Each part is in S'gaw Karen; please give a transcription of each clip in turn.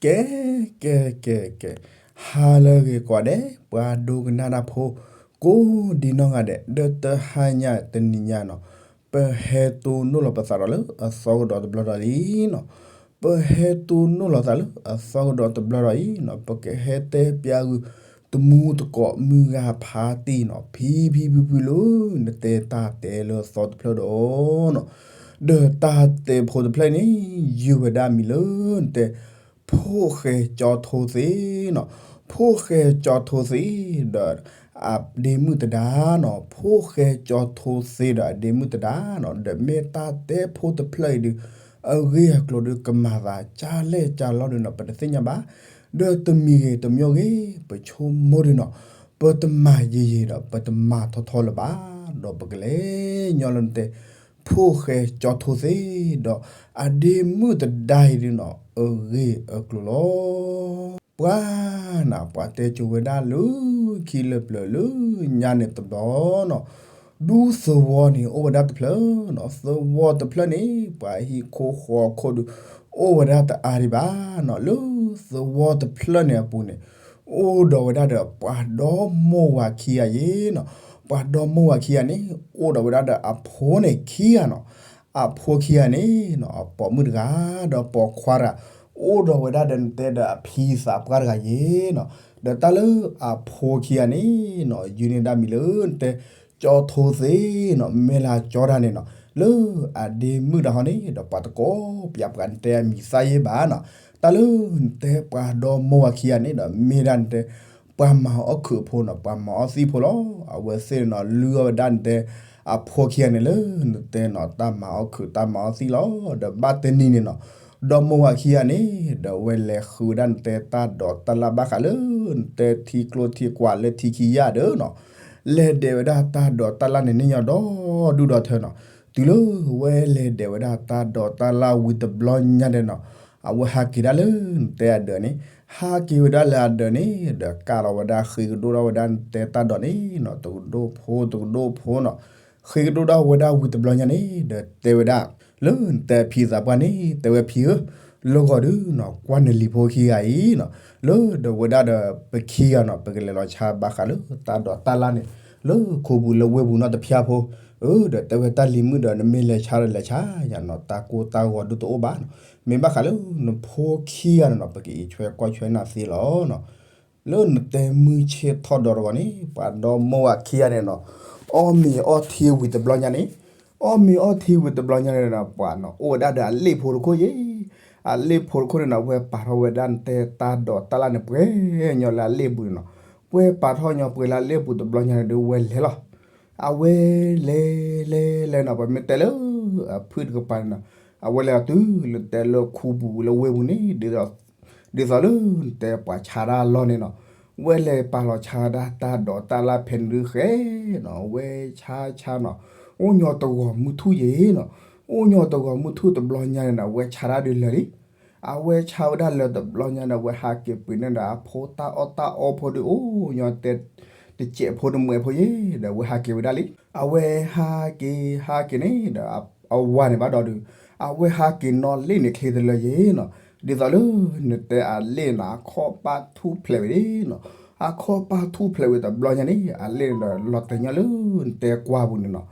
ကဲ ကဲ ကဲ ကဲ, ဟါလၢအဂ့ၤကိးဂၤဒဲး ပှၤဒိကနၣ်တၢ်ဖိ ကိးဒံနီၢ်ဂၤဒဲး ဒီးတဟါညါတနံၤညါနီၤ, ပဟဲတိၢ်နီၣ်လီၤပသးဒီးလၢအသီကဒီးတဘျီဒီးလံနီၤ, ပဟဲတိၢ်နီၣ်လီၤသးလၢအသီကဒီးတဘျီဒီးအံၤနီၤ, ပကဟဲတဲပျးဂုာ် တမူတကိးမုၢ်ဂၤဖးတံၢ်နီၤ, ဖံဖံဖုဖုလၢ နတဲတၢ်တဲလၢအသီတဖျၢၣ်ဒီးနီၤ, ဒီးတၢ်တဲဖိတဖျၢၣ်န့ၣ် ယုၢ်ဝဲဒၣ်မံၤလၢ နတဲ ဖိၣ်ဃဲကၠီထိသ့နီၤ, ဖိၣ်ဃဲကၠီထိသ့ ဒီးအဒ့မုၣ်တဒါနီၤ, ဖိၣ်ဃဲကၠီထိသ့ဒီးအဒ့မုၣ်တဒါနီၤ, ဒီးမ့ၢ်တၢ်တဲဖိတဖျၢၣ်အံၤဒုး အဂ့ၢ်အကျိၤဒုးကမၤသးကၢ်လဲၢ်ကၢ်လီၤဒုးနီၤ ပတသ့ၣ်ညါဘၣ်, ဒီးတမံၤဂ့ၤတမံၤဂ့ၤ ပဆိကမိၣ်ဒုးနီၤ, ပတမၤယံာ်ယံာ်ဒီး ပတမၤထီထီလၢၤဘၣ်, ဒီးပကလဲၤညီလၢနတဲ ဖိၣ်ဃဲကၠီထိသ့ ဒီးအဒ့မုၣ်တဒါအံၤဒုးနီၤ အဂ့ၢ်အကျိၤလီၤ. ပှၤနၤ ပှၤတဲကိၤဝဲဒၣ်လၢခံလၢပျၢၤလၢညါန့ၣ်တဘျီနီၤ, ဒူသဝီန့ၣ် အိၣ်ဝဲဒၣ်တဖျၢၣ်နီၤ, သဝီတဖျၢၣ်န့ၣ် ပှၤဟံၣ်ခိၣ်ဃီခိၣ်ဒုး အိၣ်ဝဲဒၣ်တအါဒံးဘၣ်နီၤ, လၢသဝီတဖျၢၣ်န့ၣ်အပူၤန့ၣ် အိၣ်ဒီးဝဲဒၣ်ဒီး ပှၤဒီမါဝၤခံဂၤအံၤနီၤ, ပှၤဒီမါဝၤခံဂၤန့ၣ် အိၣ်ဒီးဝဲဒၣ်ဒီးအဖိန့ၣ်ခံဂၤနီၤ, အဖိခံဂၤန့ၣ်နီၤ အပိာ်မုၣ်တဂၤ ဒီးပိာ်ခွါတဂၤ, အိၣ်ဒီးဝဲဒၣ်ဒီးနတဲဒီးအဖံသးပှၢ်တဂၤယံၤနီၤ, ဒီးတၢ်လၢအဖိခံဂၤန့ၣ်နီၤ ယုၢ်န့ၢ်ဒၣ်မံၤလၢနတဲ ကၠီထိသ့နီၤ, မ့ၢ်လၢကၠီတၢ်န့ၣ်နီၤ, လၢအဒ့မုၣ်တဟီန့ၣ် ဒီးပှၤတကိးပျးပှၤနတဲအမံၤသၣ်ယဲဘၣ်နီၤ, တၢ်လၢနတဲပှၤဒီမါဝၤခံဂၤန့ၣ်ဒီး မ့ၢ်ဒၣ်နတဲ ပှၤမၤအီၣ်ခုးအဖိနီၤ, ပှၤမၤအီၣ်သံၣ်ဖိလီၤ. အဝဲသ့ၣ်န့ၣ်နီၤ လုၢ်အီၣ်ဝဲဒၣ်နတဲ အဖိခံဂၤန့ၣ်လၢနတဲနီၤ တၢ်မၤအီၣ်ခုးတၢ်မၤအီၣ်သံၣ်လီၤ. ဒီးဘၣ်တနံၤန့ၣ်နီၤ ဒီမါဝၤခံဂၤန့ၣ် ဒီးဝဲလဲၤဃုဝဲဒၣ်နတဲတၢ်ဒိးတၢ်လၣ်ဘၣ်ဃးလၢ နတဲထံကျိထံကွာ်လၢထံခံယၢ်ဒီးနီၤ, လဲၤဒဲးဝဲဒၣ်တၢ်ဒိးတၢ်လၣ်န့ၣ်န့ၢ်ညီဒီဒူၣ်ဒီထၢနီၤ, တုၤလၢဝဲလဲၤဒဲးဝဲဒၣ်တၢ်ဒိးတၢ်လၣ်ဝံၤတဘျီညါဒီးနီၤ, အဝဲဟးက့ၤဒၣ်လၢနတဲအဒၢးန့ၣ်, ဟးက့ၤဝဲဒၣ်လၢအဒၢးန့ၣ် ဒီးကးလီၤဝဲဒၣ်ဃ့ကဒိၣ်ထီၣ်ဝဲဒၣ်နတဲတၢ်ဒိးန့ၣ်နီၤ, တကဒိၣ်ဖိတကဒိၣ်ဖိနီၤ, ဃ့ကဒိၣ်ထီၣ်ဝဲဒၣ်ဝံၤတဘျီညါန့ၣ် ဒီးတဲဝဲဒၣ် လၢနတဲဖံသးပှၢ်န့ၣ် တဲဝဲဖံဧၢ, လၢဂီၤဒုးနီၤ ကွၢ်နလံၤဖိခံဂၤအံၤနီၤ, လၢဒီးဝဲဒၣ်ဒီးပခံဂၤနီၤ ပကလဲၤလီၤဆါဘၣ်ဃးလၢတၢ်ဒိးတၢ်လၣ်န့ၣ် လၢခိပူၤလၢဝ့ၢ်ပူၤနီတဖျၢၣ်ဖိ, အၢ ဒီးတဲဝဲတၢ်လံၤမုၣ်ဒီးနမ့ၢ်လဲၤဆါဒီးလဲၤဆါယၤနီၤ, တၢ်ကိၢ်တၢ်ဂီၤဒုးတအိၣ်ဘၣ်နီၤ, မ့ၢ်ဘၣ်ဃးလၢနဖိခံဂၤန့ၣ်နီၤ ပကအံးဆွဲကွၢ်ဆွဲနၤသ့လီၤနီၤ. လၢနတဲမုၢ်ဆ့ၣ်ထီၣ်ဒီးတဂီၤန့ၣ် ပှၤဒီမိၢ်ဝၤခံဂၤန့ၣ်နီၤ အီၣ်မ့ၤအီထံဝံၤတဘျီညါန့ၣ်, အီၣ်မ့ၤအီထံဝံၤတဘျီညါန့ၣ်ဒီး ပှၤနီၤ အိၣ်ဝဲဒၣ်ဒီးအလ့ၣ်ဖိတခိၣ်ယဲ, အလ့ၣ်ဖိတခိၣ်န့ၣ်နီၤ ဝဲပာ်ထီၣ်ဝဲဒၣ်နတဲတၢ်ဒိးတၢ်လၣ်န့ၣ် ပှဲၤညီလၢအလ့ၣ်ပူၤန့ၣ်နီၤ, ပှဲၤပာ်ထီၣ်ညီပှဲၤလၢအလ့ၣ်ပူၤတဘျီညါန့ၣ်ဒီး ဝဲလဲၤလီၤ. အဝဲလဲၤလဲၤလဲၤနီၤ ပမ့ၢ်တဲလၢအဖုၣ်တကပၤန့ၣ်နီၤ, အဝဲလဲၤအီၤတုၤလၢတဲလၢခိပူၤလၢဝ့ၢ်ပူၤန့ၣ် ဒ်သိးလၢနတဲပှၤဆါတၢ်အလီၢ်န့ၣ်နီၤ, ဝဲလဲၤပာ်လီၤဆါဒၣ်တၢ်ဒိးတၢ်လၣ်ဖဲန့ၣ်ဒုးဃဲနီၤ, ဝဲဆါဆါနီၤ, အိၣ်ညီတဂီၤမုၢ်ထူၣ်ယဲနီၤ, အိၣ်ညီတဂီၤမုၢ်ထူၣ်တဘျီညါန့ၣ်နီၤ ဝဲဆါတၢ်ဒုးလၢာ်လံ. အဝဲဆါဝဲဒၣ်လၢာ်တဘျီညါဒီး အဝဲဟးက့ၤပှ့ၤန့ၢ်ဒီးအဖိတၢ်အီၣ်တၢ်အီဖိဒုး အိၣ်ညီတဲ တစဲးဖိတမှဲးဖိယဲ, ဒီးအဝဲဟးက့ၤဝဲဒၣ်လံ. အဝဲဟးက့ၤဟးက့ၤန့ၣ်ဒီး အဝၤန့ၣ်ဘၣ်ဒီးဒုး အဝဲဟးက့ၤနီၣ်လ့ၣ်န့ၣ်ချ့တလၢယဲနီၤ, ဒ်သိးလၢနတဲအလ့ၣ်န့ၣ်နီၤ အခီၣ်ပၢ်ထူၣ်ဖျဲးဝဲဒၣ်နီၤ, အခီၣ်ပၢ်ထူၣ်ဖျဲးဝဲတဘျီညါန့ၣ် အလ့ၣ်န့ၣ်ဒီးလီၤတဲာ်ညီလၢနတဲကွၢ်ပူၤန့ၣ်နီၤ,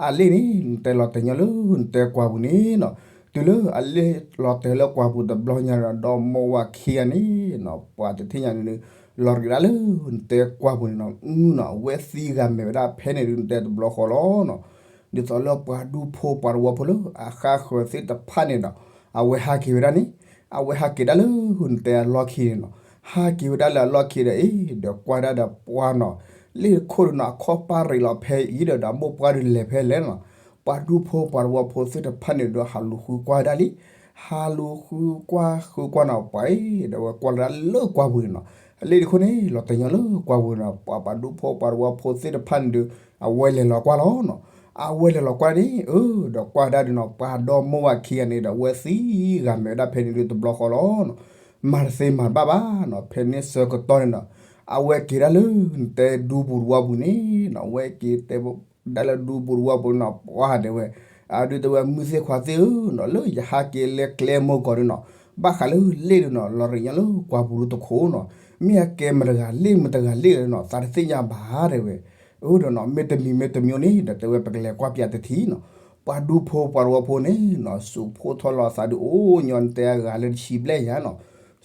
အလ့ၣ်န့ၣ် နတဲလီၤတဲာ်ညီလၢနတဲကွၢ်ပူၤန့ၣ်နီၤ, တုၤလၢအလ့ၣ်လီၤတဲာ်လၢကွၢ်ပူၤတဘျီညါဒီး ဒီမိၢ်ဝၤခံဂၤန့ၣ်နီၤ ပှၤတထံၣ်ညါန့ၣ်ဒုး လီၤရံးဒၣ်လၢနတဲကွၢ်ပူၤန့ၣ်နီၤ, အုနီၤ အဝဲသံဂၤမဲာ်ဝဲဒၣ်ဖဲန့ၣ်ဒုး နတဲတဘျီဃီလီၤနီၤ. ဒ်သိးလၢပှၤဒူဖိပှၤတဝီဖိလၢအဃါဃၢၤသ့ၣ်တဖၣ်န့ၣ်ဒီး အဝဲဟးက့ၤဝဲဒၣ်န့ၣ်, အဝဲဟးက့ၤဒၣ်လၢနတဲအလီၢ်ခံန့ၣ်နီၤ, ဟးက့ၤဝဲဒၣ်လၢအလီၢ်ခံဒီးအံၤ ဒီးကွၢ်ဒၣ်ဒီးပှၤနီၤ, လ့ၣ်ခိၣ်ဒုးနီၤ အခီၣ်ပၢ်ရံးလီၤဖဲအံၤဒီး ဒီးမိၢ်ပှၢ်ဒုးလဲၤဖဲလဲၣ်နီၤ, ပှၤဒူဖိပှၤတဝီဖိသ့ၣ်တဖၣ်န့ၣ်ဒီး ဟးလူၤဃုကွၢ်ဝဲဒၣ်လံ, ဟးလူၤဃုကွၢ်ဃုကွၢ်နီၤ ပှၤအံၤ ဒီးဝဲကွၢ်လီၤဒၣ်လၢကွၢ်ပူၤန့ၣ်နီၤ, အလ့ၣ်တခိၣ်န့ၣ် လီၤတဲာ်ညီလၢကွၢ်ပူၤန့ၣ်နီၤ, ပှၤပှၤဒူဖိပှၤတဝီဖိသ့ၣ်တဖၣ်န့ၣ်ဒီး အဝဲလဲၤလီၤကွၢ်လီၤနီၤ, အဝဲလဲၤလီၤကွၢ်န့ၣ် အၢ ဒီးကွၢ်ဒၣ်ဒုးနီၤ ပှၤဒီမိၢ်ဝၤခံဂၤန့ၣ်ဒီး အဝဲသံဂၤမဲာ်ဝဲဒၣ်ဖဲန့ၣ်ဒုးတဘျီဃီလီၤနီၤ, မၤတသ့မၤတဘၣ်ဘၣ်နီၤ, ဖဲန့ၣ်ဆၢကတီၢ်န့ၣ်နီၤ အဝဲက့ၤဒၣ်လၢနတဲဒူပူၤတဝီပူၤန့ၣ်နီၤ, အဝဲက့ၤတဲဒၣ်လၢဒူပူၤတဝီပူၤန့ၣ်နီၤ, ပှၤတဲဝဲ အဒုးတဲဝဲမုၢ်သ့ၣ်ခွါသ့ၣ်ဧၢနီၤ, လၢယဟးက့ၤလၢကျဲမိၢ်ကီၢ်ဒုးနီၤ, ဘၣ်ဃးလၢလ့ၣ်ဒုးနီၤ လီၤရံးညါလၢကွၢ်ပူၤဒုတခိၣ်နီၤ, မ့ၢ်အကဲမတၤတဂၤလ့ၣ်မတၤတဂၤလ့ၣ်နီၤ သးတသ့ၣ်ညါဘၣ်တဲဝဲ, အၢဒီးနီၤ မ့တမံၤမ့တမံၤန့ၣ်ဒီး တဲဝဲပကလဲၤကွၢ်ပၠးတထံၣ်နီၤ, ပှၤဒူဖိပှၤတဝီဖိန့ၣ်နီၤ စူးဖှိၣ်ထီၣ်လိာ်သးဒုးအိၣ်ညီနတဲအဂၤလၢတဆံဘျဲၣ်ယါနီၤ,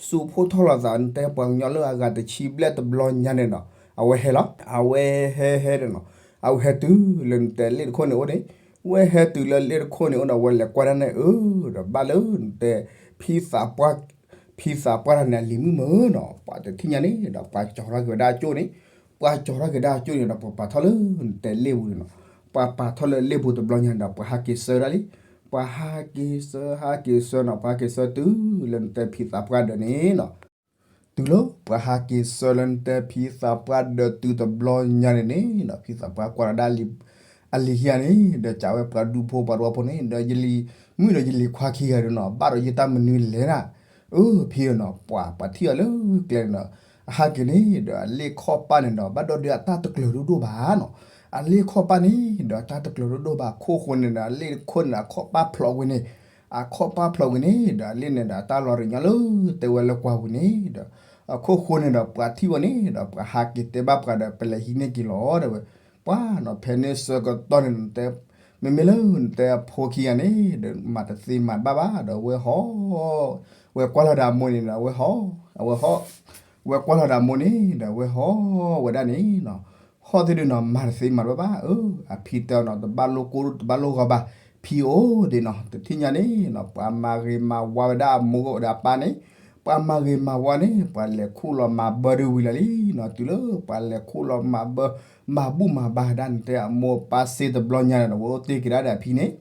စူးဖှိၣ်ထီၣ်လိာ်သးနတဲပှၤကညီလၢအဂၤတဆံဘျဲၣ်တဘျီညါန့ၣ်နီၤ အဝဲဟဲလီၤ, အဝဲဟဲဟဲဟဲဒီးနီၤ, အဝဲဟဲတုၤလၢနတဲလ့ၣ်တခိၣ်န့ၣ်အိၣ်န့ၣ် ဝဲဟဲတုၤလၢလ့ၣ်တခိၣ်န့ၣ်အိၣ်န့ၣ် အဝဲလဲၤကွၢ်ဒၣ်န့ၣ် အၢဒီးဘၣ်လၢနတဲ ဖံသးပှၢ် ဖံသးပှၢ်တဂၤန့ၣ် အလံၤမုၣ်မၢနီၤ ပှၤတထံၣ်ညါန့ၣ်ဒီး ပှၤကၠီၤထီၣ်က့ၤဝဲဒၣ်အကၠိၣ်န့ၣ်, ပှၤကၠီၤထီၣ်က့ၤဒၣ်အကၠိၣ်န့ၣ်ဒီး ပှၤပာ်ထီၣ်လၢနတဲလ့ၣ်ပူၤန့ၣ်နီၤ, ပှၤပာ်ထီၣ်လၢလ့ၣ်ပူၤတဘျီညါန့ၣ်ဒီး ပှၤဟးက့ၤဆၢဒၣ်လံ, ပှၤဟးက့ၤဆၢ ဟးက့ၤဆၢနီၤ ပှၤဟးက့ၤဆၢတုၤလၢနတဲဖံသးပှၢ်ဒၢးန့ၣ်နီၤ တုၤလၢပှၤဟးက့ၤဆၢလၢနတဲဖံသးပှၢ်ဒၢးတုၤတဘျီညါန့ၣ်န့ၣ်နီၤ ဖံသးပှၢ်ကွၢ်လီၤဒၣ် အလံၤခံဂၤန့ၣ်ဒီး ကးဝဲပှၤဒူဖိပှၤတဝီဖိန့ၣ်ဒီး ယလံၤမုၣ်ဒီးယလံၤခွါခံဂၤဒီးနီၤ ဘၣ်ဒီးယတၢ်မနုၤလဲၣ်နၤ, အၢဖံဧၢနီၤ ပှၤပှၤထံၣ်အီၤလၢကျဲန့ၣ်ဒီး အဟးက့ၤန့ၣ်ဒီး အလ့ၣ်ခီၣ်ပၢ်န့ၣ်ဒီး ဘၣ်ဒီးဒုးအတၢ်တကျၢၤဒိၣ်ဒိၣ်ဘၣ်နီၤ, အလ့ၣ်ခီၣ်ပၢ်န့ၣ်ဒီးအတၢ်တကျၢၤဒိၣ်ဒိၣ်ဘၣ် ခိၣ်ဃိန့ၣ်ဒီး အလ့ၣ်ခိၣ်န့ၣ်ဒီး အခီၣ်ပၢ်ဖျိးကွံာ်န့ၣ် အခီၣ်ပၢ်ဖျိးကွံာ်န့ၣ်ဒီး အလ့ၣ်န့ၣ်ဒီး အတၢ်လီၤရံးညါလၢတဲဝဲလၢကွၢ်ပူၤန့ၣ်ဒီး အခိၣ်ဃိန့ၣ်ဒီး ပှၤထံၣ်ဝဲန့ၣ်ဒီး ပှၤဟးက့ၤတဲဘၣ်ပှၤဒီး ပလဲၤဟံးန့ၢ်က့ၤလီၤတဲဝဲ, ပှၤနီၤ ဖဲန့ၣ်ဆၢကတီၢ်န့ၣ် မ့မ့ၢ်လၢနတဲအဖိခံဂၤန့ၣ်ဒီး မၤတသ့မၤတဘၣ်ဘၣ်ဒီး ဝဲဟီၣ် ဝဲကွၢ်လီၤဒီးအမိၢ်န့ၣ်ဒီး ဝဲဟီၣ် အဝဲဟီၣ် ဝဲကွၢ်လီၤဒီးအမိၢ်န့ၣ်ဒီး ဝဲဟီၣ်ဝဲဒၣ်န့ၣ်နီၤ, ဟီၣ်သ့ၣ်ဒုးနီၤ မၤတသ့မၤတဘၣ်ဘၣ် အၢ အဖံတဲအီၤနီၤ တဘၣ်လိၣ်ကိၢ်တဘၣ်လိၣ်ဂီၤဘၣ်, ဖံအိၣ်ဒံးနီၤ တထံၣ်ညါန့ၣ်နီၤ ပှၤမၤဂ့ၤမၤဝါဝဲဒၣ်အမိၢ်ဒီးအပၢ်န့ၣ်, ပှၤမၤဂ့ၤမၤဝါန့ၣ် ပှၤလဲၤခူၣ်လီၤမၤဘၢဒုးဝံၤလီၤလံနီၤ တုၤလၢပှၤလဲၤခူၣ်လီၤမၤဘၢ မၤဘူၣ်မၤဘါဒၣ်နတဲအမိၢ်အပၢ်စ့တဘျီညါန့ၣ်ဒီး ဝဲအိၣ်တ့ၢ်က့ၤဒၣ်ဒီးအဖံန့ၣ်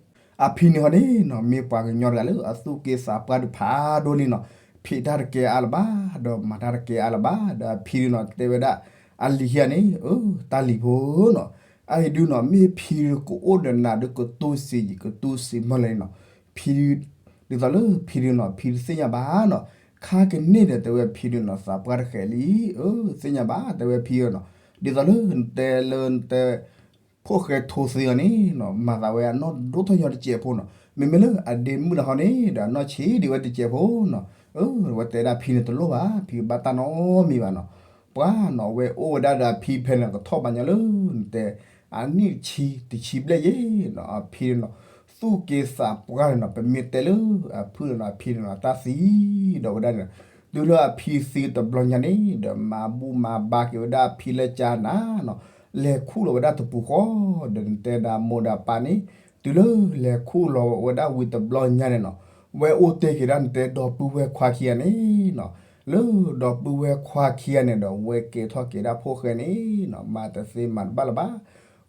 အဖံန့ၣ်ဟီန့ၣ်နီၤ မ့ၢ်ပှၤကညီတဂၤလၢအသူၣ်က့သးပှၢ်ဒုးဖးဒိၣ်လံနီၤ, ဖံးတၢ်တကဲအါလၢၤဘၣ် ဒီးမၤတၢ်တကဲအါလၢၤဘၣ် ဒီးအဖံဒုးနီၤ တဲဝဲဒၣ် အလံၤခံဂၤန့ၣ် အၢ တၢ်လံၤဖိနီၤ, အအံၤဒုးနီၤ မ့ၢ်ဖံဒုးကအိၣ်ဒီးနၤဒုးကတူၢ်စံးယံာ် ကတူၢ်စံးမီၢ်လၢၤနီၤ, ဖံဒုး ဒ်သိးလၢဖံဒုးနီၤ ဖံတသ့ၣ်ညါဘၣ်နီၤ, ခါကန့ၢ်ဒီးတဲဝဲဖံဒုးနီၤ သးပှၢ်တဃဲးလံ, အၢ သ့ၣ်ညါဘၣ် တဲဝဲဖံဧၢနီၤ, ဒ်သိးလၢနတဲလၢနတဲ ဖိၣ်ဃဲထိသ့အီၤန့ၣ်နီၤ မၤသးဝဲအနီၢ်ဒိၣ်ထီၣ်ညီတစဲးဖိနီၤ, မ့မ့ၢ်လၢအဒ့မုၣ်တဟီန့ၣ်ဒီး အနီၢ်ဆံးဒံးဝဲတစဲးဖိနီၤ, အၢ ဝဲတဲဒၣ်ဖံန့ၣ်တလိၣ်ဘၣ် ဖံဘၣ်တၢ်နီတမံၤဘၣ်နီၤ, ပှၤနီၤ ဝဲအိၣ်ဝဲဒၣ်ဒီးအဖံဖဲန့ၣ် ကထီၣ်ဘၣ်ညီလၢ နတဲ အနံၣ်တဆံ တဆံဘျဲၣ်ယဲၢ်နီၤ အဖံန့ၣ်နီၤ သူၣ်က့သးပှၢ်န့ၣ်နီၤ ပမ့ၢ်တဲလၢအဖုၣ်န့ၣ်နီၤ အဖံန့ၣ်နီၤ တၢ်သံဒီးဝဲဒၣ်န့ၣ်, တုၤလၢအဖံသံတဘျီညါန့ၣ်ဒီး မၤဘူၣ်မၤဘါက့ၤဝဲဒၣ်အဖံလၢကၠါနၤနီၤ, လဲၤခူၣ်လီၤဝဲဒၣ်တပူၤဃီ ဒီးနတဲဒီးမိၢ်ဒီးပၢ်န့ၣ်, တုၤလၢလဲၤခူၣ်လီၤဝဲဒၣ်ဝံၤတဘျီညါန့ၣ်နီၤ, ဝဲအိၣ်တ့ၢ်က့ၤဒၣ်နတဲဒီပုၢ်ဝဲၢ်ခွါခံဂၤန့ၣ်နီၤ, လၢဒီပုၢ်ဝဲၢ်ခွါခံဂၤန့ၣ်ဒီး ဝဲကဲထီၣ်က့ၤဒၣ်ဖိၣ်ဃဲန့ၣ်နီၤ မၤတသ့မၤတဘၣ်လၢၤဘၣ်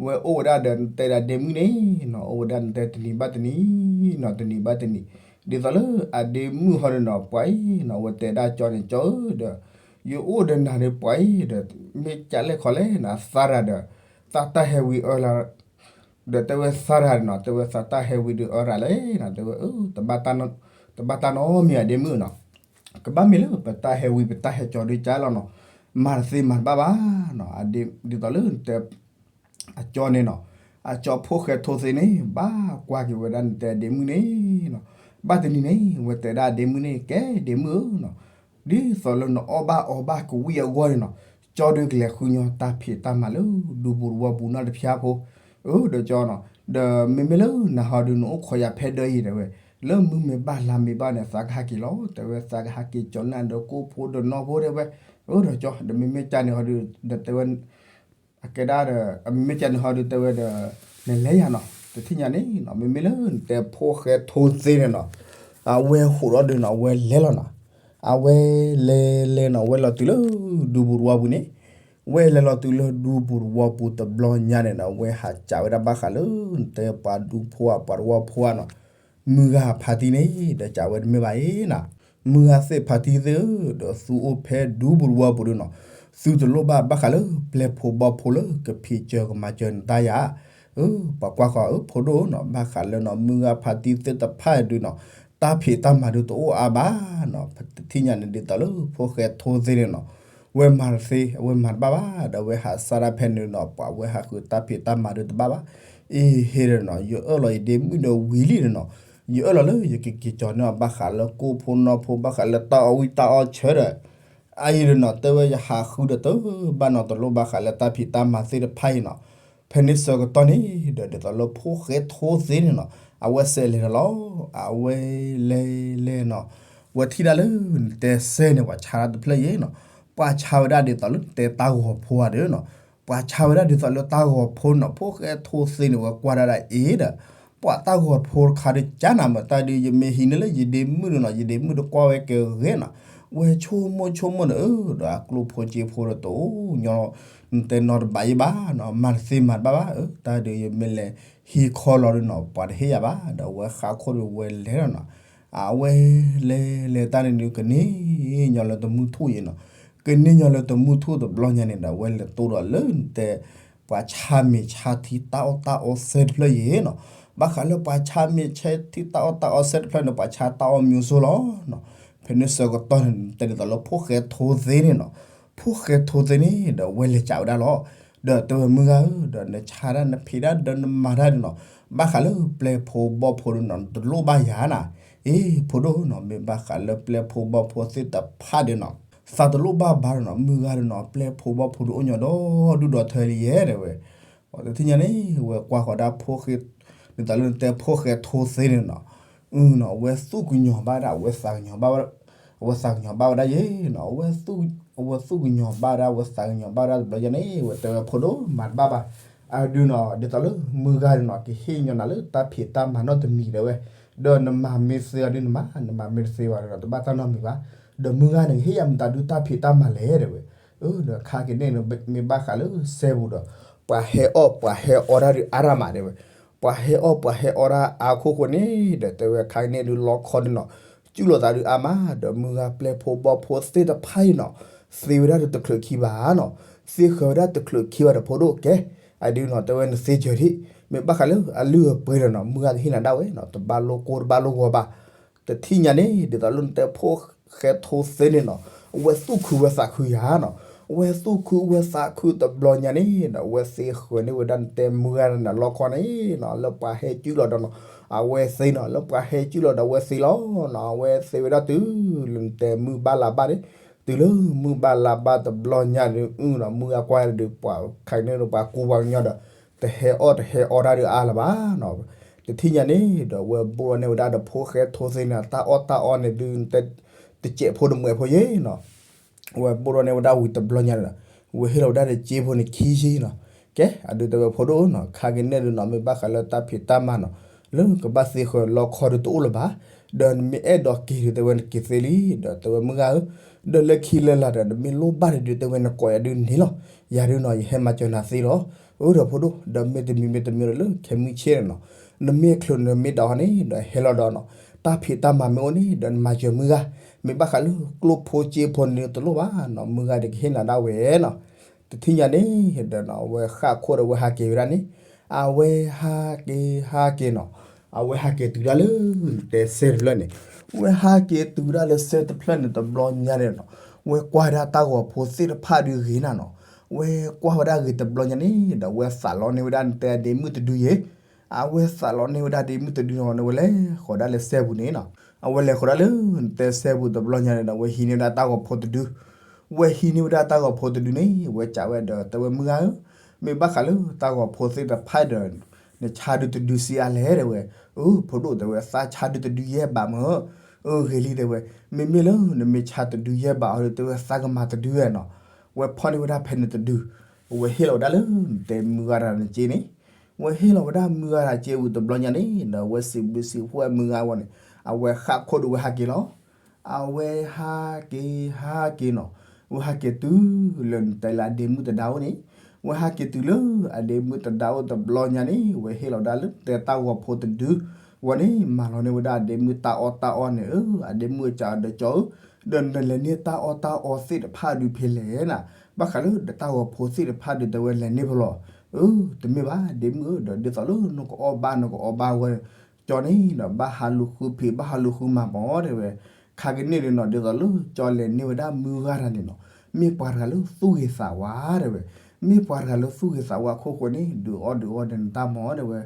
ဝဲအိၣ်ဝဲဒၣ်ဒီးနတဲဒၣ်ဒ့မုၣ်န့ၣ်နီၤ အိၣ်ဝဲဒၣ်နတဲတနံၤဘၣ်တနံၤနီၤ တနံၤဘၣ်တနံၤ, ဒ်သိးလၢအဒ့မုၣ်ဟီန့ၣ်နီၤ ပှၤအံၤနီၤ ဝဲတဲဒၣ်ကၠီန့ၣ် ကၠီဧၢဒီး ယအိၣ်ဒီးနၤဒီးပှၤအံၤဒီး မ့ၢ်ကလဲၣ်ခီလဲၣ်နီၤ သးရၤဒီး သးတၢ်ဟဲဝံၤအၢလီၤ ဒီးတဲဝဲသးရၤနီၤ တဲဝဲသးတၢ်ဟဲဝံၤဒီးအၢရၤလဲၣ်နီၤ တဲဝဲ တဘၣ်တၢ်နီတမံၤဧါဒ့မုၣ်နီၤ, ကဘၣ်မ့ၢ်လၢပတၢ်ဟဲဝံၤ ပတၢ်ဟဲကၠီဒုးကၠါလီၤနီၤ, မၤတသ့မၤတဘၣ်ဘၣ်နီၤ, ဒ်သိးလၢနတဲ အကၠီန့ၣ်နီၤ, အကၠီဖိၣ်ဃဲထိသ့န့ၣ် ဘၣ်ကွၢ်က့ၤဝဲဒၣ်နတဲဒ့မုၣ်န့ၣ်နီၤ, ဘၣ်တနံၤန့ၣ် ဝဲတဲဒၣ်ဒ့မုၣ်န့ၣ် ကဲဒ့မုၣ်ဧၢနီၤ, ဒ်သိးလၢနအီၣ်ဘၣ်အီဘၣ်ကဝံၣ်အဂီၢ်န့ၣ်နီၤ, ကၠီဒုးကလဲၤဃုညီတၢ်ဖံးတၢ်မၤလၢဒူပူၤတဝီပူၤနီတဖျါဖိ, အၢ ဒီးကၠီနီၤ, ဒီးမ့မ့ၢ်လၢနဟီဒုးနအိၣ်ခိးယၤဖဲဒၢအံၤတဲဝဲ, လၢမုၢ်မ့ၢ်ဘၣ်လါမ့ၢ်ဘၣ်န့ၣ် သးကဟးက့ၤလီၤ တဲဝဲ သးကဟးက့ၤကၠီနၢ်ဒီးကိၣ်ဖိဒီးနီၢ်ဖိတဲဝဲ, အၢ ဒီးကၠီ ဒီးမ့မ့ၢ်ကၢန့ၣ်ဟီဒုး ဒီးတဲဝဲ အကဲဒၣ်ဒီး မ့မ့ၢ်ကၢန့ၣ်ဟီဒုးတဲဝဲဒီး နလဲၤယၤနီၤ တထံၣ်ညါန့ၣ်နီၤ မ့မ့ၢ်လၢနတဲဖိၣ်ဃဲထိသ့န့ၣ်နီၤ, အဝဲဟိးထီၣ်ဒုးနီၤ အဝဲလဲၤလီၤနီၤ, အဝဲလဲၤလဲၤနီၤ ဝဲလီၤတုၤလၢဒူပူၤတဝီပူၤန့ၣ်, ဝဲလဲၤလီၤတုၤလၢဒူပူၤတဝီပူၤတဘျီညါန့ၣ်နီၤ ဝဲဟးစံးဝဲဒၣ်ဘၣ်ဃးလၢ နတဲပှၤဒူဖိဧါ ပှၤတဝီဖိဧါနီၤ, မုၢ်ဂၤဖးတံၢ်န့ၣ် ဒီးစံးဝဲတမ့ၢ်ဘၣ်အံၤနီၤ, မုၢ်ဂၤသ့ၣ်ဖးတံၢ်သ့ၣ်ဧၢ, ဒီးသုအိၣ်ဖဲဒူပူၤတဝီပူၤဒုးနီၤ, သုတလိၣ်ဘၣ်ဘၣ်ဃးလၢပျဲၢ်ဖိဘီဖိလၢကဖံးစၢၤကမၤစၢၤနတၢ်ယၤ, အၢ ပှၤကွၢ်ဃီ အၢ ဖိဒိၣ်နီၤ ဘၣ်ဃးလၢနီၤ မုၢ်ဂၤဖးတံၢ်သ့ၣ်တဖၣ်ဒုးနီၤ, တၢ်ဖံးတၢ်မၤဒုးတအိၣ်အါဘၣ်နီၤ, ပတထံၣ်ညါန့ၣ် ဒ်သိးလၢဖိၣ်ဃဲထိသ့န့ၣ်နီၤ, ဝဲမၤတသ့ အဝဲမၤတဘၣ်ဘၣ် ဒီးဝဲဟးစံးဒၣ်ဖဲန့ၣ်နီၤ ပှၤဝဲဟးဃုတၢ်ဖံးတၢ်မၤဒုးတဘၣ်ဘၣ်, အ့ဟ့ဒီးနီၤ ယအၢၣ်လီၤယဒ့မုၣ်ဒီးဝံၤလံန့ၣ်နီၤ, ယအၢၣ်လီၤလၢယကက့ၤကၠီၤန့ၢ်အီၤ ဘၣ်ဃးလၢကိၣ်ဖိနီၣ်ဖိ ဘၣ်ဃးလၢတၢ်အီၣ်ဝံၣ်တၢ်အီၣ်ဆၢဒီး အအံၤဒီးနီၤ တဲဝဲယဟးဃုဒီးတဘၣ်နီတလိၣ် ဘၣ်ဃးလၢတၢ်ဖံးတၢ်မၤသ့ၣ်တဖၣ်အံၤနီၤ. ဖဲန့ၣ်ဆၢကတီၢ်န့ၣ်ဒီး ဒ်သိးလၢဖိၣ်ဃဲထိသ့န့ၣ်နီၤ အဝဲစဲးလဲၤဒီးလီၤ. အဝဲလဲၤလဲၤနီၤ ဝဲထံၣ်ဒၣ်လၢနတဲစဲန့ၣ် ပှၤဆါတၢ်တဖျၢၣ်ယဲနီၤ, ပှၤဆါဝဲဒၣ်ဒ်သိးလၢနတဲတၢ်ဂီၤဖိဧါဒီးနီၤ, ပှၤဆါဝဲဒၣ်ဒ်သိးလၢတၢ်ဂီၤဖိနီၤ. ဖိၣ်ဃဲထိသ့န့ၣ် ဝဲကွၢ်ဒၣ်ဒ်အံၤဒီး ပှၤတၢ်ဂီၤဖိတခါဒီး ကနၣ်မး တၢ်ဒုးယမ့ၢ်ဟံးန့ၢ်လၢယဒ့မုၣ်ဒီးနီၤ ယဒ့မုၣ်ဒီးကွၢ်ဝဲကဂ့ၤနီၤ. ဝဲဆိကမိၣ်ဆိကမိၣ်ဒီး ဒီးအကျိၣ်ဖိစ့ဖိဒီးတအိၣ်ညီ နတဲနီတဘၣ်ယဲဘၣ်နီၤ, မၤတသ့မၤတဘၣ်ဘၣ်, တၢ်ဒုးယမ့ၢ်လဲၤဟံးခီလီၤဒီးနီၤ ပှၤတဟ့ၣ်ယၤဘၣ်. ဒီးဝဲဃၣ်ခိၣ်ဒီးဝဲလဲၤဒီးနီၤ အဝဲလဲၤလဲၤတၢ်န့ၣ်ဒုး ကန့ၢ်ညီလၢတမုၢ်ထူၣ်ယဲနီၤ. ကန့ၢ်ညီလၢတမုၢ်ထူၣ်တဘျီညါန့ၣ်ဒီး ဝဲလဲၤတိၢ်ဒီးလၢနတဲ ပှၤဆါမ့ၤဆါထံတၢ်အီၣ်တၢ်အီစဲတဖျၢၣ်ယဲနီၤ. ဘၣ်ဃးလၢပှၤဆါမ့ၤဆါထံတၢ်အီၣ်တၢ်အီစဲတဖျၢၣ်န့ၣ် ပှၤဆါတၢ်အီၣ်မံၤစိလီၤနီၤ. ဖဲန့ၣ်ဆၢကတီၢ်န့ၣ် တဲဒ်သိးလၢဖိၣ်ဃဲထိသ့န့ၣ်နီၤ, ဖိၣ်ဃဲထိသ့န့ၣ်ဒီး ဝဲလဲၤကးဝဲဒၣ်လီၤ. ဒီးတဲဝဲမုၢ်ဂၤဧၢ, ဒီးနဆါတၢ်နဖံးတၢ်ဒီးနမၤတၢ်န့ၣ်နီၤ, ဘၣ်ဃးလၢပျဲၢ်ဖိဘီၣ်ဖိဒီးနီၤ နတလိၣ်ဘၣ်ယၤနၤ. အ့ ဖိဒိၣ်နီၤ, မ့ၢ်ဘၣ်ဃးလၢပျဲၢ်ဖိဘီၣ်ဖိသ့ၣ်တဖၣ်ဒီးနီၤ သးတလိၣ်ဘၣ်ဘၣ်ဒီးနီၤ, မုၢ်ဂၤဒီးနီၤ ပျဲၢ်ဖိဘီၣ်ဖိဒီးအိၣ်ညီဒီဒူၣ်ဒီထၢလံယဲ တဲဝဲ. တထံၣ်ညါန့ၣ် ဝဲကွၢ်ဃီၤဒၣ်ဖိၣ်ဃဲ ဒ်သိးလၢနတဲဖိၣ်ဃဲထိသ့န့ၣ်နီၤ, အနီၤ အဝဲသူၣ်ကညီၤဘၣ်ဒၣ် အဝဲသးကညီၤဘၣ်ဝဲဒၣ်ယဲနီၤ, အဝဲသူၣ်ကညီၤဘၣ်ဝဲဒၣ် အဝဲသးကညီၤဘၣ်ဝဲဒၣ်တဘျီညါန့ၣ် ဝဲတဲဝဲဖိဒိၣ်မၤတဘၣ်ဘၣ်. အဒုးနီၤ ဒ်သိးလၢမုၢ်ဂၤန့ၣ်နီၤ ကဟ့ၣ်ညီနၤလၢတၢ်ဖံးတၢ်မၤနီတမံၤ တဲဝဲ, ဒီးနမၤမ့ၢ်သ့အီၤဒုးနမၤ, နမၤမ့ၢ်တသ့ဘၣ်ဒီး တဘၣ်တၢ်နီတမံၤဘၣ်. ဒီးမုၢ်ဂၤန့ၣ်ကဟ့ၣ်ယၤမတၤဒုးတၢ်ဖံးတၢ်မၤလဲၣ် တဲဝဲ. ဒီးခါက့ၤန့ၣ် မ့ၢ်ဘၣ်ဃးလၢစဲပူၤဒီး ပှၤဟဲအီၣ်ပှၤဟဲအီတၢ်ဒုးအါရၢ်မး တဲဝဲ. ပှၤဟဲအီၣ်ပှၤဟဲအီတၢ်အါခိၣ်ဃိန့ၣ်ဒီး တဲဝဲခါက့ၤန့ၣ်ဒုးလီခီဒုးနီၤ စူၢ်လိာ်သးဒုးအါမး ဒီးမုၢ်ဂၤပျဲၢ်ဖိဘီၣ်ဖိသ့ၣ်တဖၣ်အံၤနီၤ သ့ဝဲဒၣ်တချုးခံဘၣ်နီၤ, သ့ဃၢၤဝဲဒၣ်တချုးခံဘၣ်ဒီးဖိဒိၣ်ကဲ, အဒုးနီၤ တဲဝဲနသ့စၢၤဒံး, မ့ၢ်ဘၣ်ဃးလၢအလုၢ်အပှ့ၤဒီးနီၤ မုၢ်ဂၤကဟ့ၣ်နၤဒၣ်ဝဲနီၤ တဘၣ်လိၣ်ကိၢ်တဘၣ်လိၣ်ဂီၤဘၣ်. တထံၣ်ညါန့ၣ် ဒ်သိးလၢနတဲဖိၣ်ဃဲထိသ့န့ၣ်နီၤ အဝဲသူၣ်ခုဝဲသးခုယၤနီၤ, အဝဲသူၣ်ခုဝဲသးခုတဘျီညါန့ၣ်ဒီး အဝဲသ့ဃၢၤန့ၢ်ဝဲဒၣ်နတဲမုၢ်ဂၤန့ၣ်နီၤ လီခီန့ၣ်နီၤ လၢပှၤဟဲစူၢ်လိာ်ဒီးနီၤ အဝဲသ့နီၤ လၢပှၤဟဲစူၢ်လိာ်ဒီးအဝဲသ့လီၤနီၤ, အဝဲသ့ဝဲဒၣ်တုၤလၢနတဲမုၢ်ဘၣ်လါဘၣ်န့ၣ်, တုၤလၢမုၢ်ဘၣ်လါဘၣ်တဘျီညါန့ၣ်နီၤ မုၢ်ဂၤကွၢ်ဒီးပှၤခါန့ၣ်ဒီး ပှၤကူပှၤကညီဒီး တဟဲအီၣ်တဟဲအီတၢ်ဒုးအါလၢၤဘၣ်နီၤ. တထံၣ်ညါန့ၣ်ဒီး ဝဲဘိၣ်ထီၣ်န့ၢ်ဝဲဒၣ်ဒီးဖိၣ်ဃဲထိသ့န့ၣ် တၢ်အီၣ်တၢ်အီန့ၣ်ဒုး တစဲးဖိတမှဲးဖိယဲနီၤ ဝဲဘိၣ်ထီၣ်န့ၢ်ဝဲဒၣ်ဝံၤတဘျီညါဒီး ဝဲဟ့ၣ်လီၤဝဲဒၣ်ဒီးစ့ဖိန့ၣ်ခံဆံနီၤ. ကဲ အဒုးတဲဝဲဖိဒိၣ်နီၤ ခါက့ၤန့ၣ်ဒုးနီၤ မ့ၢ်ဘၣ်ဃးလၢတၢ်ဖံးတၢ်မၤနီၤ လၢကဘၣ်သ့ဃၢၤလီခီဒုးတအိၣ်လၢၤဘၣ်, ဒီးနမ့ၢ်အဲၣ်ဒိးက့ၤဒုးတဲဝဲနက့ၤသ့လံ, ဒီးတဲဝဲမုၢ်ဂၤဧၢ, ဒီးလၢခံလၢလာ်ဒီး နမ့ၢ်လိၣ်ဘၣ်ဒုးတဲဝဲနကိးယၤဒုးန့ၣ်လီၤ. ယၤဒုးနီၤ ယဟဲမၤစၢၤနၤသ့လီၤ. အၢ ဒီးဖိဒိၣ် ဒီးမ့ၢ်တမံၤမ့ၢ်တမံၤဒီးလၢခဲမုၢ်ဆ့ၣ်န့ၣ်နီၤ နမ့ၢ်ချုးနမ့ၢ်ဒၣ်အီၤန့ၣ် ဒီးဟဲလီၤဒီးနီၤ တၢ်ဖံးတၢ်မၤမ့ၢ်အိၣ်န့ၣ် ဒီးနမၤစၢၤမုၢ်ဂၤ, မ့ၢ်ဘၣ်ဃးလၢကျိၣ်ဖိစ့ဖိန့ၣ်တလိၣ်ဘၣ်နီၤ မုၢ်ဂၤဒီးကဟ့ၣ်နၤဒၣ်ဝဲနီၤ. တထံၣ်ညါန့ၣ်ဒီးနီၤ အဝဲဃၣ်ခိၣ်ဒီးဝဲဟးက့ၤဝဲဒၣ်န့ၣ်, အဝဲဟးက့ၤဟးက့ၤနီၤ, အဝဲဟးက့ၤတုၤဒၣ်လၢတဲစဲတဖျၢၣ်န့ၣ်, ဝဲဟးက့ၤတုၤဒၣ်လၢစဲတဖျၢၣ်န့ၣ်တဘျီညါန့ၣ်နီၤ, ဝဲကွၢ်ဝဲဒၣ်တၢ်ဂီၤဖိသ့ၣ်တဖၣ်ဒုးဂ့ၤနၤနီၤ, ဝဲကွၢ်ဝဲဒၣ်ဂ့ၤတဘျီညါန့ၣ်ဒီး ဝဲသးလီန့ၢ်ဝဲဒၣ်နတဲအဒ့မုၣ်တဒုယဲ အဝဲသးလီန့ၢ်ဝဲဒၣ်ဒ့မုၣ်တဒုနီၤ ဝဲလဲၤဃီၤဒၣ်လၢစဲပူၤန့ၣ်နီၤ, အဝဲလဲၤဃီၤဒၣ်လၢနတဲစဲပူၤတဘျီညါန့ၣ်ဒီး ဝဲဟံးန့ၢ်ဝဲဒၣ်တၢ်ဂီၤဖိတဒု, ဝဲဟံးန့ၢ်ဝဲဒၣ်တၢ်ဂီၤဖိတဒုန့ၣ် ဝဲစံးဝဲဒီး တဲဝဲမုၢ်ဂၤဧၢ, မ့ၢ်ဘၣ်ဃးလၢတၢ်ဂီၤဖိသ့ၣ်တဖၣ်ဒီး နဆါဒုးတဒုစံးအါလဲၣ် တဲဝဲ, အၢ ဖိဒိၣ် တဲဝဲ သးဆါဒုးတဒုယဲၢ်ဘးမၢ်, အၢ ဂ့ၤလံ တဲဝဲ, မ့မ့ၢ်လၢနမ့ၢ်ဆါတဒုယဲၢ်ဘးအီၤဒီး တဲဝဲသးကမၤတဒုဝဲနီၤ, ဝဲဖီၣ်န့ၢ်ဝဲဒၣ်ဖဲန့ၣ်တဒု ဝဲဟ့ၣ်လီၤဝဲဒၣ်လၢနတဲမုၢ်ဂၤတဂၤန့ၣ်စ့န့ၣ်, ဝဲဟ့ၣ်လီၤဝဲဒၣ်မုၢ်ဂၤတဂၤစ့ဝံၤတဘျီညါန့ၣ်ဒီး ဝဲစံးဘျုးစံးဖှိၣ်မုၢ်ဂၤဝဲန့ၣ်, အဝဲဃၣ်ခိၣ်ဒီးဝဲဟးက့ၤလီၤ. အဝဲဟးက့ၤဟးက့ၤနီၤ, ဝဲဟးက့ၤတုၤလၢနတဲလၢအဒ့မုၣ်တဒါအိၣ်န့ၣ်, ဝဲဟးက့ၤတုၤလၢအဒ့မုၣ်တဒါအိၣ်တဘျီညါန့ၣ် ဝဲဟ့ၣ်လီၤဝဲဒၣ်လၢတဲတၢ်ဂီၤဖိတဒု, ဝဲန့ၣ် မၤလီၤန့ၢ်ဝဲဒၣ်အဒ့မုၣ်တၢ်အီၣ်တၢ်အီန့ၣ်, အၢ အဒ့မုၣ်အစံးဒီးကၠီဧၢ, ဒီးနလဲၤန့ၢ်တၢ်အီၣ်တၢ်အီသ့ၣ်တဖၣ်ဒုးဖဲလဲၣ်နၤ, ဘၣ်ဃးလၢတၢ်ဂီၤဖိသ့ၣ်တဖၣ်ဒုးတဲဝဲလဲၤန့ၢ်ဖဲလဲၣ်, အၢ တမ့ၢ်ဘၣ် ဒ့မုၣ်ဧၢ, ဒီးဒ်သိးလၢနကအီၣ်ဘၣ်နကအီၣ်ဘၣ်ဝဲ ကၠီန့ၣ်ဒီး ဘၣ်ဟးလူၤဃုဖံး ဘၣ်ဟးလူၤဃုမၤမၢ် တဲဝဲ, ခါကန့ၣ်ဒီးနီၤ ဒ်သိးလၢကၠီလဲၤန့ၢ်ဝဲဒၣ်မုၢ်ဂၤတဂၤန့ၣ်နီၤ, မ့ၢ်ပှၤတဂၤလၢသူၣ်ဂ့ၤသးဝါ တဲဝဲ, မ့ၢ်ပှၤတဂၤလၢသူၣ်ဂ့ၤသးဝါအခိၣ်ဃိန့ၣ် ဒုးအီၣ်ဒုးအီဒီးနတၢ်မၢ် တဲဝဲ,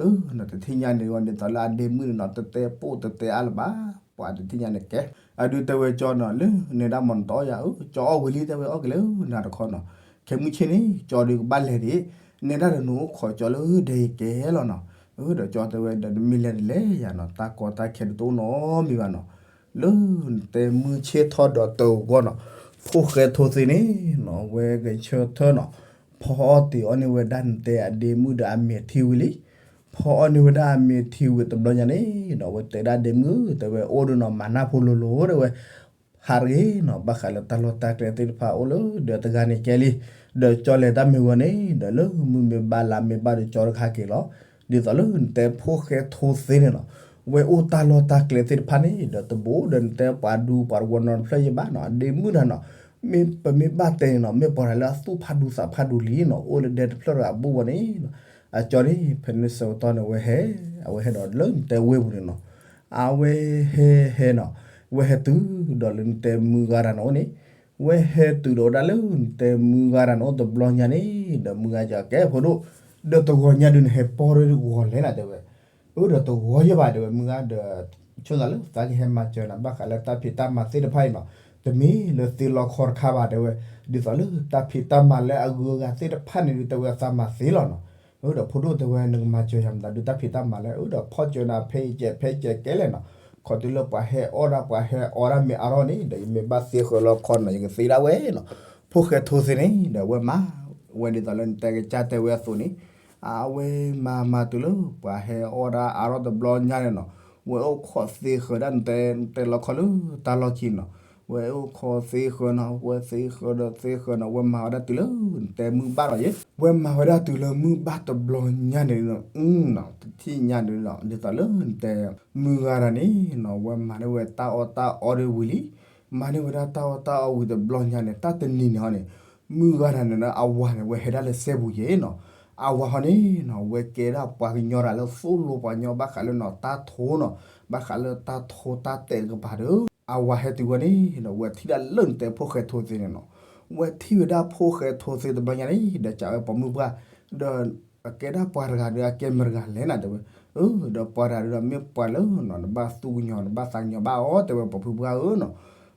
အၢ နတထံၣ်ညါန့ၣ်ဂီၢ် ဒ်သိးလၢအဒ့မုၣ်န့ၣ်နီၤ တတဲပိၢ်တတဲအါလၢၤဘၣ်, ပှၤတထံၣ်ညါန့ၣ်ကဲ, အဒုးတဲဝဲကၠီနီၤ လၢနဲဒၣ်မ့ၢ်နတအီၣ်ယၤ အၢ ကၠီအီၣ်ဝံၤလံ တဲဝဲအီၣ်က့ၤလၢ နၤတခီနီၤ, ခဲမုၢ်ဆ့ၣ်န့ၣ် ကၠီဒုးကဘၣ်လဲၤဒံး, နဲဒၣ်ဒီးနအိၣ်ခိးကၠီလၢဒဲကဲလီၤနီၤ, အၢ ဒီးကၠီတဲဝဲဒီးနမ့ၢ်လဲၤဒ်လဲၣ်ယၤနီၤ တၢ်ကီတၢ်ခဲဒုးတအိၣ်နီတမံၤဘၣ်နီၤ, လၢနတဲမုၢ်ဆ့ၣ်ထီၣ်ဒီးတဂီၢ်နီၤ, ဖိၣ်ဃဲထိသ့န့ၣ်နီၤ ဝဲကဆၢထၢၣ်နီၤ ဖီအီၣ်တ့ၤအီၣ်န့ၢ်ဝဲဒၣ်နတဲအဒ့မုၣ်ဒီးအမဲာ်ထံဝံၤလံ, ဖီအီၣ်န့ၢ်ဝဲဒၣ်အမဲာ်ထံဝံၤတဘျီညါန့ၣ်ဒီး အဝဲတဲဒၣ်ဒ့မုၣ် တဲဝဲအိၣ်ဒီးနီၤ မၤနၢ်ဖိလိၤလိၤ တဲဝဲ ဟးတဂ့ၤနီၤ ဘၣ်ဃးလၢတၢ်လီၢ်တၢ်ကျဲသ့ၣ်တဖၣ် အိၣ်လၢဒီးတဂၤန့ၣ်ကဲလံ, ဒီးကၠီလဲၤတၢ်မ့ၢ်ဝဲန့ၣ် ဒီးလၢမုၢ်မ့ၢ်ဘၣ်လါမ့ၢ်ဘၣ်ဒီးကၠီတခါက့ၤလီၤ, ဒ်သိးလၢနတဲဖိၣ်ဃဲထိသ့န့ၣ်နီၤ, ဝဲအိၣ်တၢ်လီၢ်တၢ်ကျဲသ့ၣ်တဖၣ်န့ၣ် ဒီးတဘူးဒီးနတဲပှၤဒူပှၤတဝီနီတဖျၢၣ်ယဘၣ်နီၤ အဒ့မုၣ်တၢ်နီၤ, မ့ၢ်ပမ့ၢ်ဘၣ်တဲန့ၣ်နီၤ မ့ၢ်ပှၤတဂၤလၢအသူၣ်ဖးဒူသးဖးဒူလံနီၤ အိၣ်လၢဒဲတဖျၢၣ်တဂၤအဘူၣ်ဝဲန့ၣ်, အကၠီန့ၣ် ဖဲန့ၣ်ဆၢကတီၢ်န့ၣ် အဝဲဟဲ, အဝဲဟဲဒီးလၢနတဲဝ့ၢ်ပူၤန့ၣ်နီၤ, အဝဲဟဲဟဲနီၤ, ဝဲဟဲတုၤဒီးလၢနတဲမုၢ်ဂၤတၢ်န့ၣ်အိၣ်န့ၣ်, ဝဲဟဲတုၤဒီးဝဲဒၣ်လၢနတဲမုၢ်ဂၤတၢ်န့ၣ်အိၣ်တဘျီညါန့ၣ် ဒီးမုၢ်ဂၤကၠီကဲဖိဒိၣ်, ဒီးတဂီၤညါဒုးနဟဲပီၢ်ဒီးဂီၤလဲၣ်နၤ တဲဝဲ အၢ ဒီးတဂီၤယဲၢ်ဘၣ် တဲဝဲ မုၢ်ဂၤဒီး ဆိသးလၢသးကဟဲမၤစၢၤနၤ ဘၣ်ဃးလၢတၢ်ဖံးတၢ်မၤသ့ၣ်တဖၣ်အံၤနီၤ, တမ့ၢ်လၢသ့လီခီတခါဘၣ် တဲဝဲ, ဒ်သိးလၢတၢ်ဖံးတၢ်မၤလၢအဂုၤအဂၤသ့ၣ်တဖၣ်န့ၣ်ဒုး တဲဝဲသးမၤသ့လီၤနီၤ, အၢ ဒီးဖိဒိၣ်တဲဝဲ နကမၤစၢၤယၤမတၤဒုး တၢ်ဖံးတၢ်မၤလၢ အၢ ဒီးဖီၣ်စၢၤနၤဖဲအံၤကဲ ဖဲအံၤကဲကဲလဲၣ်နီၤ, ခီတုၤလၢပှၤဟဲအီၣ်ဒၣ် ပှၤဟဲအီဒၣ်မ့ၢ်အါထီၣ်န့ၣ် ဒီးယမ့ၢ်ဘၣ်သ့ဃၢၤလီခီနီၤ ယကသ့ဒၣ်ဝဲနီၤ, ဖိၣ်ဃဲထိသ့န့ၣ် ဒီးအဝဲမၤ ဝဲဒ်သိးလၢနတဲကစၢ်တဲဝဲအသိးန့ၣ် အဝဲမၤမၤတုၤလၢ ပှၤဟဲအီၣ်ဒၣ်အါထီၣ်တဘျီညါန့ၣ်နီၤ, ဝဲအိၣ်ခိးသ့ဃၢၤဒၣ်နတဲ နတဲလီခီလၢတၢ်လီၢ်ခံနီၤ, ဝဲအိၣ်ခိးသ့ဃၢၤနီၤ ဝဲသ့ဃၢၤဒီးသ့ဃၢၤနီၤ ဝဲမၤဝဲဒၣ်တုၤလၢ နတဲမုၢ်ဘၣ်လီၤယဲၢ် ဝဲမၤဝဲဒၣ်တုၤလၢမုၢ်ဘၣ်တဘျီညါန့ၣ်နီၤ, အၢ တထံၣ်ညါန့ၣ်နီၤ ဒ်သိးလၢနတဲ မုၢ်ဂၤတၢ်န့ၣ်နီၤ ဝဲမၤန့ၢ်ဝဲတၢ်အီၣ်တၢ်အီဒၣ်ဝံၤလံ, မၤန့ၢ်ဝဲဒၣ်တၢ်အီၣ်တၢ်အီဝံၤတဘျီညါန့ၣ် တၢ်တနံၤန့ၣ်ဟီန့ၣ် မုၢ်ဂၤတၢ်န့ၣ်နီၤ အဝၤန့ၣ် ဝဲဟဲဒၣ်လၢစဲပူၤယဲၢ်နီၤ, အဝၤဟီန့ၣ်နီၤ ဝဲကဲဒၣ်ပှၤကညီတၢ်လၢသိၣ်လိပှၤကညီ ဘၣ်ဃးလၢနီၤ တၢ်ထိနီၤ, ဘၣ်ဃးလၢတၢ်ထိတၢ်တဲာ်တကပၤဒီး အဝၤဟဲတုၤဝဲန့ၣ်နီၤ ဝဲထံၣ်ဒၣ်လၢနတဲဖိၣ်ဃဲထိသ့န့ၣ်နီၤ, ဝဲထံၣ်ဝဲဒၣ်ဖိၣ်ဃဲထိသ့တဘျီညါန့ၣ် ဒီးကးဝဲပိာ်မုၣ်ပှၢ်, ဒီး အကဲဒၣ်ပှၤတဂၤဒီး အကဲမတၤတဂၤလဲၣ်နၤ တဲဝဲ, အၢ ဒီးပှၤတဂၤဒီး မ့ၢ်ပှၤလၢနီၤ နဘၣ်သူၣ်ကညီၤ နဘၣ်သးကညီၤဘၣ်အီၤ တဲဝဲ ပိာ်မုၣ်ပှၢ်ဧၢနီၤ,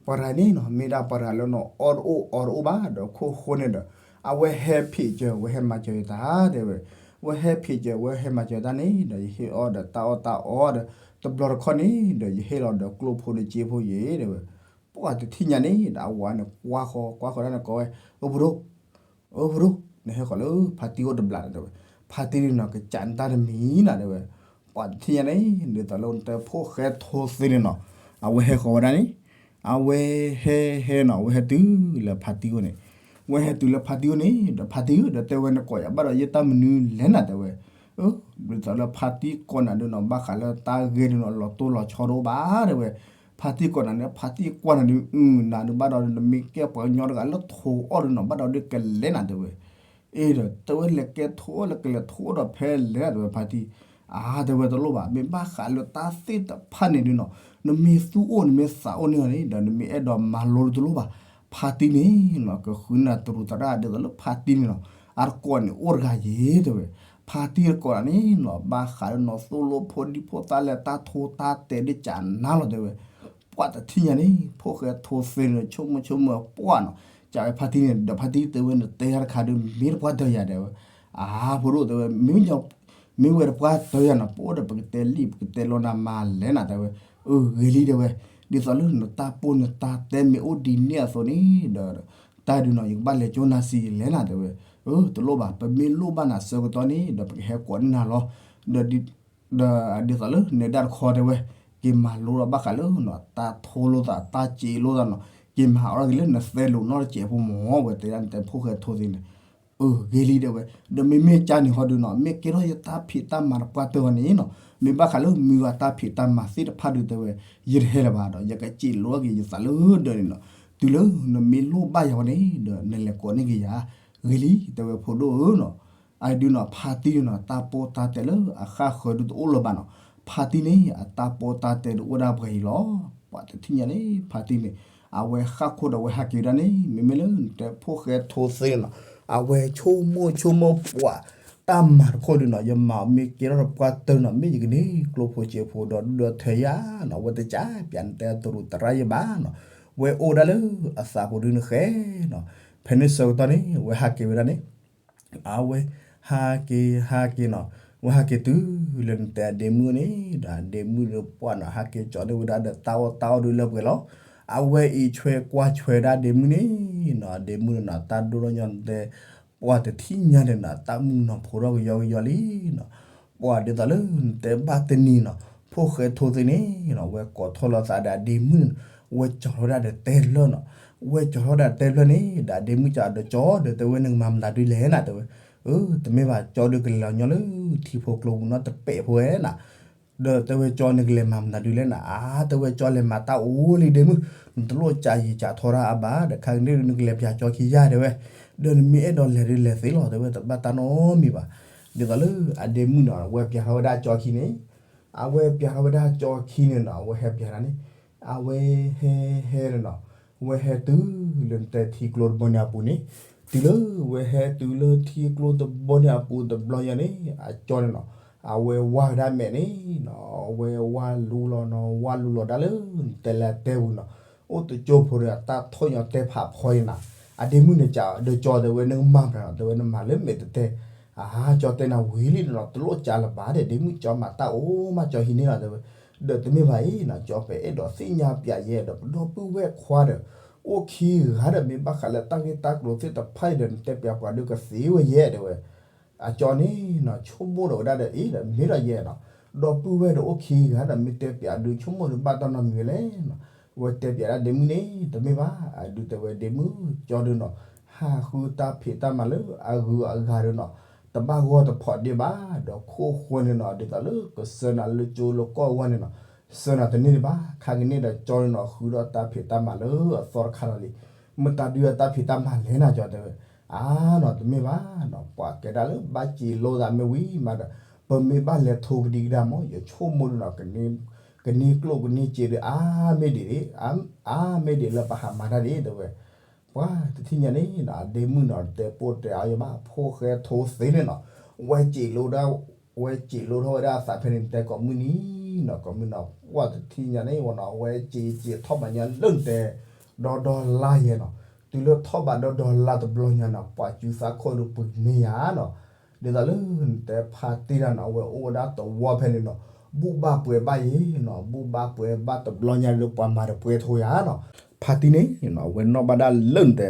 ပှၤတဂၤန့ၣ်နီၤ မ့ၢ်ဒၣ်ပှၤတဂၤလၢနီၤ အီၣ်တအိၣ်အီတအိၣ်ဘၣ် ဒီးခိၣ်ဃိန့ၣ်ဒီး အဝဲဟဲဖံးစၢၤ ဝဲဟဲမၤစၢၤယတၢ် တဲဝဲ, ဝဲဟဲဖံးစၢၤ ဝဲဟဲမၤစၢၤတၢ်န့ၣ်ဒီး ယဟ့ၣ်အီၣ်ဒီးတၢ်အီၣ်တၢ်အီဒီး တဘျီတခီၣ်န့ၣ်ဒီး ယဟ့ၣ်လီၤဒီးကျိၣ်ဖိဒီးစ့ဖိယဲၢ် တဲဝဲ, ပှၤတထံၣ်ညါန့ၣ်ဒီး အဝၤန့ၣ် ကွၢ်ဃီ ကွၢ်ဃီဒၣ်န့ၣ်ကိးဝဲ, အိၣ်ဖိဒိၣ် အိၣ်ဖိဒိၣ် နဟဲဃီၤလၢဖါတံၢ်အိၣ်တဘျီန့ၣ် တဲဝဲ, ဖါတံၢ်န့ၣ်နီၤ ကစးနတၢ်တမံၤနၤ တဲဝဲ, ပှၤတထံၣ်ညါန့ၣ် ဒ်သိးလၢနတဲဖိၣ်ဃဲထိသ့န့ၣ်နီၤ, အဝဲဟဲဃီၤဝဲဒၣ်န့ၣ်, အဝဲဟဲဟဲနီၤ အဝဲဟဲတုၤလၢဖါတံၢ်အိၣ်န့ၣ်, ဝဲဟဲတုၤလၢဖါတံၢ်အိၣ်န့ၣ် ဒီးဖါတံၢ်ဧၢ ဒီးတဲဝဲ နကိးယၤဘၣ်ဒီးယဲၢ်တၢ်မနုၤလဲၣ်နၤ တဲဝဲ, အၢ ဒ်သိးလၢဖါတံၢ်ကိးနၤဒုးနီၤ ဘၣ်ဃးလၢတၢ်ဂ့ၢ်ဒုးနီၤ လီၤတိၢ်လီၤဆီတအိၣ်ဘၣ် တဲဝဲ, ဖါတံၢ်ကိးနၤန့ၣ် ဖါတံၢ်ကွၢ်နၤဒုး အုၣ် နၤဒုးဘၣ်ဒီး နမ့ၢ်ကဲပှၤကညီတဂၤလၢထိအီၣ်ဒုးနီၤ ဘၣ်ဒီးဒုးကလဲၤနၤ တဲဝဲ, အ့ဒီး တဲဝဲလဲၤကဲထိလၢကလဲၤထိဒီးဖဲလဲၣ်နၤ တဲဝဲ ဖါတံၢ်, အါ တဲဝဲတလိၣ်ဘၣ် မ့ၢ်ဘၣ်ဃးလၢတၢ်သ့ၣ်တဖၣ်န့ၣ်ဒုးနီၤ နမ့ၢ်သူၣ်အိၣ်နမ့ၢ်သးအိၣ်န့ၣ်န့ၣ်ဒီး နမ့ၢ်အဲၣ်ဒိးမၤလိတလိၣ်ဘၣ်, ဖါတံၢ်န့ၣ်နီၤ ကဃုနၢ်တရူးသရၣ် ဒ်သိးလၢဖါတံၢ်န့ၣ်နီၤ အတကိးန့ၣ်အိၣ်တဂၤယဲၢ် တဲဝဲ, ဖါတံၢ်တကိးနၤန့ၣ်နီၤ ဘၣ်ဃးလၢနီၤ သိၣ်လိဖိဒံဖိသၣ်လဲၣ် တၢ်ထိတၢ်တဲာ်ဒ်ကနၤလီၤ တဲဝဲ, ပှၤတထံၣ်ညါန့ၣ် ဖိၣ်ဃဲထိသ့န့ၣ် ဆိကမိၣ်ဆိကမိၣ်ပှၢ်နီၤ, ကးဝဲဖါတံၢ်န့ၣ် ဒီးဖါတံၢ်တဲဝဲ နတဲယၤတခါဒုး မ့ၢ်တပှၢ်တၢၢ်ယၤ တဲဝဲ, အါ ဖိဒိၣ် တဲဝဲ မ့ၢ် မ့ၢ်ဝဲတပှၢ်တၢၢ်ယၤနီၤ ပအိၣ်ဒီးပကတဲလံာ် ပကတဲလီၤနၤမၤလဲၣ်နၤ တဲဝဲ, အၢ ဂ့ၤလံ တဲဝဲ, ဒ်သိးလၢနတၢ်ပိၢ်နတၢ်တဲမ့ၢ်အိၣ်ဒ်န့ၣ်အသိးန့ၣ်ဒီး တၢ်ဒုးနီၤ ယကဘၣ်လဲၤကၠိနၤဆံးလဲၣ်နၤ တဲဝဲ, အၢ တလိၣ်ဘၣ် ပမ့ၢ်လိၣ်ဘၣ်နၤဆၢကတီၢ်န့ၣ်ဒီး ပကဟဲကိးန့ၢ်နၤလီၤ, ဒီး ဒီးဒ်သိးလၢနဲဒၣ်တခီ တဲဝဲ, က့ၤမၤလိဒီးဘၣ်ဃးလၢနီၤ တၢ်ထိလိာ်သး တၢ်စ့လိာ်သးနီၤ က့ၤမၤအီၣ်ထီၣ်က့ၤလၢနသဲလိာ်နီတစဲးဖိမၢ် ဝဲတဲဒၣ်နတဲဖိၣ်ဃဲထိသ့န့ၣ်, အၢ ဂ့ၤလံ တဲဝဲ, ဒီးမ့မ့ၢ်ကၢ်န့ၣ်ဟီဒုးနီၤ မ့ၢ်ကဲထီၣ်ယတၢ်ဖံးတၢ်မၤတပှၢ်တၢၢ်ဝဲန့ၣ်နီၤ မ့ၢ်ဘၣ်ဃးလၢမုၢ်ဂၤတၢ်ဖံးတၢ်မၤသ့ၣ်တဖၣ်ဒုး တဲဝဲ, ယတဟဲလၢၤဘၣ်ဒီး ယကစ့လိာ်က့ၤယသးလၢဒၢးန့ၣ်နီၤ, တုၤလၢနမ့ၢ်လိၣ်ဘၣ်ယၤဝဲန့ၣ်ဒီး နလဲၤကိးန့ၢ်က့ၤယၤ, ဂ့ၤလံ တဲဝဲ ဖိဒိၣ်ဧၢနီၤ, အဒုးနီၤ ဖါတံၢ်န့ၣ်နီၤ တၢ်ပိၢ်တၢ်တဲာ်လၢအဃၣ်ဃၢၤဒုးတအိၣ်လၢၤဘၣ်နီၤ, ဖါတံၢ်န့ၣ် အတၢ်ပိၢ်တၢ်တဲာ်ဒုးအိၣ်ဒၣ်ပှဲၤအံၤလီၤ, ပှၤတထံၣ်ညါန့ၣ် ဖါတံၢ်န့ၣ် အဝဲဃၣ်ခိၣ်ဒီးအဝဲဟးက့ၤဝဲဒၣ်န့ၣ် မ့မ့ၢ်လၢနတဲဖိၣ်ဃဲထိသ့န့ၣ်နီၤ, အဝဲဆိကမိၣ်ဆိကမိၣ်ပှၢ် တၢ်မၤတခိၣ်ဒုနီၤ ယမၤအီၤမ့ၢ်ကဲထီၣ်တပှၢ်တၢၢ်နီၤ မ့ၢ်ယကန့ၢ်ကျိဖိစ့ဖိဒီးဒုၣ်ဒီးထၢယၤနီၤ အဝဲတကးပၠးနတဲတရူးတရၣ်ယဘၣ်နီၤ, ဝဲအိၣ်ဝဲဒၣ်လၢအသးပူၤဒုနဃဲနီၤ, ဖဲန့ၣ်ဆၢကတီၢ်န့ၣ် ဝဲဟးက့ၤဝဲဒၣ်န့ၣ် အဝဲဟးက့ၤ ဟးက့ၤနီၤ, ဝဲဟဲက့ၤတုၤလၢနတဲအဒ့မုၣ်န့ၣ်ဒီး အဒ့မုၣ်န့ၣ်ပှၢ်နီၤ ဟဲက့ၤကၠီန့ၢ်ဝဲဒၣ်ဒီးတၢ်အီၣ်တၢ်အီဒုလၢပှဲၤလီၤ. အဝဲအံးဆွဲကွၢ်ဆွဲဒၣ်ဒ့မုၣ်န့ၣ်နီၤ, ဒ့မုၣ်န့ၣ်နီၤ တၢ်ဒိၣ်ထီၣ်ညီနတဲ ပှၢ်တထံၣ်ညါန့ၣ်နီၤ တၢ်မုၢ်နီၤဖိထီၣ်ကယီကယီလံနီၤ, ပှၢ်ဒ်သိးလၢနတဲဘၣ်တနံၤနီၤ ဖိၣ်ဃဲထိသ့န့ၣ်နီၤ ဝဲကိးထီၣ်လိာ်သးဒီးအဒ့မုၣ်န့ၣ် ဝဲကၠီထီၣ်ဝဲဒၣ်ဒီးတဲလၢနီၤ, ဝဲကၠီထီၣ်ဝဲဒၣ်တဲဖျၢၣ်န့ၣ် ဒီးအဒ့မုၣ်ကဒီးကၠီဒီးတဲဝဲနကမၤမတၤဒုလဲၣ်နၤ တဲဝဲ, အၢ တမ့ၢ်ဘၣ်ကၠီဒုကလဲၤလီၤညီလၢထံဖိကျိပူၤနီတပဲာ်ဖိဝဲနၤ ဒီးတဲဝဲကၠီနကလဲၤမၤမတၤဒုလဲၣ်နၤ, အါ တဲဝဲကၠီလဲၤမၤတၢ်အိၣ်လံဒ့မုၣ်, နတလိၣ်ကးယံာ်ကးထီတၢ်အါဘၣ်, ဒီးခါကန့ၣ်ဒုနကလဲၤပၠးကၠီခံယၤတဲဝဲ, ဒီးနမ့ၢ်အဲၣ်ဒိးလဲၤဒုလဲၤသ့လီၤ တဲဝဲ တဘၣ်တၢ်နီတမံၤဘၣ်. ဒ်သိးလၢအဒ့မုၣ်နီၤ အဝဲပၠးထီၣ်ဝဲဒၣ်ကၠီခံန့ၣ်, အဝဲပၠးထီၣ်ဝဲဒၣ်ကၠီခံန့ၣ်နီၤ အဝဲဟဲပၠးတၢ်န့ၣ်, အဝဲဟဲဟဲန့ၣ်နီၤ, ဝဲဟဲတုၤလၢနတဲထံကျိတဘီန့ၣ်အပူၤန့ၣ်, တုၤလၢဝဲဟဲတုၤလၢထံကျိတဘီန့ၣ်အပူၤတဘျီညါန့ၣ် အကၠီန့ၣ်နီၤ အဝဲဝါကဒါမဲာ်န့ၣ်နီၤ, အဝဲဝါလူလီၤနီၤ, ဝါလူလီၤဒၣ်လၢနတဲလၢတဲပူၤနီၤ, အိၣ်တကၠိဖိန့ၣ် တၢ်ထီၣ်ညီတဲဖးဖီအံၤနၤ, အဒ့မုၣ်န့ၣ်ကးဒီးကၠီတဲဝဲနကမၤမတၤနီၤ, တဲဝဲနမၤလၢမဲာ်တတဲ, အါ ကၠီတဲနၤဝံၤလံနီၤ, တလိၣ်ကးလၢၤဘၣ်ဒီး ဒ့မုၣ်ကၠီမၤတၢ်အိၣ်မးကၠီဟံးန့ၢ်လီၤတဲဝဲ, ဒီးတမ့ၢ်ဘၣ်အံၤနီၤ ကၠီပအဲၣ်ဒိးသ့ၣ်ညါပၠးယဲဒီးပဒီပုၢ်ဝဲၢ်ခွါဒီး အိၣ်ခံဂၤဒီး မ့ၢ်ဘၣ်ဃးလၢတၢ်ဂ့ၢ်တၢ်ကျိၤသ့ၣ်တဖၣ်အံၤဒီး နတဲပၠးပှၤဒုကသ့ဝဲယဲတဲဝဲ, အကၠီန့ၣ်နီၤ ဆိကမိၣ်ဒီးဝဲဒၣ်ဒီးအံၤဒီး မ့ၢ်ဒီးယဲနီၤ, ဒီပုၢ်ဝဲၢ်ဒီးအိၣ်ခံဂၤဒီး မ့ၢ်တဲပၠးဒုဆိကမိၣ်ဒုဘၣ်တၢ်နီတမံၤဝဲလဲၣ်နီၤ, ဝဲတဲပၠးဒၣ်ဒ့မုၣ်န့ၣ် တမ့ၢ်ဘၣ်, အဒုးတဲဝဲဒ့မုၣ်ကၠီဒုနီၤ, ဟးဃုတၢ်ဖံးတၢ်မၤလၢအဂုၤအဂၤဒီးနီၤ, တဘၣ်ဂီၢ်တဖိးဒ့ဘၣ်, ဒီးခိၣ်ဃိန့ၣ်နီၤ ဒ်သိးလၢကစၢနၤလၢကၠိလၢကီၢ်ဝဲန့ၣ်နီၤ, စၢနၤတန့ၢ်ဒံးဘၣ်, ခါကန့ၣ်ဒီးကၠီန့ၣ်နီၤ ဃုဒီးတၢ်ဖံးတၢ်မၤလၢအသီတခါလီၤလံ, မတၤဒုးအတၢ်ဖံးတၢ်မၤလဲၣ်နၤကၠီတဲဝဲ, အါနီၤ တမ့ၢ်ဘၣ်နီၤ, ပှၤကဲဒၣ်လၢဘၣ်စံးလိသးမ့ၢ်ဝံၤမးဒီး ပမ့ၢ်ဘၣ်လဲၤထိကဒံကဒါမး ယဆိကမိၣ်ဒုနီၤ, ကန့ၢ်ကျိၣ်ကန့ၢ်စ့ဒု အါမ့ၢ်ဒံး, အါမ့ၢ်ဒံးလၢပဟးမၤတၢ်ဒံးတဲဝဲ, ပှၤတထံၣ်ညါန့ၣ်နီၤ အဒ့မုၣ်နီၤ တဲပိာ်တဲအါယဘၣ် ဖိၣ်ဃဲထိသ့န့ၣ်နီၤ, ဝဲစံးလိဒၣ် ဝဲစံးလိထီၣ်ဝဲဒၣ်အသးဖဲန့ၣ် နတဲကိးမုၢ်နံၤနီၤ ကိးမုၢ်နီၤ ပှၤတထံၣ်ညါန့ၣ်ဝဲနီၤ ဝဲစံးစံးထီၣ်ဘၣ်ညါလၢနတဲ ဒီဒီလါယဲနီၤ, တုၤလၢထီၣ်ဘၣ်ဒီဒီလါတဘျီညါနီၤ ပှၤစုသးခိၣ်ဒုပှ့ၤန့ၢ်ယၤနီၤ, ဒ်သိးလၢနတဲဖါတံၢ်တၢ်နီၤ အဝဲအိၣ်ဝဲဒၣ်သဝီဖဲန့ၣ်နီၤ, ဘူၣ်ဘၣ်ပှဲၤဘၣ်ယဲနီၤ, ဘူၣ်ဘၣ်ပှဲၤဘၣ်တဘျီညါလၢပှၤမၤတပှဲၤထိယၤနီၤ, ဖါတံၢ်န့ၣ်နီၤ အဝဲနီၣ်ဘၣ်ဒၣ်လၢနတဲ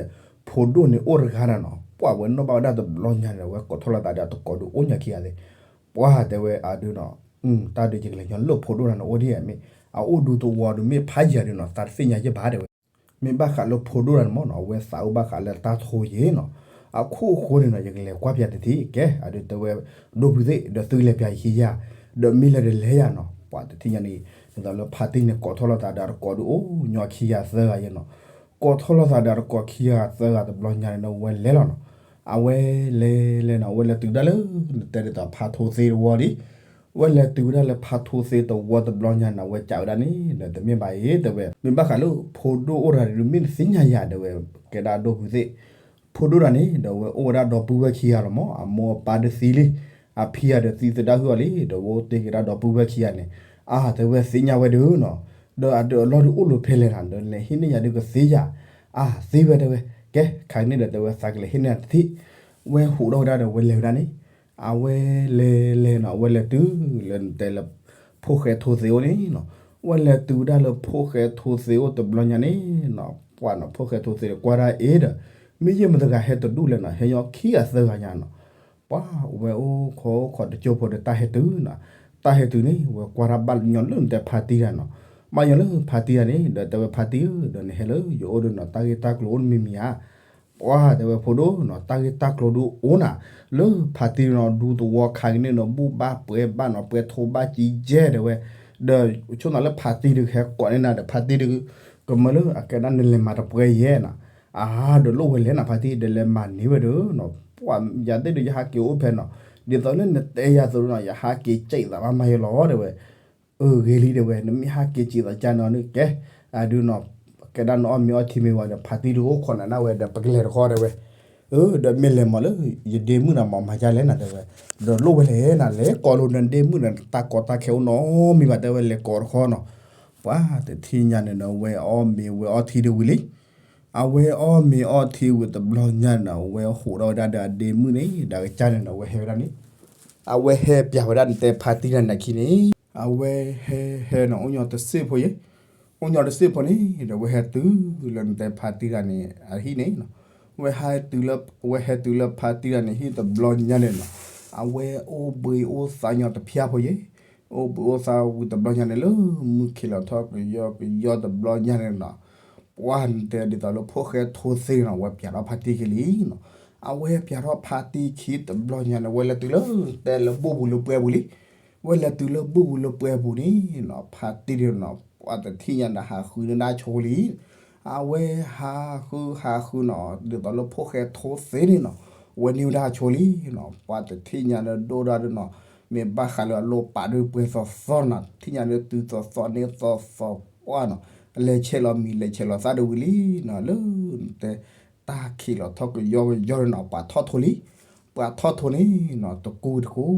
ဖိဒိၣ်န့ၣ်အိၣ်တဂၤနီၤနီၤ, ပှၤဝဲနီၣ်ဘၣ်ဝဲဒၣ်တဘျီညါန့ၣ် အဝဲကိးထီၣ်လိာ်သးဒီးတကိးဒုအိၣ်ညါခံဂၤသ့ၣ်, ပှၤတဲဝဲအဒုနီၤ, တၢ်ဒုးယကလဲၤညီလၢဖိဒိၣ်တၢ်န့ၣ်အိၣ်ဒ်မ့ၢ် အအိၣ်ဒူသဝီဒုးမ့ၢ်ဖးယၤဒုနီၤ သးတသ့ၣ်ညါယဲၢ်ဘၣ်တဲဝဲ, မ့ၢ်ဘၣ်ဃးလၢဖိဒိၣ်တၢ်န့ၣ်မ့ၢ်နီၤ အဝဲသးအိၣ်ဘၣ်ဃးလၢတၢ်ထိယဲၢ်နီၤ, အခိၣ်ဃိန့ၣ်နီၤ ယကလဲၤကွၢ်ပၠးတထံၣ်ကဲ အဒုတဲဝဲ ဒိၣ်ဖုသ့ၣ် ဒီးသုကလဲၤပၠးယခံယၤ, ဒီးမ့ၢ်လဲၤဒီးလဲၤယၤနီၤ, ပှၤတထံၣ်ညါန့ၣ် ဒ်သိးလၢဖါတံၢ်န့ၣ် ကိးထီၣ်လိာ်သးဒီးတကိးဒုအိၣ်ညီခံဂၤသၢဂၤယဲၢ်နီၤ, ကိးထီၣ်လိာ်သးဒီးတကိးခံဂၤသၢဂၤတဘျီညါန့ၣ်ဒီးဝဲလဲၤလီၤနီၤ, အဝဲလဲၤလဲၤနီၤ အဝဲလဲၤတုၤဒၣ်လၢ နတဲဒ်သိးဖါထိသ့တဝီဒံး ဝဲလဲၤတုၤဝဲဒၣ်လၢဖါထိသ့တဝီတဘျီညါန့ၣ် အဝဲကးဝဲဒၣ်န့ၣ် ဒီးတမ့ၢ်ဘၣ်အံၤတဲဝဲ မ့ၢ်ဘၣ်ဃးလၢဖိဒိၣ်အိၣ်တဂၤဒုး မ့ၢ်တသ့ၣ်ညါယၤတဲဝဲ ကဲဒၣ်ဒိၣ်ဖုသ့ၣ်, ဖိဒိၣ်တၢ်န့ၣ် ဒီးဝဲအိၣ်ဝဲဒၣ်ဒီပုၢ်ဝဲၢ်ခံဂၤလီၤမး အမိၢ်အပၢ်ဒုးသံလံ, အဖံဂၤဒီးသံသဒၣ်ဟုၣ်အီၤလံ ဒီးဝဲအိၣ်တ့ၢ်က့ၤဒၣ်ဒီပုၢ်ဝဲၢ်ခံဂၤန့ၣ်, အါ တဲဝဲသ့ၣ်ညါဝဲဒုနီၤ, ဒီးအဒုးအလီၢ်ဒုးအိၣ်လၢဖဲလဲၣ်နီၤ ဒီးလဲၤဟ့ၣ်န့ၢ်ယၤဒုးကသ့ယၤ, အါ သ့ဝဲတဲဝဲ, ကဲ ခါကန့ၣ်ဒီးတဲဝဲသးကလဲၤဟ့ၣ်န့ၢ်တထံၣ်, ဝဲဟူးထီၣ်ဝဲဒၣ်ဒီးဝဲလဲၤဝဲဒၣ်န့ၣ် အဝဲလဲၤလဲၤနီၤ အဝဲလဲၤတုၤလၢနတဲလၢ ဖိၣ်ဃဲထိသ့အိၣ်န့ၣ်နီၤ, ဝဲလဲၤတုၤဝဲဒၣ်လၢဖိၣ်ဃဲထိသ့အိၣ်တဘျီညါန့ၣ်နီၤ ပှၢ်နီၤဖိၣ်ဃဲထိသ့ဒီးကွၢ်ဒၣ်အ့ၣ်ဒီး မ့ၢ်ယဲၢ်မတၤတဂၤဟဲတဒူၣ်လဲၣ်နီၤ ဟဲညီခံဂၤသၢဂၤညါနီၤ, ပှၢ်ဝဲအိၣ်ခိးခိးတကၠိဖိဒီးတၢ်ဟဲတုၤနီၤ, တၢ်ဟဲတုၤန့ၣ် ဝဲကွၢ်ဒၣ်ဘၣ်ညီလၢနတဲဖါတံၢ်တၢ်နီၤ, ဘၣ်ညီလၢဖါတံၢ်တၢ်န့ၣ် ဒီးတဲဝဲဖါတံၢ်ဧၢ ဒီးနဟဲလၢယအိၣ်ဒီးနီၤ တၢ်ဂ့ၢ်တၢ်ကျိၤအိၣ်တမံၤမံၤဧါ ပှၢ်တဲဝဲဖိဒိၣ်နီၤ တၢ်ဂ့ၢ်တၢ်ကျိၤဒုအိၣ်နၤ, လၢဖါတံၢ်နီၤ ဒူသဝီခါကန့ၣ်နီၤ ဘူၣ်ဘၣ်ပှဲၤဘၣ်နီၤ ပှဲၤထိဘၣ်ကံကဲတဲဝဲ, ဒီးဆိၣ်နၤလၢဖါတံၢ်ဒုးကဟဲကိးန့ၢ်နၤဒီး ဖါတံၢ်ဒုး ကမၢလၢအကဲဒၣ်နလဲၤမၤတပှဲၤယဲၢ်နီၤ, အါ ဒီးလိၣ်ဝဲလဲၣ်နၤ ဖါတံၢ်ဒီးလဲၤမၤန့ၢ်ဝဲဒီးနီၤ, ပှၢ်ယၤသ့ၣ်ဒုးယဟးက့ၤအိၣ်ဖဲနီၤ, ဒ်သိးလၢနတဲယၤသိးနီၤ ယဟးက့ၤစံးသးဘၣ်မၤယဲၢ်လီၤတဲဝဲ အဂ့ၤလံတဲဝဲ နမ့ၢ်ဟးက့ၤစံးသးကၢ်နီၤန့ၣ်ကဲ, အဒုနီၤ ကဲဒၣ်နအီၣ်မ့ၤအီထံမ့ၤဝဲဒီး ဖါတံၢ်ဒုးအိၣ်ခိးနၤဒၣ်ဝဲဒီး ပကလဲၤတခီတဲဝဲ, အၢ ဒီးမ့ၢ်လဲၤမးလၢ ယဒ့မုၣ်နၤမး မၤဒ်လဲၣ်နၤ တဲဝဲ, ဒီးလိၣ်ဝဲလဲၣ်နၤ လဲၤကိးလိာ်နဒ့မုၣ်နၤ တၢ်ကီတၢ်ခဲအိၣ်နီတမံၤဘၣ် တဲဝဲ လဲၤကိးတခီနီၤ, ပှၤတထံၣ်ညါန့ၣ်ဒီး ဝဲအီၣ်မ့ၤဝဲအီထံတဝံၤလံ, အဝဲအီၣ်မ့ၤအီထံဝံၤတဘျီညါန့ၣ်ဒီး အဝဲဟးထီၣ်ဝဲဒၣ်ဒီးအဒ့မုၣ်န့ၣ် ဒီးအကစၢ်န့ၣ်ဒီး အဝဲဟဲဝဲဒၣ်န့ၣ်, အဝဲဟဲပၠးဝဲဒၣ်နတဲဖါတံၢ်တၢ်န့ၣ်အခံန့ၣ်, အဝဲဟဲဟဲနီၤ အိၣ်ညီတစ့ၢ်ဖိယဲၢ်, အိၣ်ညီတစ့ၢ်ဖိန့ၣ်ဒီး အဝဲဟဲတုၤလၢနတဲဖါတံၢ်တၢ်န့ၣ်အဟံၣ်န့ၣ်နီၤ, အဝဲဟဲတုၤလၢဖါတံၢ်တၢ်န့ၣ်ဟံၣ်တဘျီညါန့ၣ်နီၤ, အဝဲအိၣ်ဘှံးအိၣ်သါညီတဖၠၣ်ဖိယဲၢ်, အိၣ်ဘှံးအိၣ်သါဝံၤတဘျီညါန့ၣ် လၢမုၢ်ခံးလီၤထီၣ်ကယီကယီတဘျီညါန့ၣ်နီၤ, ပှၤနတဲဒ်သိးလၢဖိၣ်ဃဲထိသ့နီၤ အဝဲပၠးထီၣ်ဖါတံၢ်ခံလံနီၤ, အဝဲပၠးထီၣ်ဖါတံၢ်ခံတဘျီညါန့ၣ် အဝဲလဲၤတုၤလၢ တဲလၢဘူၣ်ပူၤလၢပှဲၤပူၤလံ, အဝဲလဲၤတုၤလၢဘူၣ်ပူၤလၢပှဲၤပူၤန့ၣ်နီၤ ဖါတံၢ်န့ၣ်နီၤ ပှၤတထံၣ်ညါဒီးဟးဃုန့ၢ်ဒၣ်ဆိလံ, အဝဲဟးဃုဟးဃုနီၤ ဒ်သိးလၢဖိၣ်ဃဲထိသ့န့ၣ်နီၤ, အဝဲန့ၢ်ဝဲဒၣ်ဆိလံနီၤ, ပှၤတထံၣ်ညါလၢဒိၣ်ဒၣ်ဒုနီၤ, မ့ၢ်ဘၣ်ဃးလၢအလိၣ်ပာ်ဒုပှဲၤသီသီနီၤ ထံၣ်ညါလၢတုၤသီသီန့ၢ်သီသီပှၢ်နီၤ, လဲၤဆဲးလီၤမံၤလဲၤဆဲးလီၤသၣ်တဝံၤလံနီၤ, လၢနတဲ တၢ်ခံးလီၤထီၣ်ကယီကယီန့ၣ်နီၤ ပှၤထီၣ်ထိလံ, ပှၤထီၣ်ထိန့ၣ်နီၤ တကူဝံၤတက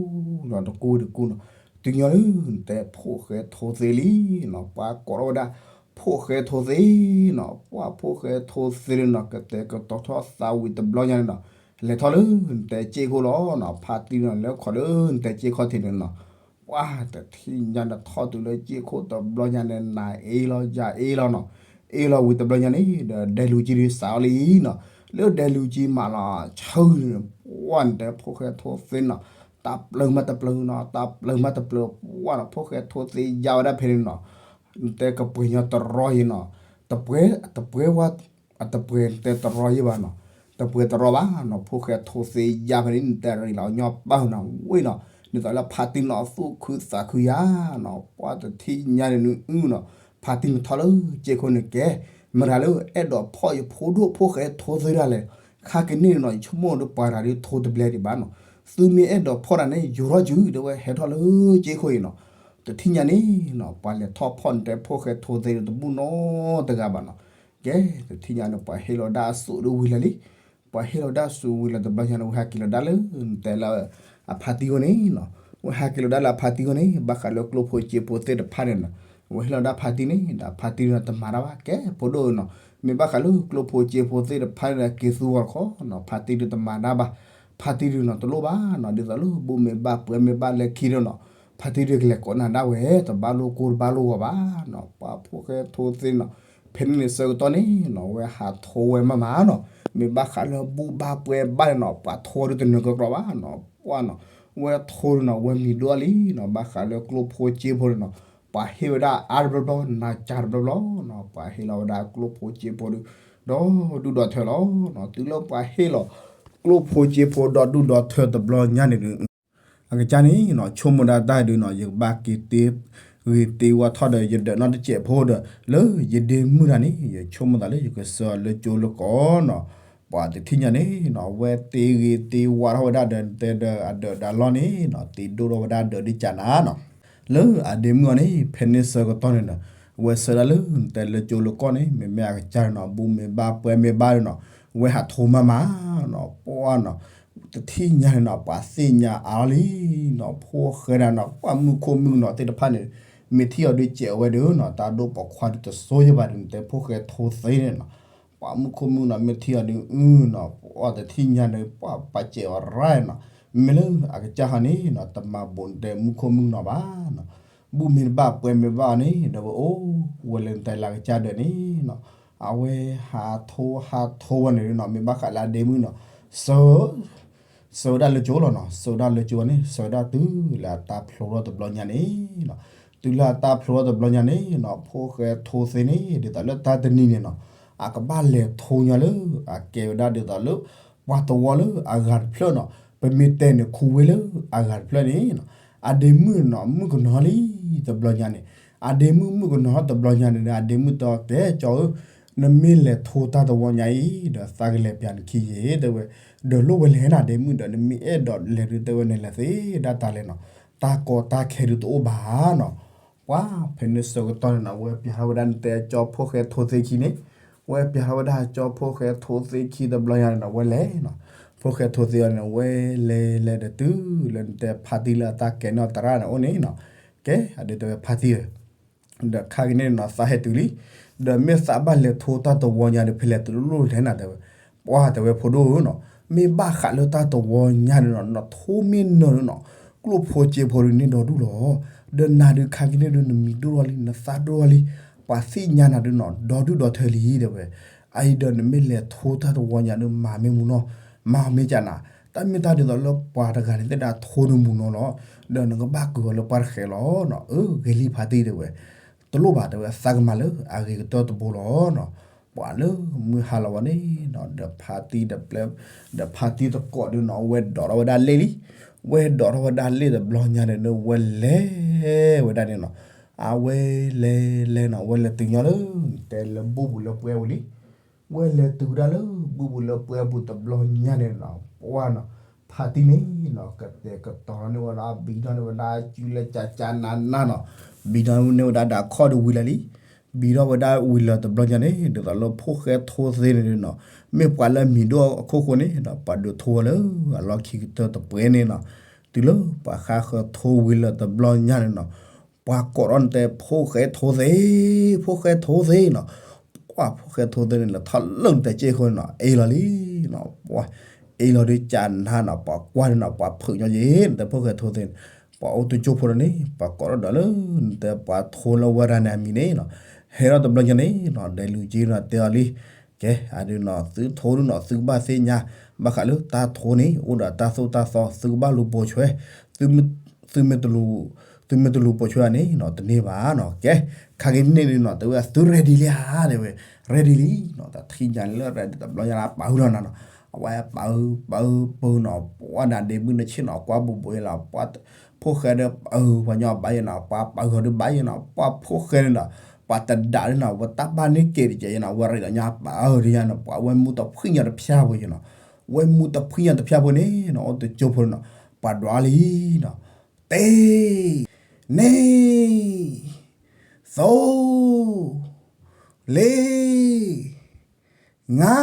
ူနီၤ တကူဝံၤတကူနီၤ, တုၤညီလၢနတဲဖိၣ်ဃဲထိသ့လံနီၤ, ပှၤကိးထီၣ်ဝဲဒၣ် ဖိၣ်ဃဲထိသ့နီၤ, ပှၤဖိၣ်ဃဲထိသ့န့ၣ်နီၤ ကတဲာ်ကတီၤထီၣ်သးဝံၤတဘျီညါန့ၣ်နီၤ, လဲၤထီၣ်လၢနတဲစ့ၢ်ခိၣ်လီၤနီၤ, ဖါတံၢ်န့ၣ်လၢခီၣ်လၢနတဲစ့ၢ်ခီၣ်ထံးန့ၣ်နီၤ, ပှၤတထံၣ်ညါန့ၣ်ထီၣ်တုၤလၢစ့ၢ်ခိၣ်တဘျီညါန့ၣ် နၤအ့လီၤယၤအ့လီၤနီၤ, အ့လီၤဝံၤတဘျီညါန့ၣ်ဒီး ဒဲလူၤကံဒုးစးအီၤလံနီၤ, လၢဒဲလူၤကံမးလီၤ ဆၢန့ၣ် ပှၤနတဲဖိၣ်ဃဲထိသ့နီၤ, တၢ်ပျၢၤမးတပျၢၤနီၤ တၢ်ပျၢၤမးတပျၢၤ ပှၤနီၤ ဖိၣ်ဃဲထိသ့ယါဝဲဒၣ်ဖဲန့ၣ်နီၤ, နတဲကပှဲၤညီတရီယဲၢ်နီၤ, တပှဲၤ တပှဲၤဝဲ အတပှဲၤတဲတရီယဲၢ်ဘၣ်နီၤ, တပှဲၤတရီဘၣ်နီၤ, ဖိၣ်ဃဲထိသ့ယါဖဲန့ၣ် နတဲရံးလီၤညီပၢ်နီၤ ဝ့ၢ်နီၤ, ဒ်သိးလၢဖါတံၢ်နီၤသူၣ်ခုသးခုယါနီၤ, ပှၤတထံၣ်ညါန့ၣ်နုအုနီၤ, ဖါတံၢ်နထီၣ်လၢစ့ၢ်ခိၣ်န့ၣ်ကဲ, မတၤလၢအဲၣ်ဒိးဖီၣ်ယဖိဒိၣ်ဖိၣ်ဃဲထိသ့ဒၣ်လဲာ်, ခါကန့ၣ်နီၤ ယဆိကမိၣ်ဒီးပှၤတဂၤဒုးထိတဘျဲဒံးဘၣ်နီၤ, သုမ့ၢ်အဲၣ်ဒိးဖီၣ်တၢ်န့ၣ် ယူၤထီၣ်စု တဲဝဲဟဲထီၣ်လၢစ့ၢ်ခိၣ်အံၤနီၤ, တထံၣ်ညါန့ၣ်နီၤ ပှၤလဲၤထီၣ်ဖီၣ်နတဲဖိၣ်ဃဲထိသ့တဘူၣ်နီတဂၤဘၣ်နီၤ, ကဲ တထံၣ်ညါန့ၣ် ပှၤဟ့ၣ်လီၤဒၣ်အစိၣ်ဒီးဝံၤလၢာ်လံ, ပှၤဟ့ၣ်လီၤဒၣ်စိၣ်ဝံၤလၢာ်တဘျီညါန့ၣ် ဝဲဟးက့ၤလီၤဒၣ်လၢ နတဲလၢ အဖါတံၢ်အဂီၢ်န့ၣ်နီၤ, ဝဲဟးက့ၤလီၤဒၣ်လၢအဖါတံၢ်အဂီၢ်န့ၣ် ဘၣ်ဃးလၢကျိၣ်ဖိစ့ဖိသ့ၣ်တဖၣ်န့ၣ်နီၤ, ဝဲဟ့ၣ်လီၤဒၣ်ဖါတံၢ်န့ၣ် ဒီးဖါတံၢ်န့ၣ်တမၤတၢ်ဘၣ် ကဲဖိဒိၣ်နီၤ, မ့ၢ်ဘၣ်ဃးလၢကျိၣ်ဖိစ့ဖိသ့ၣ်တဖၣ်န့ၣ်ဒီး က့ၤသူဂီၤတခီနီၤ ဖါတံၢ်ဒုးတမၤတၢ်ဘၣ်, ဖါတံၢ်ဒုးနီၤတလိၣ်ဘၣ်နီၤ, ဒ်သိးလၢဘူၣ်မ့ၢ်ဘၣ်ပှဲၤမ့ၢ်ဘၣ်လၢခံဒီးနီၤ, ဖါတံၢ်ဒုးကလဲၤကိးနၤဒၣ်ဝဲ တဘၣ်လိၣ်ကိၢ်တဘၣ်လိၣ်ဂီၤဘၣ်နီၤ, ပှၤဖိၣ်ဃဲထိသ့နီၤ, ဖဲန့ၣ်န့ၣ်ဆၢကတီၢ်န့ၣ်နီၤ ဝဲဟးထိဝဲမးမးနီၤ, မ့ၢ်ဘၣ်ဃးလၢဘူၣ်ဘၣ်ပှဲၤဘၣ်န့ၣ်နီၤ ပှၤထိဒုးတနၢၤကီကီဘၣ်နီၤ, ပှၤနီၤ, ဝဲထိဒုးနီၤ ဝဲမံၤဒိၣ်လံနီၤ, ဘၣ်ဃးလၢကျိၣ်ဖိစ့ဖိန့ၣ်နီၤ, ပှၤဟ့ၣ်ဝဲဒၣ်အါတဘျီဘျီ နၤကၢ်တဘျီဘျီနီၤ, ပှၤဟ့ၣ်လီၤဝဲဒၣ်ကျိၣ်ဖိစ့ဖိဒုး ဒီဒူၣ်ဒီထၢလီၤနီၤ, တုၤလၢပှၤဟ့ၣ်လီၤ ကျိၣ်ဖိစ့ဖိဒီဒူၣ်ဒီထၢတဘျီညါန့ၣ်ဒုး အကစၢ်န့ၣ်နီၤ ဆိကမိၣ်ဒၣ်တၢ်ဒုးနီၤ ယကဘၣ်က့ၤတ့ဂ့ၤတ့ဝါထီၣ်ဒီး ယဒၢးနီတစဲးဖိဒီး လၢယဒ့မုၣ်တၢ်န့ၣ် ယဆိကမိၣ်သးလၢယကဆှၢအီၤလၢကၠိလၢကီၢ်နီၤ, ပှၤတထံၣ်ညါန့ၣ်နီၤ အဝဲတ့ဂ့ၤတ့ဝါထီၣ်ဝဲဒၣ်ဒီး နတဲဒီးအဒၢးဒၣ်လီၢ်န့ၣ်နီၤ တ့ဒိၣ်ထီၣ်ဝဲဒၣ်ဒၢးဒ်ကၢ်နၤနီၤ, လၢအဒ့မုၣ်အီၤန့ၣ် ဖဲန့ၣ်ဆၢကတီၢ်န့ၣ်ဒီး အဝဲဆှၢဒၣ်လၢနတဲလၢကၠိလၢကီၢ်န့ၣ် မ့မ့ၢ်အကစၢ်န့ၣ်နီၤ ဘူၣ်မ့ၢ်ဘၣ်ပှဲၤမ့ၢ်ဘၣ်န့ၣ်နီၤ အဝဲဟးထိမးမးနီၤ, ပှၤနီၤ တထံၣ်ညါန့ၣ်နီၤ ပှၤသ့ၣ်ညါအါလီၤလံနီၤ, ဖိၣ်ဃဲဒၣ်နီၤ ပှၤမုၢ်ခိၣ်မုၢ်နီၤသ့ၣ်တဖၣ်န့ၣ် မ့ၢ်ထံၣ်အီၤဒုးစဲးဝဲဒုးနီၤ တၢ်ဒိၣ်ပိာ်ခွါဒုးတစိယဲၢ်ဘၣ်ဒုး နတဲဖိၣ်ဃဲထိသ့န့ၣ်နီၤ, ပှၤမုၢ်ခိၣ်မုၢ်နီၤ မ့ၢ်ထံၣ်အီၤဒုးအုနီၤ ပှၤတထံၣ်ညါန့ၣ် ပှၤပာ်စဲးအီၤရၢ်နီၤ, မ့မ့ၢ်လၢအကစၢ်ဟီန့ၣ်နီၤ တမၤဘူးနတဲမုၢ်ခိၣ်မုၢ်နီၤဘၣ်နီၤ, ဘူၣ်မ့ၢ်တဘၣ်ပှဲၤမ့ၢ်ဘၣ်အီၤန့ၣ် ဒီးဝဲအိၣ်ဝဲလၢနတဲလၢအကစၢ်ဒၢးန့ၣ်နီၤ, အဝဲဟးထိဟးထိဝဲန့ၣ်နီၤ မ့ၢ်ဘၣ်ဃးလၢအဒ့မုၣ်နီၤ ဆၢ ဆၢဝဲဒၣ်လၢကၠိလီၤနီၤ, ဆၢဝဲဒၣ်လၢကၠိန့ၣ် ဆၢဝဲဒၣ်တုၤလၢအတၢ်ဖျိထီၣ်တဘျီညါန့ၣ်နီၤ, တုၤလၢအတၢ်ဖျိထီၣ်တဘျီညါန့ၣ်နီၤ ဖိၣ်ဃဲထိသ့န့ၣ် ဒ်သိးလၢတၢ်တနံၤန့ၣ်နီၤ အကဘၣ်လဲၤထိညီလၢ အကဲဝဲဒၣ်ဒ်သိးလၢ ပှၤသဝီလၢအဂၤတဖျၢၣ်နီၤ, ပမ့ၢ်တဲန့ၣ်ခူဝ့လၢအဂၤတဖျၢၣ်န့ၣ်နီၤ, အဒ့မုၣ်နီၤ မုၣ်ကနီၤလံ တဘျီညါန့ၣ်, အဒ့မုၣ်မုၣ်ကနီၤတဘျီညါန့ၣ်ဒီး အဒ့မုၣ်တဲအီၤ ကဲကၠီဧၢ နမ့ၢ်လဲၤထိတၢ်သဝီညါအံၤ ဒီးသးကလဲၤပၠးနခံယဲၢ် တဲဝဲ, ဒီးလိၣ်ဝဲလဲၣ်နၤဒ့မုၣ်ဒီး နမ့ၢ်အဲၣ်ဒိးလဲၤဒုး တဲဝဲ နလဲၤသ့ဒၣ်တၢ်လဲၣ်နီၤ, တၢ်ကီတၢ်ခဲဒုးတအိၣ်ဘၣ်နီၤ, ပှၤဖဲန့ၣ်ဆၢကတီၢ်န့ၣ်နီၤ အဝဲပၠးထီၣ်ဝဲဒၣ်နတဲကၠီဖိၣ်ဃဲထိသ့ခံန့ၣ်, ဝဲပျးထီၣ်ဝဲဒၣ်ကၠီဖိၣ်ဃဲထိသ့ခံတဘျီညါန့ၣ်နီၤ ဝဲလဲၤနီၤ, ဖိၣ်ဃဲထိသ့အီၤန့ၣ် ဝဲလဲၤလဲၤဒီးတုၤလၢနတဲဖါတံၢ်လၢအတၢ်ကဲန့ၢ်အီၤသရၣ်န့ၣ်အိၣ်န့ၣ်နီၤ, ကဲ အဒုးတဲဝဲဖါတံၢ်ဧၢ ဒီးခါက့ၤန့ၣ်နီၤ သးဟဲတုၤလံ, ဒီးမ့ၢ်သးဘၣ်လဲၤထိတၢ်တဝီညါဒီး ဖဲလဲၣ်တလိၣ်လဲၣ်နၤတဲဝဲ, ပှၢ်တဲဝဲဖိဒိၣ်ဧၢနီၤ, မ့ၢ်ဘၣ်ဃးလၢတၢ်တဝီညါန့ၣ်နီၤ နထိမ့ၢ်နၢၤန့ၣ်နီၤ, ကျိၣ်ဖိစ့ဖိဒုးန့ၢ်ဒီဒူၣ်လီၤ, ဒီးနၤဒုးခါက့ၤန့ၣ်ဒုး နမံၤဒိၣ်ထီၣ်လံ နသးဒိၣ်ထီၣ်လံ, ပှၤသ့ၣ်ညါနၤဒုးနီၤ ဒီဒူၣ်ဒီထၢလံတဲဝဲ, အအံၤဒီးနမ့ၢ်လဲၤထိတၢ်တဝီညါဒုး မၤမ့ၢ်မူနီၤ, မၤမ့ၢ်ကနၤ, တၢ်မ့ၢ်တၢ်ဒ်သိးလၢပှၤတဂၤန့ၣ်သ့ၣ်ဒၣ်ထိန့ၣ်မူနီၤလီၤ, ဒီးနကဘၣ်ကုာ်အီၤလၢပှၢ်တဃဲးလီၤနီၤ, အၢ ဂ့ၤလံဖါတံၢ်တဲဝဲ, တလိၣ်ဘၣ်တဲဝဲ သးကမၤလၢအဂ့ၤကတၢၢ်တဘိလီၤနီၤ, ပှၤလၢမုၢ်ဟါလီၤဝဲန့ၣ်နီၤ ဒီးဖါတံၢ်ဒီးပျဲ ဒီးဖါတံၢ်တကိးဒုးနီၤ ဝဲဒိးထီၣ်ဝဲဒၣ်လ့ၣ်လံ, ဝဲဒိးထီၣ်ဝဲဒၣ်လ့ၣ်တဘျီညါန့ၣ်ဒုး ဝဲလဲၤဝဲဒၣ်န့ၣ်နီၤ, အဝဲလဲၤလဲၤနီၤ ဝဲလဲၤတုၤညီလၢ တဲလၢဘူၣ်ပူၤလၢပှဲၤပူၤလံ ဝဲလဲၤတုၤဝဲဒၣ်လၢဘူၣ်ပူၤလၢပှဲၤပူၤတဘျီညါန့ၣ်နီၤ ပှၢ်နီၤ, ဖါတံၢ်န့ၣ်နီၤ ကတဲာ်ကတီၤထီၣ်န့ၢ်ဝဲဒၣ် ဘံထီၣ်န့ၢ်ဝဲဒၣ်စုလၢကကနနနီၤ, ဘံထီၣ်န့ၢ်ဝဲဒၣ်ဒၣ်ခီၣ်ဒီးဝံၤလၢာ်လံ, ဘံထီၣ်ဝဲဒၣ်ဝံၤလၢာ်တဘျီညါန့ၣ် ဒ်သိးလၢဖိၣ်ဃဲထိသ့န့ၣ်နီၤ, မ့ၢ်ပှၤလၢမံၤဒိၣ်အခိၣ်ဃိန့ၣ်ဒီး ပှၤဒုးထိဝဲလၢအလီၢ်ခံကတၢၢ်တပှဲၤန့ၣ်နီၤ, တုၤလၢပှၤဃါဃၢၤထိဝံၤလၢာ်တဘျီညါန့ၣ်နီၤ ပှၤကိးထီၣ်နတဲဖိၣ်ဃဲထိသ့, ဖိၣ်ဃဲထိသ့နီၤ, ပှၢ်ဖိၣ်ဃဲထိသ့န့ၣ် လဲၤထီၣ်လၢနတဲစ့ၢ်ဃိန့ၣ်နီၤ အ့ၣ်လီၤလံနီၤ, ပှၢ်အ့ၣ်လီၤဒုးကနနနီၤ ပှၤကွၢ်န့ၣ်နီၤ ပှၤဖုးညီယ့ၣ် နတဲဖိၣ်ဃဲထိသ့န့ၣ်, ပှၤအိၣ်တကၠိဖိန့ၣ် ပှၤကိးထီၣ်ဒီးလၢ နတဲပှၤထိလၢဝဲဒၣ်န့ၣ်အမံၤန့ၣ်နီၤ, ဟဲထီၣ်တဘျီညါန့ၣ်နီၤ ဒဲးလူၤက့နီၤ တဲအီၤလံ ကဲ အဒုးနီၤ သုထိဒုးနီၤ သုကဘၣ်သ့ၣ်ညါ ဘၣ်ဃးလၢတၢ်ထိန့ၣ် အိၣ်ဒီးတၢ်သိၣ်တၢ်သီ သုကဘၣ်လူၤပိာ်ဆွဲ, သုမ့ၢ်တလူၤပိာ်ဆွဲန့ၣ်နီၤ တန့ၢ်ဘၣ်နီၤ, ကဲ ခါက့ၤန့ၣ်ဒုးနီၤ တဲဝဲ သု ready လံဧါ တဲဝဲ, ready လံနီၤ, တၢ်ထံၣ်ညါလၢ ready တဘျီညါလၢပာ်ဝဲလီၤနၤနီၤ, အဝဲပာ် ပာ် ပာ်နီၤ ပှၢ်နၤဒ့မုၣ်နဆ့ၣ်နီၤ ကွၢ်ဘူးဘူးယဲလီၤ, ပှၢ် ဖိၣ်ဃဲဒီးပာ် ပှၤညီဘၣ်ယဲနီၤ ပှၢ်ပာ်ဃီၤဒုးဘၣ်ယဲနီၤ, ပှၢ်ဖိၣ်ဃဲန့ၣ်ဒီး ပှၤတဒးဒုးနီၤ ဝဲတၢ်ဘၣ်န့ၢ်က့ၤတကဲးယဲနီၤ ဝဲရံးလီၤညီပာ်အၢဒုးယဲနီၤ ပှၢ်ဝဲမူတဖှံၣ်ညါတဖျၢၣ်ဖိယဲနီၤ, ဝဲမူတဖှံၣ်ညါတဖျၢၣ်ဖိန့ၣ်နီၤ အိၣ်တကၠိဖိန့ၣ်နီၤ ပှၤဒွးလံနီၤ, တ့ န့ၢ် သိ လ့ ငါ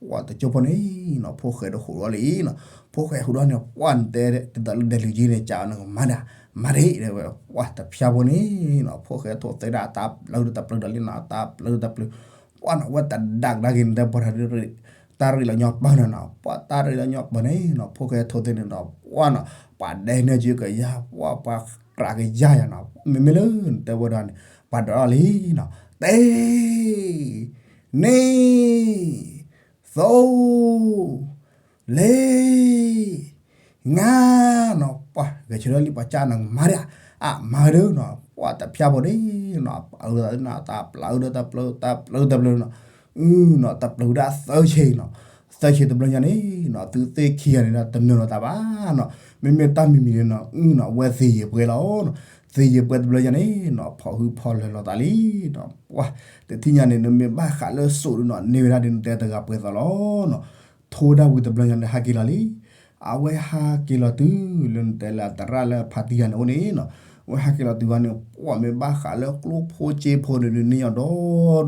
ပှၢ်တကၠိဖိန့ၣ်နီၤ ဖိၣ်ဃဲဒီးဟူးထီၣ်လံနီၤ, ဖိၣ်ဃဲဟူးထီၣ်န့ၣ် ပှၢ်နတဲ ဒ်သိးလၢဒဲးလူၤက့န့ၣ် ကးအီၤနကမၤဒၣ် မၤဒံးတဲဝဲ, ပှၢ်တဖျၢၣ်ဖိန့ၣ်နီၤ ဖိၣ်ဃဲထိသ့ဒၣ်တၢ်ပျုၤဒီးတၢ်ပျုၤဒီးလံနီၤ တၢ်ပျုၤတၢ်ပျုၤ, ပှၢ်နီၤ ဝဲတဒးကဒါက့ၤနတဲပှၤ တၢ်ရံးလီၤညီပၢၢ်န့ၣ်နီၤ ပှၢ်တၢ်ရံးလီၤညီပၢၢ်န့ၣ်နီၤ ဖိၣ်ဃဲထိသ့န့ၣ်နီၤ ပှၢ်နီၤ ပှၤဒဲန့ၢ်က့ၤကယၤ ပှၢ်ပှၤကြးကယၤယၤနီၤ မ့မ့ၢ်လၢနတဲဝဲဒၣ်န့ၣ် ပှၤဒွးထီၣ်လံနီၤ, တ့ န့ၢ် သိ လ့ ငါနီၤ ပှၢ်ဂဲၤဆၢထၢၣ်လံ ပှၤကးနကမၤဒၣ် အမၤဒုးနီၤ ပှၢ်တဖျၢၣ်ဖိန့ၣ်နီၤ ပှၢ်အၢနီၤ တၢ်ပျုၤဒီးတၢ်ပျုၤ တၢ်ပျုၤတၢ်ပျုၤနီၤ နီၤ တၢ်ပျုၤဒၣ်သၢဆံနီၤ သၢဆံတဘျီညါန့ၣ်နီၤ သုသ့ၣ်ခံဂၤန့ၣ်ဒီး တနၢၤလီၤသးဘၣ်နီၤ မ့မ့ၢ်တၢ်မံၤမံၤန့ၣ်နီၤ နီၤ ဝဲသ့ၣ်ယဲၤပှဲၤလီၤနီၤ သ့ၣ်ယဲၤပှဲၤတဘျီညါန့ၣ်နီၤ ဖီၣ်ဟုၣ်ဖီၣ်လၢာ်လီၤသးလံနီၤ ပှၢ်တထံၣ်ညါန့ၣ် နမ့ၢ်ဘၣ်ဃးလၢစိးဒုးနီၤ န့ၢ်ဝဲဒၣ်ဒုးနတဲတဂၤပှဲၤသိးလီၤနီၤ ထိဝဲဒၣ်ဝံၤတဘျီညါန့ၣ် ဟးက့ၤလီၤလံ အဝဲဟးက့ၤလီၤတုၤလၢနတဲလၢအသရၣ်လၢအဖါတံၢ်ဂၤန့ၣ်အိၣ်န့ၣ်နီၤ အဝဲဟးက့ၤလီၤတုၤဝဲန့ၣ် ပှၢ်မ့ၢ်ဘၣ်ဃးလၢကျိၣ်ဖိစ့ဖိန့ၣ်ဒုးန့ၢ်ည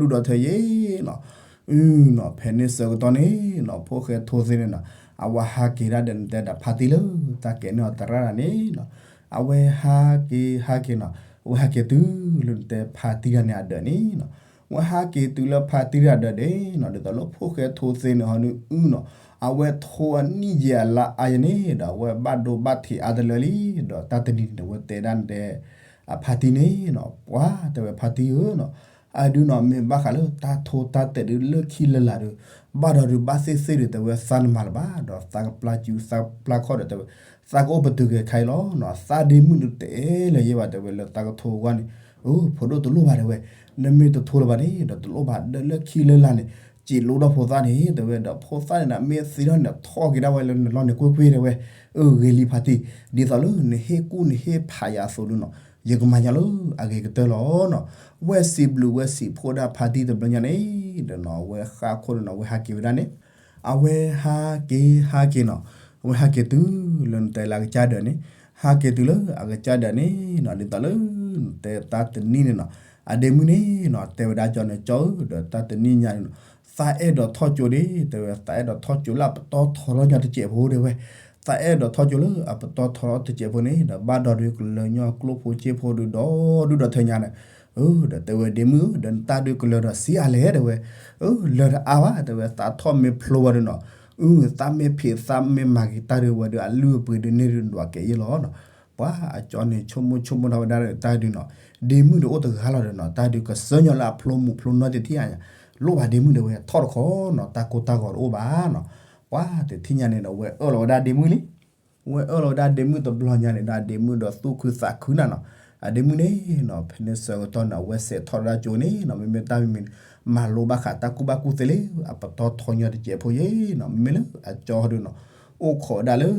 ီဒီဒူၣ်ဒီထၢယဲနီၤ နီၤ ဖဲန့ၣ်ဆၢကတီၢ်န့ၣ်နီၤ ဖိၣ်ဃဲထိသ့န့ၣ်နီၤ အဝဲဟးက့ၤဒၣ်ဒီးနတဲဒီးဖါတံၢ်လၢတၢ်ကဲန့ၢ်အီၤသရၣ်န့ၣ်နီၤ အဝဲဟးက့ၤဟးက့ၤနီၤ အဝဲဟဲက့ၤတုၤလၢနတဲဖါတံၢ်တဂၤန့ၣ်အဒၢးန့ၣ်နီၤ ဝဲဟးက့ၤတုၤလၢဖါတံၢ်တဂၤအဒၢးန့ၣ်နီၤ ဒ်သိးလၢဖိၣ်ဃဲထိသ့န့ၣ်ဟီဒုးနီၤ အဝဲထိအနံၣ်ယဲၢ်အလါအါယဲန့ၣ်ဒီး အဝဲဘၣ်ဒိဘၣ်ထံးအါတလၢလံ ဒီးတၢ်တနံၤန့ၣ် ဝဲတဲဒၣ်နတဲ အဖါတံၢ်န့ၣ်နီၤ ပှၢ်တဲဝဲဖါတံၢ်ဧၢနီၤ အဒုးနီၤ မ့ၢ်ဘၣ်ဃးလၢတၢ်ထိတၢ်တဲာ်ဒုးလၢခံလၢလာ်ဒုး ဘၣ်ဒီးဒုးဘၣ်သ့ၣ်သ့ၣ်ဒုး တဲဝဲသးနမၤလၢၤဘၣ် ဒီးသးကပျၢ်စု သးကပျၢ်ခီၣ်ဒီး တဲဝဲ သးကအိၣ်ပတုာ်က့ၤခါအံၤလီၤနီၤ သးဒ့မုၣ်ဒုးတအဲၣ်လၢၤယဲဘၣ် တဲဝဲ လၢသးကထိအဂီၢ်န့ၣ် အိ ဖိဒိၣ်တလိၣ်ဘၣ် တဲဝဲ နမ့ၢ်တထိလၢၤဘၣ်န့ၣ် ဒီးတလိၣ်ဘၣ် ဒီးလၢခံလၢလာ်န့ၣ် စံးလိဒီးဖိသၣ်န့ၣ် တဲဝဲ ဒီးဖိသၣ်န့ၣ်ဒီး မ့ၢ်သံထီၣ်န့ၣ် ထီၣ်က့ၤဒၣ်ဝဲလၢနလီၢ်န့ၣ်ကွ့ၢ်ကွ့ၢ် တဲဝဲ အၢ ဂ့ၤလံဖါတံၢ် ဒ်သိးလၢနဟ့ၣ်ကူၣ်နဟ့ၣ်ဖးယၤအသိးဒုးနီၤ ယကမၤညီလၢအဂ့ၤကတၢၢ်လီၤနီၤ ဝဲစံးဘျုးဝဲစံးဖှိၣ်ဒၣ်ဖါတံၢ်တဘျီညါန့ၣ် ဒီးနီၤ အဝဲဃါခိၣ်ဒီးနီၤ အဝဲဟးက့ၤဝဲဒၣ်န့ၣ် အဝဲဟးက့ၤဟးက့ၤနီၤ အဝဲဟးက့ၤတုၤလၢနတဲလၢအကစၢ်ဒၢးန့ၣ် ဟးက့ၤတုၤလၢအကစၢ်ဒၢးန့ၣ်နီၤ ဒ်သိးလၢ နတဲတၢ်တနံၤန့ၣ်နီၤ အဒ့မုၣ်န့ၣ်နီၤ တဲဝဲဒၣ်ကၠီန့ၣ် ကၠီဧၢ ဒီးတၢ်တနံၣ်ညါန့ၣ်နီၤ သးအဲၣ်ဒိးထီၣ်ကၠိဒ့ တဲဝဲ သးအဲၣ်ဒိးထီၣ်ကၠိလၢအပတီၢ်ထီထီၣ်ညီတစဲးဖိတဲဝဲ, သးအဲၣ်ဒိးထီၣ်ကၠိလၢအပတီၢ်ထီထီၣ်တစဲးဖိန့ၣ် ဒီးဘၣ်ဒီးဒုးကလၢၤညီကျိၣ်ဖိစ့ဖိဒုးဒီဒူၣ်ဒီးထၢညါန့ၣ်, ဒီးတဲဝဲဒ့မုၣ်ဧၢ ဒီးနတၢ်ဒုးကလၢၤဒီးဆံးအါလဲၣ်တဲဝဲ, လၢၤတအါဘၣ်တဲဝဲ သးထီၣ်မ့ၢ်ဖျိဝဲဒုးနီၤ, အု သးမ့ၢ်ဖံးသးမ့ၢ်မၤက့ၤတၢ်ဒုးဝဲဒုး အလုၢ်အပှ့ၤဒုးန့ၢ်ဒုးဒွးကဲယဲၢ်လီၤနီၤ. ပှၤအကၠီန့ၣ် ဆိကမိၣ်ဆိကမိၣ်ထီၣ်ဝဲဒၣ်တၢ်ဒုးနီၤ, ဒ့မုၣ်ဒီးအိၣ်တဂၤလီၤဒီးနီၤ တၢ်ဒုးကစၢ်ညီလၢအဖျိမုၢ်ဖျိနီၢ်တထံၣ်ညါ, လိၣ်ဘၣ်ဒ့မုၣ်တဲဝဲ ထီၣ်တခီနီၤ တၢ်ကိၢ်တၢ်ဂီၤတအိၣ်ဘၣ်နီၤ. ပှၤတထံၣ်ညါန့ၣ်ဒီး ဝဲအၢၣ်လီၤဝဲဒၣ်ဒ့မုၣ်လံ ဝဲအၢၣ်လီၤဝဲဒၣ်ဒ့မုၣ်တဘျီညါန့ၣ်ဒီး အဒ့မုၣ်ဒီးသူၣ်ခုသးခုနၤနီၤ, အဒ့မုၣ်န့ၣ်နီၤ ဖဲန့ၣ်ဆၢကတီၢ်န့ၣ် အဝဲစဲးထီၣ်ဝဲဒၣ်ကၠိန့ၣ်နီၤ မ့မ့ၢ်တၢ်မံၤမံၤန့ၣ် မၤလိဘၣ်ဃးတၢ်ကူၣ်ဘၣ်ကူၣ်သ့လၢ အပတီၢ်ထီညီတစဲးဖိယဲၢ်နီၤ မ့မ့ၢ်လၢအကၠီဒုးနီၤ အိၣ်ခိးဝဲဒၣ်လၢ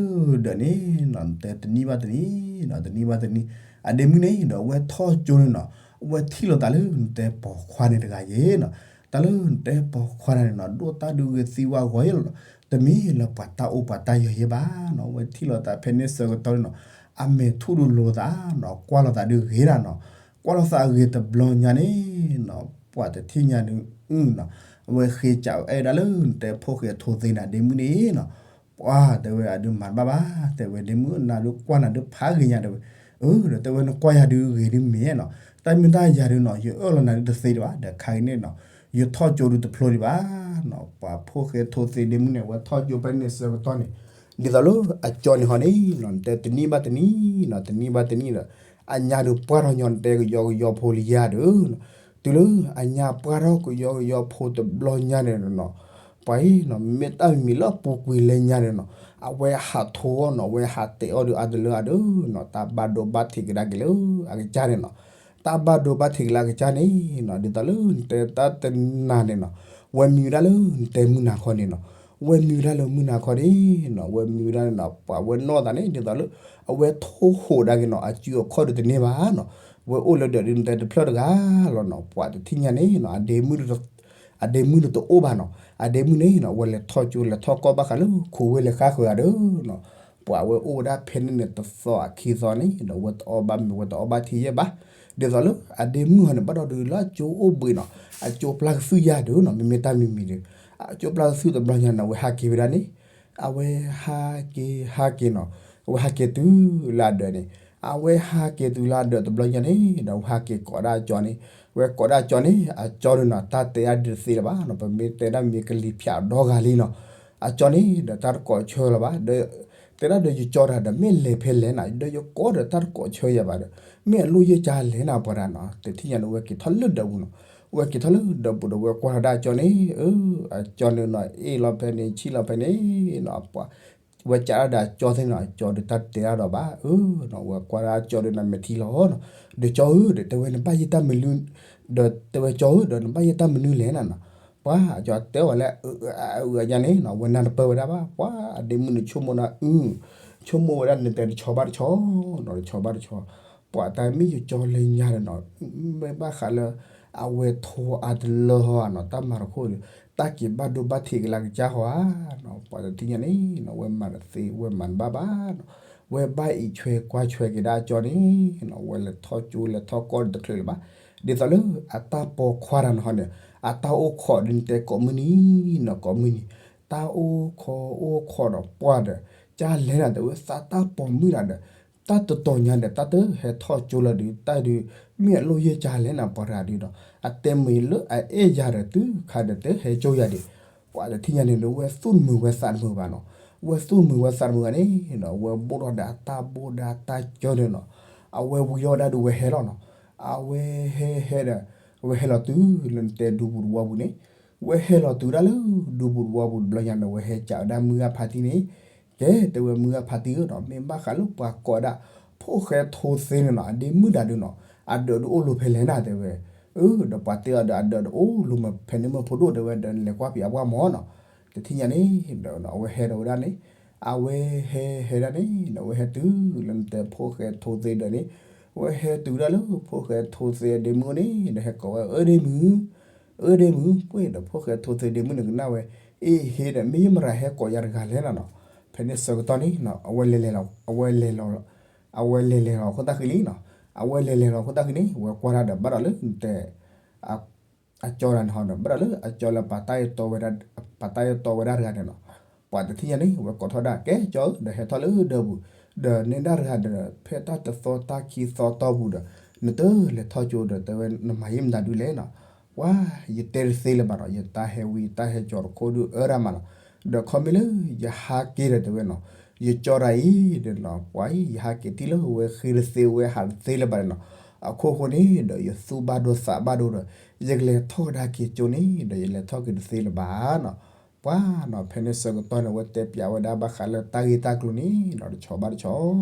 ဒၢးန့ၣ်နီၤ တဲတနံၣ်ဘၣ်တနံၣ်နီၤ တနံၣ်ဘၣ်တနံၣ် အဒ့မုၣ်န့ၣ်ဒီး အဝဲထီၣ်ကၠိန့ၣ်နီၤ အဝဲထံၣ်လိာ်သးလၢနတဲပိာ်ခွါန့ၣ်တဂၤယဲၢ်နီၤ, တၢ်လၢနတဲပိာ်ခွါန့ၣ်နီၤ ဒိၣ်တၢ်ဒုးဂ့ၤသံဝဲဂီၤယဲၢ်လီၤနီၤ, တမ့ၢ်လၢပှၤတၢ်အိၣ်ပှၤတၢ်ယၢၤယဲၢ်ဘၣ်နီၤ, အဝဲထံၣ်လိာ်သးဖဲန့ၣ်ဆၢကတီၢ်န့ၣ်နီၤ အမဲာ်ထူၣ်ဒုးလိာ်သးနီၤ ကွၢ်လိာ်သးဒုးဂ့ၤဒၣ်နီၤ, ကွၢ်လိာ်သးဂ့ၤတဘျီညါန့ၣ်နီၤ ပှၤတထံၣ်ညါဒုးအုနီၤ, အဝဲဃ့စးဝဲဒၣ်လၢနတဲဖိၣ်ဃဲထိသ့န့ၣ် ဒ့မုၣ်န့ၣ်နီၤ ပှၤတဲဝဲအဒုးမၤတဘၣ်ဘၣ် တဲဝဲဒ့မုၣ်နၤဒုးကွၢ်နၤဒုးဖးဂ့ၤညါတဲဝဲ, ဒီးတဲဝဲနကွၢ်ယၤဒုးဂ့ၤဒုးမ့ၢ်နီၤ, တၢ်မ့ၢ်တၢ်ယၤဒုးနီၤ ယအၢၣ်လီၤနၤဒုးတသ့ဒံးဘၣ် ဒီးခါအံၤန့ၣ်နီၤ ယထီၣ်ကၠိဒုးတဖျိဒံးဘၣ်နီၤ, ပှၤဖိၣ်ဃဲထိသ့ဒ့မုၣ်န့ၣ် အဝဲထီၣ်ကၠိဖဲန့ၣ်ဆၢကတီၢ်န့ၣ် ဒ်သိးလၢအကၠီန့ၣ်ဟီန့ၣ်နီၤ နတဲတနံၣ်ဘၣ်တနံၣ်နီၤ တနံၣ်ဘၣ်တနံၣ်ဒီး အညါဒုးပှၢ်ထီၣ်ညီနတဲကယီကယီဖိလံယၤဒုးနီၤ, တုၤလၢအညါပှၢ်ထီၣ်ကယီကယီဖိတဘျီညါန့ၣ်နီၤ ပှၤအံၤနီၤ မ့ၢ်တၢ်မံၤမံၤလၢအပူၤကွံာ်လၢညါန့ၣ်နီၤ အဝဲဟးထိအီၤနီၤ အဝဲဟးတဲာ်အီၤဒုးအါတလၢအဒုးနီၤ တၢ်ဘၣ်ဒိဘၣ်ထံးကဒါက့ၤလၢအကစၢ်န့ၣ်နီၤ, တၢ်ဘၣ်ဒိဘၣ်ထံးကလၢအကစၢ်န့ၣ်နီၤ ဒ်သိးလၢနတဲတၢ်တနၤန့ၣ်နီၤ ဝဲမံဝဲဒၣ်လၢနတဲမုၢ်နၤခီန့ၣ်နီၤ, ဝဲမံဝဲဒၣ်လၢမုၢ်နၤခီန့ၣ်နီၤ ဝဲမံဝဲဒၣ်န့ၣ်နီၤ ပှၤဝဲနီၢ်သးန့ၣ် ဒ်သိးလၢ အဝဲထိၣ်ဟိးဒါက့ၤနီၤ အစုအခီၣ်ဒုးတန့ၢ်ဘၣ်နီၤ, ဝဲအိၣ်လၢဒၢးဒုးနတဲတဖျၢၣ်တဂၤလီၤနီၤ ပှၤတထံၣ်ညါန့ၣ်နီၤ အဒ့မုၣ် အဒ့မုၣ်န့ၣ်တအိၣ်ဘၣ်နီၤ, အဒ့မုၣ်န့ၣ်နီၤ ဝဲလဲၤထီၣ်ကၠိလဲၤထီၣ်ကီၢ်ဘၣ်ဃးလၢခိးဝ့ၢ်လဲၤဃါဃုာ်ဂၤဒီးနီၤ, ပှၤဝဲအိၣ်ဝဲဒၣ်ဖဲန့ၣ်န့ၣ်တသီအခံသီန့ၣ်ဒီး ဝဲတအီၣ်ဘၣ်မ့ၤဝဲတအီၣ်ဘၣ်ထံယဲၢ်ဘၣ်, ဒ်သိးလၢအဒ့မုၣ်ဟီန့ၣ် ဘၣ်ဒီးဒုးလၢအကၠိအိၣ်ဘှံးနီၤ, အကၠိပျၢ်ကသုၣ်ယၤဒုးနီၤ မ့မ့ၢ်တၢ်မံၤမံၤဒီး အကၠိပျၢ်ကသုၣ်တဘျီညါန့ၣ် အဝဲဟးက့ၤဝဲဒၣ်န့ၣ် အဝဲဟးက့ၤဟးက့ၤနီၤ, အဝဲဟးက့ၤတုၤလၢအဒၢးန့ၣ်, အဝဲဟးက့ၤတုၤလၢအဒၢးတဘျီညါန့ၣ်ဒီး အဝဲဟးက့ၤကိးဒၣ်အကၠီန့ၣ်, ဝဲကိးဒၣ်အကၠီန့ၣ် အကၠီဒုးနီၤ တၢ်တဲဒၣ်ဒုးတသ့လၢၤဘၣ်နီၤ, ပမ့ၢ်တဲဒၣ်မ့ၢ်ကလံၤဖၠးဒီဂၤလံနီၤ, အကၠီန့ၣ်ဒီးတၢ်တကိးဆၢလၢၤဘၣ်ဒီး တဲဒၣ်ဒီးယကၠီတၢ်ဒီးမ့ၢ်လဲၤဖဲလဲၣ်နၤ ဒီးယကိးဒီးတၢ်တကိးဆၢယၤဘၣ်ဒီး မ့ၢ်အလိၣ်ယဲၢ်ကၢလဲၣ်နၤပှၤတၢ်နီၤ, တထံၣ်ညါန့ၣ် ဝဲက့ၤထီၣ်လၢဒၢးပူၤနီၤ, ဝဲက့ၤထီၣ်လၢဒၢးပူၤဒီး ဝဲကွၢ်ထီၣ်ဒၣ်အကၠီန့ၣ်, အကၠီန့ၣ်နီၤ အ့ၣ်လီၤဖဲန့ၣ် ဆံၣ်လီၤဖဲန့ၣ်နီၤ, ပှၤ ဝဲကးဒၣ်ဒီးအကၠီသ့ၣ်နီၤ, အကၠီဒီးတၢ်တတဲဒၣ်ဒီးဘၣ်, အၢနီၤ, ဝဲကွၢ်ဒၣ်အကၠီဒီးနမဲာ်ထံလီၤနီၤ, ဒီးကၠီဧၢ ဒီးတဲဝဲနဘၣ်ယဲၢ်တၢ်မနုၤ, ဒီးတဲဝဲကၠီဧၢ ဒီးနဘၣ်ယဲၢ်တၢ်မနုၤလဲၣ်နၤနီၤ, ပှၤကၠီတဲအီၤလၢ အအုးအညါန့ၣ်နီၤ, ဝဲနၢ်တပၢၢ်ဝဲဒၣ်ဘၣ်, ပှၤအဒ့မုၣ်န့ၣ်ဆိကမိၣ်နၤအုး, ဆိကမိၣ်ဝဲဒၣ်နတဲတဆီဘၣ်တဆီနီၤ, တဆီဘၣ်တဆီ, ပှၤတၢ်မ့ၢ်ယကၠီလၢညါဒီးနီၤ, မ့ၢ်ဘၣ်ဃးလၢ အဝဲထိအါတလၢဟီဧါနီၤ, တၢ်မၤတခိၣ်ဒီး တၢ်က့ၤဘၣ်ဒိဘၣ်ထံးကလၢကစၢ်ဟီဧါနီၤ, ပှၤတထံၣ်ညါန့ၣ်နီၤ, ဝဲမၤတသ့ ဝဲမၤတဘၣ်ဘၣ်နီၤ, ဝဲဘၣ်အံးဆွဲကွၢ်ဆွဲက့ၤဒၣ်အကၠီန့ၣ်နီၤ, ဝဲလဲၤထီၣ်ကၠိလဲၤထီၣ်ကီၢ်တချုးလၢၤဘၣ်, ဒ်သိးလၢအတၢ်ပိာ်ခွါတၢ်နီၤဟီန့ၣ်, အတၢ်အိၣ်ခိးဒ်နတဲကိးမုၢ်နံၤနီၤ ကိးမုၢ်နံၤ, တၢ်အိၣ်ခိးအိၣ်ခိးဒီးပှၢ်ဒီး ကၢ်လဲၣ်နၤတဲဝဲသးတၢ်ပိာ်မုၣ်တၢ်ဒီး တၢ်တတီၤညါဒီး တၢ်တဟဲထီၣ်ကၠိလၢၤဒီး တၢ်ဒုး မ့ၢ်အလိၣ်ယဲၢ်ကၢ်လဲၣ်နၤပှၤတဂၤဒုးဒီး အတဲမ့ၢ်လၢအအဲၣ်ယၤဒီး တုၤခါဒီးတဟဲကၠိယၤဒံး, ပှၤတထံၣ်ညါန့ၣ်ဒီး ဝဲသူၣ်တမုာ်ဝဲသးတမုာ်ဘၣ်နီၤ, ဝဲသူၣ်တမုာ်ဝဲသးတမုာ်ဘၣ်န့ၣ်ဒီး ဝဲဘိၣ်ထီၣ်ဒီးအတၢ်ဘိၣ်ဒီးအတၢ်ကၢၢ်န့ၣ်နီၤ, အဝဲဝံၤထီၣ်ဝဲဒၣ်ဒီးဝဲဟဲလီၤနီၤ, အဝဲဟဲဟဲဒီး ဝဲဟဲလီၤတုၤလၢနတဲဒူပူၤတဝီပူၤန့ၣ်, ဝဲဟဲလီၤတုၤဒၣ်လၢ ဒူပူၤတဝီပူၤတဘျီညါန့ၣ် ဝဲဟဲကးဝဲဒၣ်မုၢ်ဂၢ်ဖါတံၢ်န့ၣ်, ကဲ တဲဝဲမုၢ်ဂၢ်ဖါတံၢ်ဧၢနီၤ, မ့ၢ်ဘၣ်ဃးလၢပှၤကိးဒၣ် ဖိၣ်ဃဲထိသ့န့ၣ်နီၤ, အဒ့မုၣ်တၢ်ဒုးနီၤ, အဒၢးဒုးအိၣ်လိၤဖဲလဲၣ်နၤတဲဝဲ, အၢ ဒီးပှၤတဲအီၤဒီး အဒၢးဒုးအိၣ်လိၤမးဖဲန့ၣ်မးဖိဒိၣ်တဲဝဲဒီး နလဲၤကွၢ်ဖံးအပှၢ်မၢ်နီၤ, တထံၣ်ညါန့ၣ်ဒီး အဝဲဟဲဒီးဝဲဒၣ်န့ၣ်, အဝဲဟဲဟဲဒၣ်န့ၣ်ဒီး အဝဲဟဲတုၤလၢနတဲဖိၣ်ဃဲထိသ့ဒီးန့ၣ်, အဝဲဟဲတုၤဒၣ်လၢဖိၣ်ဃဲထိသ့အဒ့မုၣ်န့ၣ်ဒီး ဟဲကိးဝဲ အၢဒ့မုၣ် အၢဒ့မုၣ်, ပှ့ၤဒီးဖိၣ်ဃဲထိသ့ဒ့မုၣ်န့ၣ်ကနၣ်ဝဲ, အ့ၣ်ဟ့ဒီး မ့ၢ်ယမရၤဟဲကိးယၤတဂၤလဲၣ်နၤနီၤ, ဖဲန့ၣ်ဆၢကတီၢ်န့ၣ်နီၤ အဝဲလဲၤလဲၤလီၤ, အဝဲလဲၤလဲၤလီၤ, အဝဲလဲၤလဲၤလီၤခိၣ်သၣ်ဃံလံနီၤ, အဝဲလဲၤလဲၤလီၤအဃိသတးန့ၣ် ဝဲကွၢ်တၢ်ဒီး ဘၣ်ဒီးလၢနတဲ အကၠီတဂၤန့ၣ်ဟီဒီး ဘၣ်ဒီးလၢအကၠီလၢပာ်တၢ်အဲၣ်တီဝဲဒၣ်တဂၤန့ၣ်နီၤ, ပှၤတထံၣ်ညါန့ၣ် ဝဲကိးထီၣ်ဒၣ် ကဲကၠီဧၢ ဒီးဟဲထီၣ်လၢဒၢးပူၤ, ဒီးနဲဒၣ်တဂၤဒီး ဖဲတၢ်တသီတၢ်ခံသီတီၢ်ပူၤဒီး နတလဲၤထီၣ်ကၠိဒီး တဲဝဲ နမၤယံာ်မတၤဒုလဲၣ်နီၤ, ပှၤ ယတဲတသ့လၢၤဘၣ်နီၤ, ယတၢ်ဟဲဝံတၢ်ဟဲကၠီတခိၣ်ဒုးအၢတၢ်မးနီၤ, ဒီးခီမ့ၢ်လၢ ယဟးက့ၤဒီးတဲဝဲနီၤ, ယကၠီတဂၤအံၤဒီးနီၤ ပှၤအံၤ ယဟးက့ၤထံၣ်လၢဝဲဃ့တသ့ ဝဲဟးတသ့လၢၤဘၣ်န့ၣ်နီၤ, အခိၣ်ဃိန့ၣ်ဒီး ယသူၣ်ဘၣ်ဒိသးဘၣ်ဒိဒီး ယကလဲၤထီၣ်ကဒါက့ၤကၠိန့ၣ်ဒီး ယလဲၤထီၣ်က့ၤတသ့လၢၤဘၣ်နီၤ, ပှၤနီၤ ဖဲန့ၣ်ဆၢကတီၢ်န့ၣ် ဝဲတဲပၠးဝဲဒၣ်ဘၣ်ဃးလၢတၢ်ဂ့ၢ်တၢ်ကျိၤန့ၣ်နီၤ တဆီဘၣ်တဆ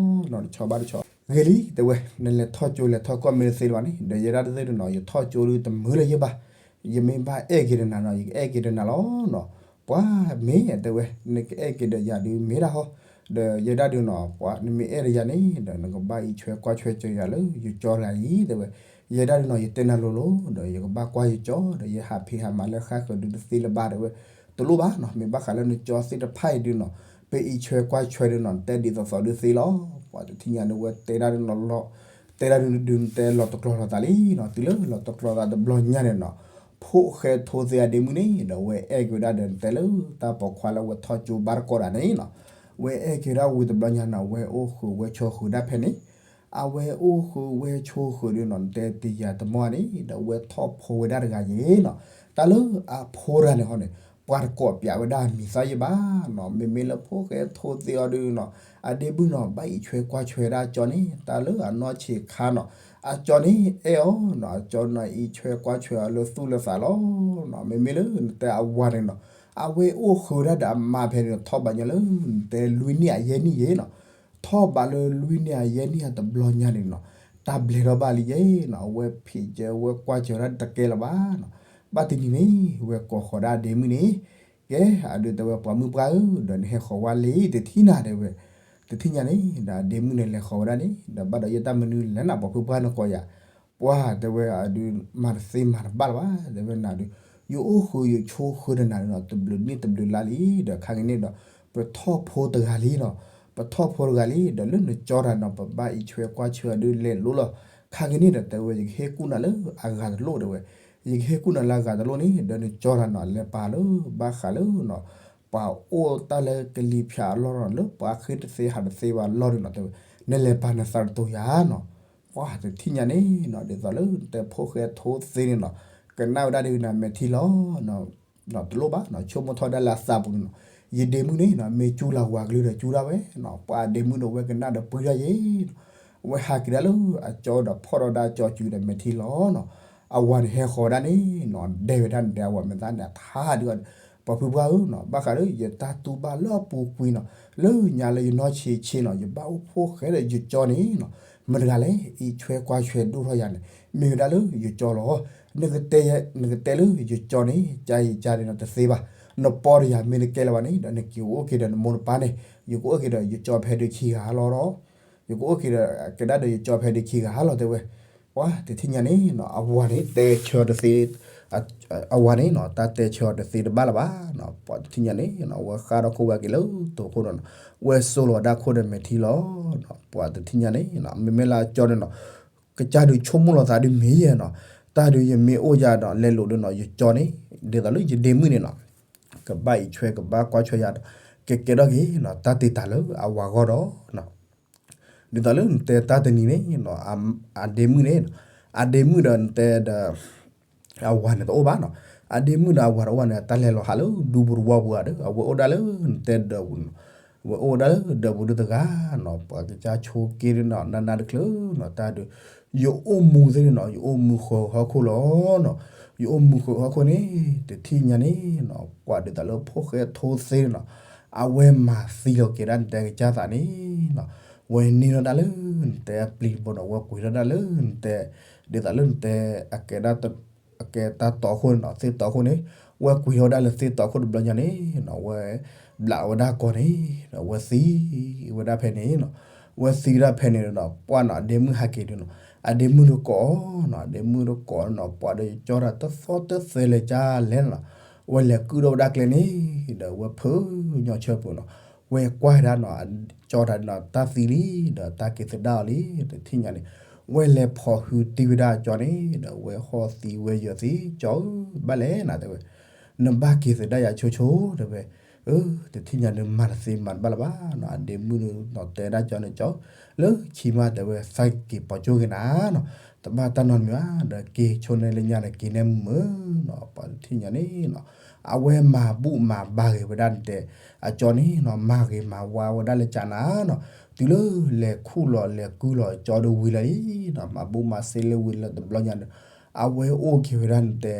ီနီၤ တဆီဘၣ်တဆီ, ဂ့ၤလံ တဲဝဲ နလဲၤထီၣ်ကၠိလဲၤထီၣ်ကီၢ်မ့ၢ်တသ့လၢၤဘၣ်န့ၣ် ဒီးယဲဒၣ်တသ့ဒီးနီၤ ယထီၣ်ကၠိဒုးတမုာ်လၢၤယဲဘၣ်, ယမ့ၢ်ဘၣ်အဲၣ်က့ၤဒီးနၤနီၤ ယကအဲၣ်က့ၤဒီးနၤလီၤနီၤ, ပှၤမ့ၢ်တဲဝဲ နကအဲၣ်က့ၤဒီးယၤဒုးမ့ၢ်ဒၣ်ဟီ, ဒီးယဲဒၣ်ဒုးနီၤ ပှၤနမ့ၢ်အဲၣ်ဒီးယၤန့ၣ်ဒီး နကဘၣ်အံးဆွဲကွၢ်ဆွဲက့ၤယၤလၢယကၠီတဂၤအံၤ တဲဝဲ, ယဲဒၣ်ဒုးနီၤ ယတဲနၤလိၤလိၤ ဒီးယကဘၣ်ကွၢ်ယကၠီ ဒီးယဟးဖံးဟးမၤလၢဃၣ်ဃၢၤဒုးတသ့လၢၤဘၣ် တဲဝဲ, တလိၣ်ဘၣ်နီၤ မ့ၢ်ဘၣ်ဃးလၢနကၠီသ့ၣ်တဖၣ်အံၤဒုးနီၤ ပအံးဆွဲကွၢ်ဆွဲဒုးနီၤ နတဲဒ်သိးသိးဒုးသ့လီၤ, ပှၤတထံၣ်ညါန့ၣ် ဝဲတဲဒၣ်ဒုးနီၤ တဲဒၣ်ဒုးဒုး နတဲလီၤတကျီၤလိာ်သးလံနီၤ တုၤလၢလီၤတကျီၤသးတဘျီညါန့ၣ်နီၤ, ဖိၣ်ဃဲထိသ့အဒ့မုၣ်န့ၣ်ဒီး ဝဲအဲၣ်က့ၤဝဲဒၣ်ဒီး နတဲလၢတၢ်ပိာ်ခွါလၢဝဲထီၣ်ကၠိဘၣ်တကိးတဂၤန့ၣ်နီၤ, ဝဲအဲၣ်က့ၤဝဲဒၣ်ဝံၤတဘျီညါနီၤ ဝဲအိၣ်ဃုာ်ဝဲဆိးဃုာ်ဒၣ်ဖဲန့ၣ်, အဝဲအိၣ်ဃုာ်ဝဲဆိးဃုာ်ဒုးနီၤ နတဲတယၤတမီၢ်န့ၣ်ဒီး ဝဲထီၣ်ဖိဝဲဒၣ်တဂၤယ့ၣ်နီၤ, တၢ်လၢအဖိတဂၤန့ၣ်ဟီန့ၣ် ပှၤတကိးပၠးဝဲဒၣ်အမံၤသၣ်ယ့ၣ်ဘၣ်နီၤ, မ့မ့ၢ်လၢဖိၣ်ဃဲထိသ့အီၤဒုးနီၤ အဒ့မုၣ်နီၤ ဘၣ်အံးဆွဲကွၢ်ဆွဲဒၣ်အကၠီန့ၣ် တၢ်လၢအနီၢ်ဆံးခါနီၤ, အကၠီန့ၣ်အဲၣ်အီၤနီၤ အကၠီနီၤ အံးဆွဲကွၢ်ဆွဲအီၤလၢသူၣ်လၢသးလီၤနီၤ, မ့မ့ၢ်လၢနတဲအဝၤန့ၣ်နီၤ အဝဲအိၣ်ဃုာ်ဝဲဒၣ်ဒီးအမါဖဲန့ၣ်နီၤ ထီၣ်ဘးညီလၢ နတဲလွံၢ်နံၣ်အယဲၢ်နံၣ်ယ့ၣ်နီၤ, ထီၣ်ဘးလၢလွံၢ်နံၣ်အယဲၢ်နံၣ်အတဘျီညါန့ၣ်နီၤ, တၢ်ဘျဲးထီၣ်ဘၣ်လံယ့ၣ်နီၤ, အဝဲဖံးကဲဝဲကွၢ်စၢၤဒၣ်တကဲလၢၤဘၣ်နီၤ, ဘၣ်တနံၤန့ၣ် ဝဲကိးဃီၤဒၣ်အဒ့မုၣ်န့ၣ်, ကဲ အဒုးတဲဝဲပှၤမုၣ်ပှၢ်ဧၢ ဒီးနဟဲဃီၤဝဲလံတထံၣ်နၤတဲဝဲ, တထံၣ်ညါန့ၣ် ဒီးအဒ့မုၣ်န့ၣ်လဲၤဃီၤဝဲဒၣ်န့ၣ် ဒီးဘၣ်ဒီးယဲတၢ်မနုၤလဲၣ်နၤ ပှၤဖုပှၢ်နကိးယၤ ပှၤတဲဝဲအဒုး မၤတသ့မၤတဘၣ်လၢၤဘၣ် တဲဝဲနၤဒုး, ယအိၣ်ဃုာ်ယဆိးဃုာ်ဒီးနၤနီၤ တဘျုးနံၣ်တဘျုးလါလံ ဒီးခါက့ၤန့ၣ်ဒီး ပထီၣ်ဖိတဂၤလံနီၤ, ပထီၣ်ဖိတဂၤလံ ဒီးလၢနကၠီတဂၤနီၤ ပဘၣ်အံးဆွဲကွၢ်ဆွဲအဒုးလဲၤလိၤလီၤ, ခါက့ၤန့ၣ်ဒီးတဲဝဲ ယကဟ့ၣ်ကူၣ်နၤလၢအဂၤတလိၣ်တဲဝဲ, ယကဟ့ၣ်ကူၣ်နၤလၢအဂၤတလိၣ်န့ၣ် ဒီးနကၠီတဂၤနီၤ လဲၤပာ်လၢ ဘၣ်ဃးလၢနီၤ ပှၤအိၣ်တၢ်လၢကလံၤဖၠးအလီၢ်နီၤ လၢပှၤဃ့တသ့ဟးတသ့ဘၣ်လီၢ်ဒုးနီၤ တဲဝဲ, နလဲၤပာ်နသးတတိၤယၤနီၤ, ပှၤတထံၣ်ညါန့ၣ်နီၤ ဒ်သိးလၢနတဲဖိၣ်ဃဲထိသ့န့ၣ်နီၤ, ကနၣ်ဝဲဒၣ်ဒ်နၤမဲာ်ထံလီၤ တလိၣ်ဘၣ်နီၤ ဆိကမိၣ်ထီၣ်ဒၣ်လၢအသးပူၤန့ၣ်နီၤ, ယဒ့မုၣ်န့ၣ်နီၤ မ့ၢ်ကၠူလၢဝၤကလုၢ်ဒီးကၠူဒၣ်ဝဲနီၤ, ပှၤဒ့မုၣ်ဒီးဝဲကနၣ်ဒီးပှံၤဒၣ်ယ့ၣ်နီၤ, ဝဲဟးက့ၤဒၣ်လၢအကၠီဒီးဖီၣ်ထီၣ်ဒၣ်ကၠီစုဒီးမဲာ်ထံလီၤနီၤ, အဝၤန့ၣ်ဟဲဃီၤဝဲဒၣ်န့ၣ်နီၤ ဒဲဝဲဒၣ်န့ၣ်ဒီးအဝၤမဲာ်သၣ်န့ၣ် အထါဒုး ပှၤဖုပှၢ်ဧၢနီၤ ဘၣ်ဃးလၢယတၢ်တူၢ်ဘၣ်လၢအပူၤကွံာ်နီၤ လၢညါလၢယနီၢ်ဆံးဆံးနီၤ ယဘၣ်အိၣ်ဖိၣ်ဃဲဒီးယကၠီန့ၣ်နီၤ, မတၤတဂၤလဲၣ် အံးဆွဲကွၢ်ဆွဲဒိၣ်ထီၣ်ယၤန့ၣ် မ့ၢ်ဝဲဒၣ်လၢယကၠီလီၤ. နကတဲ နကတဲလၢယကၠီန့ၣ် ကယံာ်ကန့ၣ်နီၤ တသ့ဘၣ်. နပီတယၤမ့ၢ်တကဲလၢၤဘၣ်န့ၣ် ဒီးနက့ၤအိၣ်က့ၤဒီးနမိၢ်နပၢ်န့ၣ် ယကအိၣ်က့ၤဒီးယကၠီဖဲဒုးခံဂၤလီၤဒီး ယကအိၣ်က့ၤဒီး ကဲဒၣ်ဒီးယကၠီဖဲဒုးခံဂၤလီၤတဲဝဲ. ပှၤတထံၣ်ညါန့ၣ်နီၤ အဝၤန့ၣ်တဲဆၢအီၤတသ့ အဝၤန့ၣ်နီၤ တၢ်တဲဆၢအီၤတသ့တဘၣ်လၢၤဘၣ်နီၤ. ပှၤတထံၣ်ညါန့ၣ်နီၤ ဝဲဃၣ်ဒီးခိၣ်ဝဲက့ၤလၢတိၤခိၣ်ဒီးနီၤ ဝဲစိာ်လီၤဝဲဒၣ်ခိၣ်ဒီးမဲာ်ထံလီၤနီၤ. ပှၤတထံၣ်ညါန့ၣ်နီၤ မ့မ့ၢ်လၢအကၠီန့ၣ်နီၤ ကစၢ်ဒုးဆိကမိၣ်လီၤသးဒုးမ့ၢ်ယဲနီၤ တၢ်ဒုးယမ့ၢ်အိၣ်ယၤဒီးလဲၤလိာ်ဒုးနီၤ ယကၠီန့ၣ် ဒ်သိးလၢယဒ့မုၣ်န့ၣ်နီၤ ကဘၣ်အံးဆွဲကဘၣ်ကွၢ်ဆွဲယၤဒီး ကကဲထီၣ်က့ၤနီၤ တၢ်တ့တၢ်လၢအဝၤဂီၢ်ဒီးနီၤ ဒ်သိးလၢနတဲတၢ်တနံၤန့ၣ်နီၤ အဒ့မုၣ်န့ၣ် အဒ့မုၣ်ဒီးနတဲဒီး အဝၤန့ၣ်တအိၣ်ဘၣ်နီၤ. အဒ့မုၣ်ဒီးအဝၤတအိၣ်ဘၣ်န့ၣ် တၢ်လဲၤလီၤဟးလၢဒူပူၤတဝီပူၤဧါဒီး အဝဲအိၣ်ဒၣ်လၢနတဲဒၢးပူၤနီၤ. အဝဲအိၣ်ဒၣ်လၢဒၢးပူၤဒုးတဂၤနီၤ ပှၤကစၢ်ဆိက့ဒုးနီၤ နးနးတချုးနီၤ တၢ်ဒုး ယအိၣ်မူသ့ၣ်န့ၣ်နီၤ ယအိၣ်မူဃုာ်ဟီၣ်ခိၣ်လီၤနီၤ. ယအိၣ်မူဃုာ်ဟီၣ်ခိၣ်န့ၣ် တထံၣ်ညါန့ၣ်နီၤ ကွၢ်ဒ်သိးလၢဖိၣ်ဃဲထိသ့န့ၣ်နီၤ အဝဲမၤသံလီၤက့ၤဒၣ်နတဲကစၢ်သးန့ၣ်နီၤ ဝဲန့ၢ်ထီၣ်တၢ်လၢနတဲအပျံၤတဘိနီၤ ဝဲကွံာ်ထီၣ်ဒၣ်လၢနတဲ ဒ်သိးလၢနတဲ အကဲတၢ်တီခိၣ်န့ၣ်နီၤ သ့ၣ်တီခိၣ်န့ၣ် ဝဲကွံာ်ထီၣ်ဝဲဒၣ်လၢသ့ၣ်တီခိၣ်တဘျီညါန့ၣ်နီၤ ဝဲ ဘျးဝဲဒၣ်ကီၢ်န့ၣ် ဝဲသံဝဲဒၣ်ဖဲန့ၣ်နီၤ ဝဲသံဝဲဒၣ်ဖဲန့ၣ်နီၤ ပှၢ်နီၤ အဒ့မုၣ်ဟဲက့ၤဒုးနီၤ အဒ့မုၣ်တကိးနီၤ အဒ့မုၣ်တကိးနီၤ ပှၢ်ဒီးကၠီတၢ်တသီတသဲလဲၤကၢ်လဲၣ်နီၤ ဝဲလဲၤကုၣ်ထီၣ်ဝဲဒၣ်ကျဲန့ၣ် ဒီးဝဲဖုးညီဆၢပူၤနီၤ ဝဲကွၢ်ဒၣ်နီၤ ကၠီတၢ်နီၤ တၢ်သံလံ ဒီးတၢ်က့ၤသဒါအီၤလံ တထံၣ်ညါန့ၣ် ဝဲလဲၤဖီၣ်ဟုတံၢ်ဝဲဒၣ်အကၠီန့ၣ်ဒီး ဝဲဟီၣ်သံဝဲယၢၤသံ ကၠီဧၢ ဘၣ်လဲၣ်နၤ တဲဝဲ, နဘၣ်က့ၤသဒၣ်ယၤဆိဆိ တဲဝဲ, အၢ တထံၣ်ညါဒုးမၤတသ့မၤတဘၣ်လၢၤဘၣ်နီၤ, အဒ့မုၣ်န့ၣ်နီၤ တဲဒၣ်ကၠီန့ၣ် ကၠီ လၢခံမး တဲဝဲ သးက့ၤပိာ်ကၠိက့ၤနၤနီၤ, တဘၣ်တၢ်နီတမံၤဘၣ် ဒီးက့ၤဆိန့ၣ်လၢညါဒီးက့ၤန့ၣ်မုာ်မုာ်နီၤ, ပှၤတထံၣ်ညါန့ၣ်နီၤ, အဝဲမၤဘူၣ်မၤဘါဂ့ၤဝဲဒၣ်နတဲ အကၠီန့ၣ်နီၤ မၤဂ့ၤမၤဝါဝဲဒၣ်လၢကၠးနၤနီၤ, တုၤလၢလဲၤခူၣ်လီၤလဲၤကုလီၤအကၠီဒီးဝံၤလၢာ်လံနီၤ, မၤဘူၣ်မၤစ့လၢဝံၤလၢတဘျီညါဒီး အဝဲအိၣ်က့ၤဝဲဒၣ်နတဲ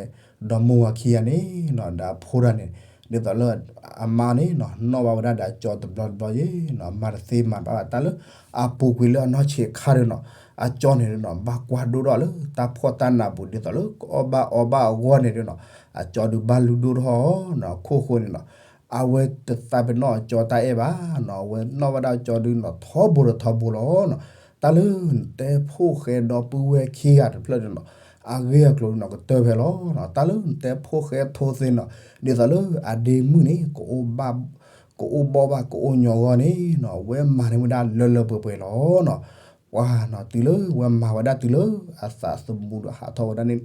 ဒီမိၢ်ဝၤခံဂၤန့ၣ်နီၤ, ဒီးအဖိတဂၤန့ၣ် ဒ်သိးလၢအမါန့ၣ်နီၤ နီၣ်ဘၣ်ဝဲဒၣ်ဒီးအကၠီတဘျီတဘျီယ့နီၤ, မၤတသ့မၤတဘၣ်ဘၣ် တၢ်လၢအပူၤကွံာ်လၢအနီၢ်ဆံးအခါဒီးနီၤ, အကၠီန့ၣ်နီၤ ဘၣ်ကွၢ်ဒိၣ်ထီၣ်လၢတၢ်ဖှီၣ်တၢ်နးပူၤ ဒ်သိးလၢကအီၣ်ဘၣ်အီဘၣ်အဂီၢ်န့ၣ်ဒီးနီၤ, အကၠီဒုးဘၣ်လုၢ်ဒိၣ်ထီၣ်နီၤ, အခိၣ်ဃိန့ၣ်နီၤ အဝဲတသးပ့ၤနီၣ်အကၠီတၢ်အဲၣ်ဘၣ်နီၤ, အဝဲနီၣ်ဘၣ်ဒၣ်အကၠီဒုးနီၤ ထီဘိဒီးထီဘိလီၤနီၤ, တၢ်လၢနတဲဖိၣ်ဃဲဒီပုၢ်ဝဲၢ်ခံဂၤတဖျၢၣ်န့ၣ်နီၤ, အဂ့ၢ်အကျိၤနီၤ ကတၢၢ်ဖဲလီၤနီၤ, တၢ်လၢနတဲဖိၣ်ဃဲထိသ့နီၤ, ဒ်သိးလၢအဒ့မုၣ်န့ၣ် ကအိၣ်ဘၣ်ကအိၣ်ဘီၣ်ဘၣ် ကအိၣ်ညီအဂီၢ်န့ၣ်နီၤ, အဝဲမၤန့ၢ်ဝဲဒၣ်လၢလၢပှဲၤပှဲၤလီၤနီၤ, ပှၤနီၤ တုၤလၢဝဲမၤဝဲဒၣ်တုၤလၢအသးသမူဒီးဟးထီၣ်ဝဲဒၣ်န့ၣ်,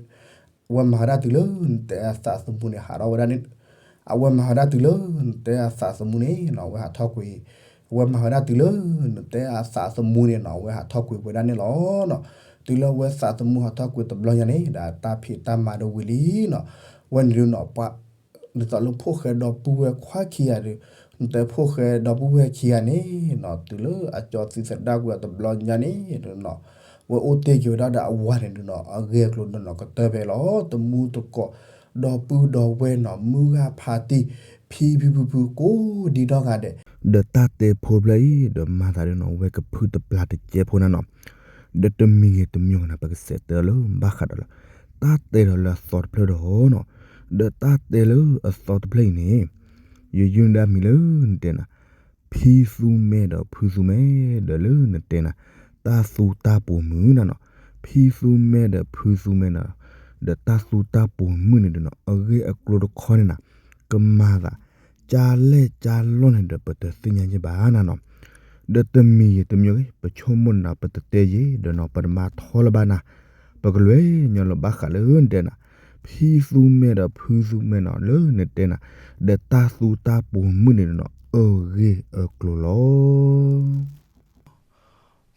ဝဲမၤဝဲဒၣ်တုၤလၢနတဲအသးသမူန့ၣ် ဟးထီၣ်ဝဲဒၣ်န့ၣ်, အဝဲမၤဝဲဒၣ်တုၤလၢနတဲအသးသမူန့ၣ်နီၤ အဝဲဟးထီၣ်ကွံာ်, အဝဲမၤဝဲဒၣ်တုၤလၢနတဲအသးသမူန့ၣ်နီၤ အဝဲဟးထီၣ်ကွံာ်ဝဲဒၣ်န့ၣ်လီၤနီၤ, တုၤလၢအဝဲသးသမူဟးထီၣ်ကွံာ်တဘျီညါန့ၣ် ဒီးတၢ်ဖံးတၢ်မၤဒီးဝံၤလံနီၤ, ဝဲန့ၣ်ဒုးနီၤ ပှၤ ဒ်သိးလၢဖိၣ်ဃဲဒီပုၢ်ဝဲၢ်ခွါခံဂၤဒီး နတဲဖိၣ်ဃဲဒီပုၢ်ဝဲၢ်ခံဂၤန့ၣ်နီၤ တုၤလၢအကၠီသံသဒၣ်ကွံာ်အီၤတဘျီညါန့ၣ်နီၤ, ဝဲအိၣ်တ့ၢ်က့ၤဝဲဒၣ်ဒီးအဝၤန့ၣ်ဒုးနီၤ အဂ့ၢ်အကျိၤဒုးနီၤ ကတၢၢ်ဖဲလီၤ, တမူတကိး ဒီပုၢ်ဒီဝဲၢ်နီၤ မုၢ်ဂၤဖးတံၢ် ဖံဖံဖုဖုကိးဒံနီၢ်ဂၤဒဲး, ဒီးတၢ်တဲဖိတဖျၢၣ်အံၤ ဒီးမၤသးဒ်နီၤ ဝဲကဖုတပျၢ်တကဲဖိနၤနီၤ, ဒီးတမံၤဂ့ၤတမံၤဂ့ၤနီၤ ပကစးတဲလၢဘၣ်ဃးဒီးလၢ တၢ်တဲဒီးလၢအသီတဖျၢၣ်ဒီးနီၤ, ဒီးတၢ်တဲလၢအသီတဖျၢၣ်အံၤန့ၣ် ယယုၢ်ဒၣ်မံၤလၢနတဲနၤ ဖံသူမဲဒီးဖုသူမဲ ဒီးလၢနတဲနၤ တၢ်သူတၢ်ပူၤမုၢ်နၤနီၤ, ဖံသူမဲဒီးဖုသူမဲနီၤ, ဒီးတၢ်သူတၢ်ပူၤမုၢ်န့ၣ်ဒီးနီၤ အဂ့ၢ်အကျိၤတခီန့ၣ်နၤ ကမၤသး ကၢ်လဲၢ်ကၢ်လီၢ်န့ၣ်ဒီး ပတသ့ၣ်ညါယဲၢ်ဘၣ်နၤနီၤ, ဒီးတမံၤဂ့ၤတမံၤဂ့ၤ ပဆိကမိၣ်နၤ ပတတဲယဲၢ်ဒီးနီၤ ပတမၤထီလၢၤဘၣ်နၤ, ပကလဲၤညီလၢဘၣ်ဃးလၢနတဲနၤ ဖံသူမဲဒီးဖုသူမဲနီၤ လၢနတဲနၤ ဒီးတၢ်သူတၢ်ပူၤမုၢ်န့ၣ်ဒီးနီၤ အဂ့ၢ်အကျိၤလီၤ.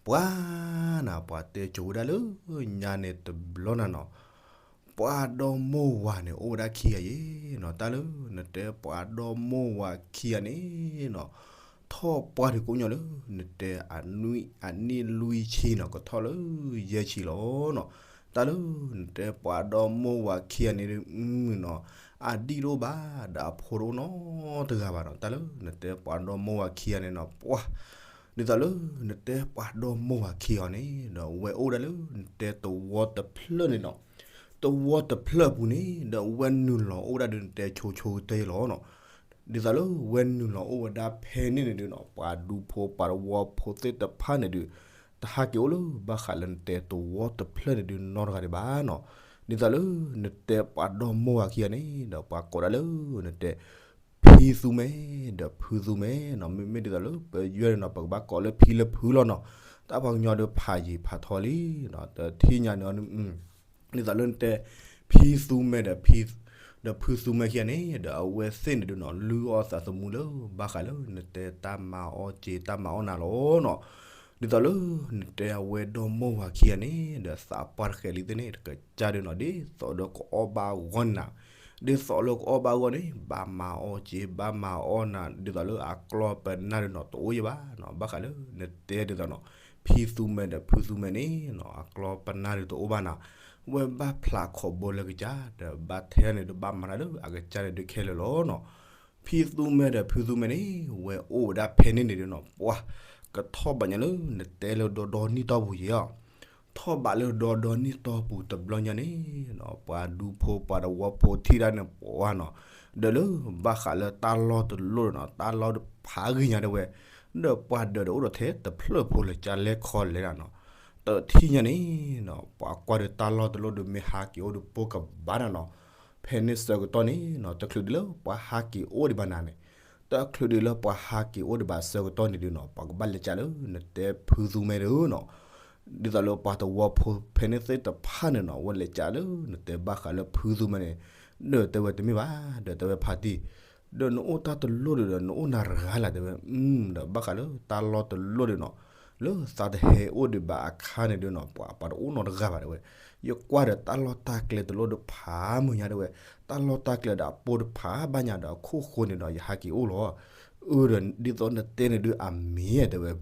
ပှၤနၤ ပှၤတဲကိၤဝဲဒၣ်လၢညါန့ၣ်တဘျီနၤနီၤ, ပှၤဒီမိၢ်ဝၤန့ၣ် အိၣ်ဝဲဒၣ်ခံဂၤယဲၢ်နီၤ, တၢ်လၢနတဲပှၤဒီမိၢ်ဝၤခံဂၤန့ၣ်နီၤ, ထီၣ်ပှၢ်တကိးညီလၢ နတဲအနွံအနံၣ်လွံၢ်ဆံနီၤ ကထီၣ်လၢယဲၢ်ဆံလီၤနီၤ, တၢ်လၢနတဲပှၤဒီမိၢ်ဝၤခံဂၤန့ၣ်ဒုးနီၤ, အဒံၣ်တအိၣ်ဘၣ် ဒီးအဖိတအိၣ်နီတဂၤဘၣ်နီၤ, တၢ်လၢနတဲပှၤဒီမိၢ်ဝၤခံဂၤန့ၣ်နီၤ ပှၤ ဒ်သိးလၢနတဲပှၤဒီမိၢ်ဝၤခံဂၤန့ၣ် ဒီးအဝဲအိၣ်ဝဲဒၣ်လၢနတဲသဝီတဖျၢၣ်န့ၣ်နီၤ, သဝီတဖျၢၣ်အပူၤန့ၣ် ဒီးအဝဲနုာ်လီၤအိၣ်ဝဲဒၣ်ဒုးနတဲဆိဆိကတၢၢ်လီၤနီၤ, ဒ်သိးလၢဝဲနုာ်လီၤအိၣ်ဝဲဒၣ်ဖဲန့ၣ်န့ၣ်ဒုးနီၤ ပှၤဒူဖိပှၤသဝီဖိသ့ၣ်တဖၣ်န့ၣ်ဒုး တဟးက့ၤအိၣ်လၢဘၣ်ဃးလၢနတဲသဝီတဖျၢၣ်န့ၣ်ဒုးနီတဂၤဒံးဘၣ်နီၤ, ဒ်သိးလၢနတဲပှၤဒီမိၢ်ဝၤခံဂၤန့ၣ် ဒီးပှၤကိးဒၣ်လၢနတဲ ဖံသူမဲ ဒီးဖုသူမဲနီၤ, မ့မ့ၢ်ဒ်သိးလၢပယွဲန့ၣ်နီၤ ပကဘၣ်ကိးလၢဖံလၢဖုလီၤနီၤ, တၢ်ပှၤကညီဒီးဖးယံာ်ဖးထီလံနီၤ, တထံၣ်ညါန့ၣ် ဒ်သိးလၢနတဲ ဖံသူမဲဒီး ဒီးဖုသူမဲခံဂၤန့ၣ် ဒီးအဝဲသ့ၣ်န့ၣ်ဒုးနီၤ လုၢ်အီၣ်သးသမူလၢ ဘၣ်ဃးလၢနတဲတၢ်မၤအီၣ်က့ၤတၢ်မၤအီၣ်နၤလီၤနီၤ, ဒ်သိးလၢနတဲအဝဲဒီမိၢ်ဝၤခံဂၤန့ၣ် ဒီးသးပှၢ်တဃဲးလံသ့ၣ်န့ၣ် တကစၢ်ဒုးနီၤ ဒ်သိးဒီးကအီၣ်ဘၣ်အဂီၢ်န့ၣ်နၤ ဒ်သိးလၢကအီၣ်ဘၣ်အဂီၢ်န့ၣ် ဘၣ်မၤအီၣ်က့ၤ ဘၣ်မၤအီၣ်နၤ ဒ်သိးလၢအကျီၢ်ပနၢ်ဒုးနီၤ တအိၣ်ယဲၢ်ဘၣ်နီၤ, ဘၣ်ဃးလၢနတဲဒ်သိးနီၤ ဖံသူမဲဒီးဖုသူမဲန့ၣ်နီၤ အကျီၢ်ပနၢ်ဒုးတအိၣ်ဘၣ်နၤ, ဝဲဘၣ်ဖျးခီးဘိလၢကစၢ် ဒီးဘၣ်ထဲန့ၣ်ဒုးဘၣ်မၤတၢ်လၢအကစၢ်န့ၣ်ဒုးခဲလၢာ်လီၤနီၤ, ဖံသူမဲဒီးဖုသူမဲန့ၣ် ဝဲအိၣ်ဝဲဒၣ်ဖဲန့ၣ်န့ၣ်ဒုးနီၤ ပှၤ ကထီၣ်ဘၣ်ညါလၢနတဲလၢဒီဒီနံၣ်တီၢ်ပူၤယဲၢ်အီၤ ထီၣ်ဘၣ်လၢဒီဒီနံၣ်တီၢ်ပူၤတဘျီညါန့ၣ်နီၤ ပှၤဒူဖိပှၤသဝီဖိထံၣ်တၢ်န့ၣ်ပှၤနီၤ, ဒီးလၢဘၣ်ဃးလၢတၢ်လီၢ်တလီၢ်ဒီးနီၤ တၢ်လီၢ်ဖးဂ့ၤညါဒၣ်ဝဲ, ဒီးပှၤဒၢးဒီးအိၣ်ဒီးထဲတဖျၢၣ်ဖိလၢကၢ်လဲၢ်ခီလဲၣ်နၤနီၤ, တထံၣ်ညါန့ၣ်နီၤ ပှၤကွၢ်ဒီးတၢ်လီၢ်တလီၢ်ဒီးမ့ၢ်ဟးက့ၤအိၣ်ဒီးပိၢ်ကဘၣ်နၤနီၤ, ဖဲန့ၣ်ဆၢကတီၢ်န့ၣ်နီၤ တချုးဒံးလၢပှၤဟးက့ၤအိၣ်ဒံးဘၣ်နၤန့ၣ်, တချုးဒံးလၢပှၤဟးက့ၤအိၣ်ဒံးဘၣ်ဆၢကတီၢ်န့ၣ်ဒုးနီၤ ပှၤကဘၣ်လဲၤကၢ်လၢနတဲဖုသူမဲဒုးနီၤ ဒ်သိးလၢပှၤသဝီဖိဖဲန့ၣ်သ့ၣ်တဖၣ်န့ၣ်နီၤ ဝဲလဲၤကးလၢနတဲဘၣ်ဃးလၢဖုသူမဲန့ၣ်, ဒီးတဲဝဲတမ့ၢ်ဘၣ်, ဒီးတဲဝဲဖါတံၢ်, ဒီးနအိၣ်တၢ်တလိၣ်ဒီး ဒီးနအိၣ်နၤတဂၤလၢ်တဲဝဲ, ဒီးဘၣ်ဃးလၢတၢ်လီၢ်တလိၣ်ဒီးနီၤ, လၢသးတဟဲအိၣ်ဒံးဘၣ်အခါန့ၣ်ဒုးနီၤ ပှၤပှၤတအိၣ်နီတဂၤဘၣ်တဲဝဲ, ယကွၢ်ဒီးတၢ်လီၢ်တၢ်ကျဲတလိၣ်တဖးမုၢ်ညါတဲဝဲ, တၢ်လီၢ်တၢ်ကျဲဒီးအပိၢ်တဖးဘၣ်ညါဒီးအခိၣ်ဃိန့ၣ်ဒီး ယဟးက့ၤအိၣ်လီၤ. အၢဒီးဒ်သိးနတဲန့ၣ်ဒုးအမ့ၢ်တဲဝဲ,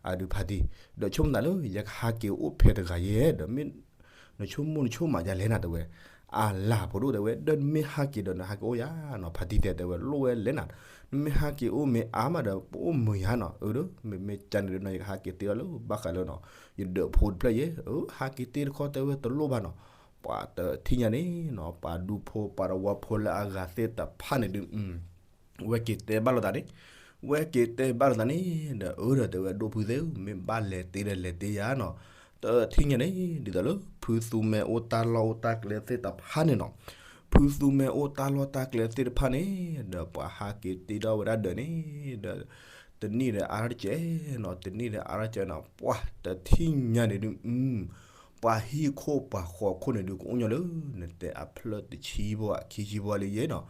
အဒုးဖါတံၢ်, ဒီးဆိကမိၣ်သးလၢယကဟးက့ၤအိၣ်ဖဲတဂၤယဲဒီးမ့ၢ် နဆိကမိၣ်နဆိကမးယၤလဲၣ်နၤတဲဝဲ, အလၤဖိဒိၣ်တဲဝဲ ဒီးနမ့ၢ်ဟးက့ၤဒီးနဟးက့ၤအိၣ်ယၤနီၤ ဖါတံၢ်တဲတဲဝဲ လိၣ်ဝဲလဲၣ်နၤ, နမ့ၢ်ဟးက့ၤအိၣ်မ့ၢ်အါမးဒီး ပအိၣ်မုာ်ယၤနီၤ, အၢဒီး မ့မ့ၢ်ကန့ၣ်ဒုးနီၤ ယကဟးက့ၤတ့ထီၣ်လၢဘၣ်ဃးလၢနီၤ ယဒၢးဖိတဖျၢၣ်ယဲ, အၢ ဟးက့ၤတ့တခီတဲဝဲတလိၣ်ဘၣ်နီၤ, ပှၤတထံၣ်ညါန့ၣ်နီၤ ပှၤဒူဖိပှၤသဝီဖိလၢအဂၤသ့ၣ်တဖၣ်န့ၣ်ဒုး ဝဲက့ၤတဲဘၣ်လိာ်သးန့ၣ်, ဝဲက့ၤတဲဘၣ်လိာ်သးန့ၣ်, ဒီးအၢဒီးတဲဝဲဒိၣ်ဖုသ့ၣ်ဧၢ မ့ၢ်ဘၣ်လဲၤတ့ဒီးလဲၤတ့ယၤနီၤ, တထံၣ်ညါန့ၣ် ဒ်သိးလၢ ဖုသူမဲအိၣ်တၢ်လီၢ်အိၣ်တၢ်ကျဲသ့ၣ်တဖၣ်န့ၣ်နီၤ, ဖုသူမဲအိၣ်တၢ်လီၢ်တၢ်ကျဲသ့ၣ်တဖၣ်န့ၣ်, ဒီးပှၤဟးက့ၤတ့ထီၣ်ဝဲဒၣ်ဒီးန့ၣ်, ဒီး တနံၣ်ဒီးအါထီၣ်တကဲးနီၤ, တနံၣ်ဒီးအါထီၣ်တကဲးနီၤ, ပှၤတထံၣ်ညါန့ၣ်ဒုး ပှၤဟံၣ်ခိၣ်ပှၤဃီခိၣ်န့ၣ်ဒုး ကအိၣ်ညီလၢ နတဲအဖျၢၣ်တဆံဘိအခံဆံဘိလံယဲနီၤ,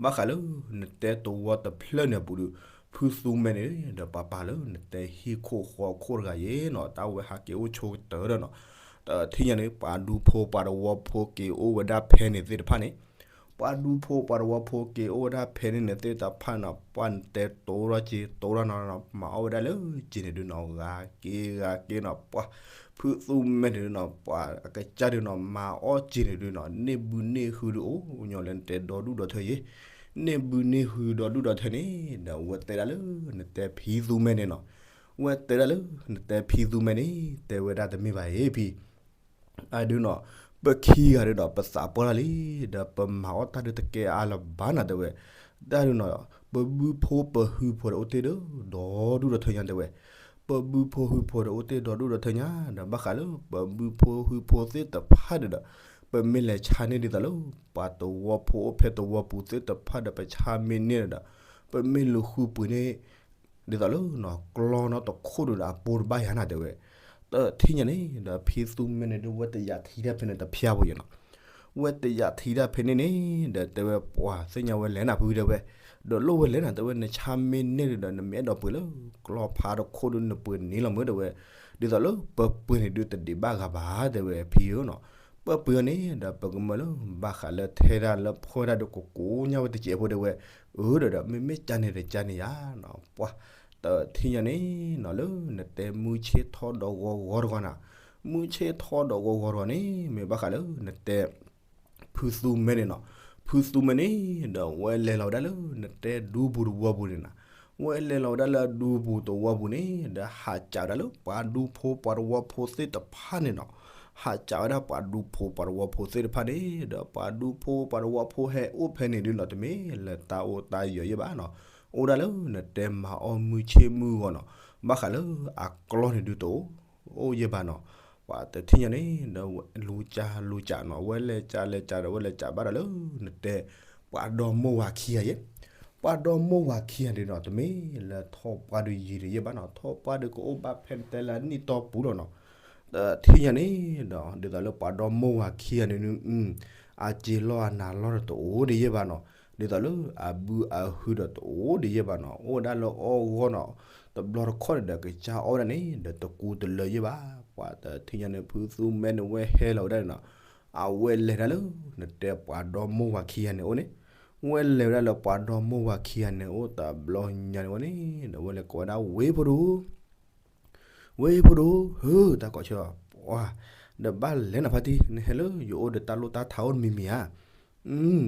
ဘၣ်ဃးလၢ နတဲသဝီတဖျၢၣ်န့ၣ်အပူၤဒုး ဖုသူမဲန့ၣ် ဒီးပှၤပာ်လၢ နတဲဟံၣ်ခိၣ်ဃီခိၣ်တဂၤယဲနီၤ, တၢ်ဝဲဟးက့ၤအိၣ်ဆိကတၢၢ်ဒီးနီၤ, တထံၣ်ညါန့ၣ် ပှၤဒူဖိပှၤသဝီဖိက့ၤအိၣ်ဝဲဒၣ်ဖဲန့ၣ်သ့ၣ်တဖၣ်န့ၣ် ပှၤဒူဖိပှၤသဝီဖိက့ၤအိၣ်ဝဲဒၣ်ဖဲန့ၣ်န့ၣ်သ့ၣ်တဖၣ်နီၤ, ပှၤနတဲတိထီၣ်က့ၤ တိထီၣ်နီၤနီၤ မၤအီၣ်ဝဲဒၣ်လၢက့ၤန့ၣ်ဒုးနီၤ, ဂၤက့ၤဂၤက့ၤနီၤ, ပှၤ ဖုသူမဲန့ၣ်ဒုးနီၤ, ပှၤအကစၢ်ဒုးနီၤ မၤအီၣ်က့ၤန့ၣ်ဒုးနီၤ, န့ၢ်ဘုန့ၢ်ဟုဒုးအိၣ်ညီလၢနတဲဒီဒူၣ်ဒီထၢယဲ, န့ၢ်ဘုန့ၢ်ဟုဒီဒူၣ်ဒီထၢန့ၣ် ဒီးဝဲတဲဒၣ်လၢ နတဲဖံသူမဲန့ၣ်နီၤ, ဝဲတဲဒၣ်လၢ နတဲဖံသူမဲန့ၣ် တဲဝဲဒၣ်တမ့ၢ်ဘၣ်အံၤဖံ အဒုးနီၤ, ပခံဂၤဒုးဒီး ပသးပှၢ်တၢ်လံ, ဒီးပမၤအီၣ်တၢ်ဒုးတကဲအါလၢၤဘၣ်နၤတဲဝဲ, တၢ်ဒုးနီၤ, ပဘုဖိပဟုဖိဒီးအိၣ်တ့ၢ်ဒီး ဒီဒူၣ်ဒီထၢညါတဲဝဲ, ပဘုဖိဟုဖိဒီးအိၣ်တ့ၢ်ဒီဒူၣ်ဒီထၢညါ, ဒီးဘၣ်ဃးလၢ ပဘုဖိဟုဖိသ့ၣ်တဖၣ်ဒုးဒီး ပမ့ၢ်လဲၤဆါန့ၢ်ဒ်သိးလၢ ပှၤသဝီဖိအိၣ်ဖဲသဝီပူၤသ့ၣ်တဖၣ်ဒီး ပဆါမ့ၢ်န့ၢ်ဒီး ပမ့ၢ်လူၤဃုပှ့ၤန့ၢ် ဒ်သိးလၢ ကျီနီတခိၣ်ဒုးဒီးအပိၢ်တဘၣ်ယၤနၤတဲဝဲ, တထံၣ်ညါန့ၣ် ဒီးဖံသူမဲန့ၣ်ဒုး ဝဲတယာ်ထံတၢ်ဖဲန့ၣ်တဖျါဖိယဲနီၤ, ဝဲတယာ်ထံတၢ်ဖဲန့ၣ်န့ၣ် ဒီးတဲဝဲပှၤသ့ၣ်ညါဝဲလဲၣ်နၤဖုတဲဝဲ, ဒီးလိၣ်ဝဲလဲၣ်နၤတဲဝဲ နဆါမ့ၢ်န့ၢ်ဒုးဒီး နမ့ၢ်အဲၣ်ဒိးပှ့ၤလၢ ကျီဖးတခိၣ်ဒုး နပှ့ၤန့ၢ်လီၤမ့ၢ်တဲဝဲ, ဒ်သိးလၢပပှ့ၤန့ၢ်ဒုးတဒံးဘၣ်ဂၤဘၣ်တဲဝဲဖံဧၢနီၤ, ပပှ့ၤအီၤန့ၣ် ဒီးပကမၢလၢ ဘၣ်ဃးလၢထဲဒၣ်လၢဖီဒၣ်ဒုး ကကိးညါဝဲတစဲးဖိတဲဝဲ, အၢဒီးဒီး မ့မ့ၢ်ကန့ၣ်တကန့ၣ်ယၤနီၤ, ပှၤ တထံၣ်ညါန့ၣ်နီၤ လၢနတဲမုၢ်ဆ့ၣ်ထီၣ်ဒီးဂီၤဂီၤတဂီၤနီၤ, မုၢ်ဆ့ၣ်ထီၣ်ဒီးဂီၤဂီၤတဂီၤန့ၣ် မ့ၢ်ဘၣ်ဃးလၢနတဲ ဖုသူမဲန့ၣ်နီၤ, ဖုသူမဲန့ၣ် ဒီးဝဲလဲၤလီၤဝဲဒၣ်လၢ နတဲဒူပူၤတဝီပူၤန့ၣ်နီၤ, ဝဲလဲၤလီၤဝဲဒၣ်လၢအဒူပူၤတဝီပူၤန့ၣ် ဒီးဟးစးဝဲဒၣ်လၢပှၤဒူဖိပှၤသဝီဖိသ့ၣ်တဖၣ်န့ၣ်နီၤ, ဟးစးဝဲဒၣ်ပှၤဒူဖိပှၤသဝီဖိသ့ၣ်တဖၣ်န့ၣ် ဒီးပှၤဒူဖိပှၤသဝီဖိဟဲအိၣ်ဖဲန့ၣ်ဒုးနီၤ တမ့ၢ်လၢတၢ်အိၣ်တၢ်ယၢၤယဲၢ်ဘၣ်နီၤ, အိၣ်ဒၣ်လၢနတဲမၤအီၣ်မုၢ်ဆ့ၣ်မုၢ်ဂီၤနီၤ, ဘၣ်ဃးလၢအကျီန့ၣ်ဒုးတအိၣ် အိၣ်ယဲၢ်ဘၣ်နီၤ, ပှၤတထံၣ်ညါန့ၣ် ဒီးလူၤစးလူၤစးနီၤ, ဝဲလဲၤစးလဲၤစးဒီး ဝဲလဲၤစးဘၣ်ဒီးလၢနတဲ ပှၤဒီမိၢ်ဝၤခံဂၤယဲၢ်, ပှၤဒီမိၢ်ဝၤခံဂၤန့ၣ်ဒီး တမ့ၢ်လၢထီၣ်ပှၢ်ဒုးယံာ်တယဲၢ်ဘၣ်နီၤ, ထီၣ်ပှၢ်ဒုးကအိၣ်ဘၣ်ဖဲနတဲလၢအနံၣ်တီပူၤလီၤနီၤ, တထံၣ်ညါန့ၣ်ဒီး ဒ်သိးလၢပှၤဒီမိၢ်ဝၤခံဂၤန့ၣ်ဒုး အစ့လီၢ်အနးလီၢ်ဒီးတအိၣ်ဒ်ယဲၢ်ဘၣ်နီၤ, ဒ်သိးလၢအဘုအဟုဒီးတအိၣ်ဒ်ယဲၢ်ဘၣ်နီၤ, အိၣ်ဝဲဒၣ်လၢအီၣ်ဂီၢ်နီၤ, တဘျီတခီၣ်န့ၣ်ဒီးကစၢ်အီၣ်ဝဲဒၣ်န့ၣ် ဒီးတကူတလၢယဲၢ်ဘၣ်, ပှၤတထံၣ်ညါန့ၣ် ဖုသူမဲန့ၣ်ဝဲဟဲလီၤဝဲဒၣ်န့ၣ်နီၤ, အဝဲလဲၤဒၣ်လၢ နတဲပှၤဒီမိၢ်ဝၤခံဂၤန့ၣ်အိၣ်န့ၣ်, ဝဲလဲၤဝဲဒၣ်လၢပှၤဒီမိၢ်ဝၤခံဂၤန့ၣ်အိၣ်တဘျီညါန့ၣ်ဝဲန့ၣ် ဒီးဝဲလဲၤကိးဝဲဒၣ်ဝ့ၢ်ဖိဒိၣ် ဝ့ၢ်ဖိဒိၣ်ဧၢ, တၢ်ကိးဆၢ, ပှၤ, ဒီးဘၣ်လဲၤနၤဖါတံၢ် နဟဲလၢယအိၣ်ဒီးတၢ်လိၣ်တၢ်ထးအိၣ်တမံၤမံၤဧါ,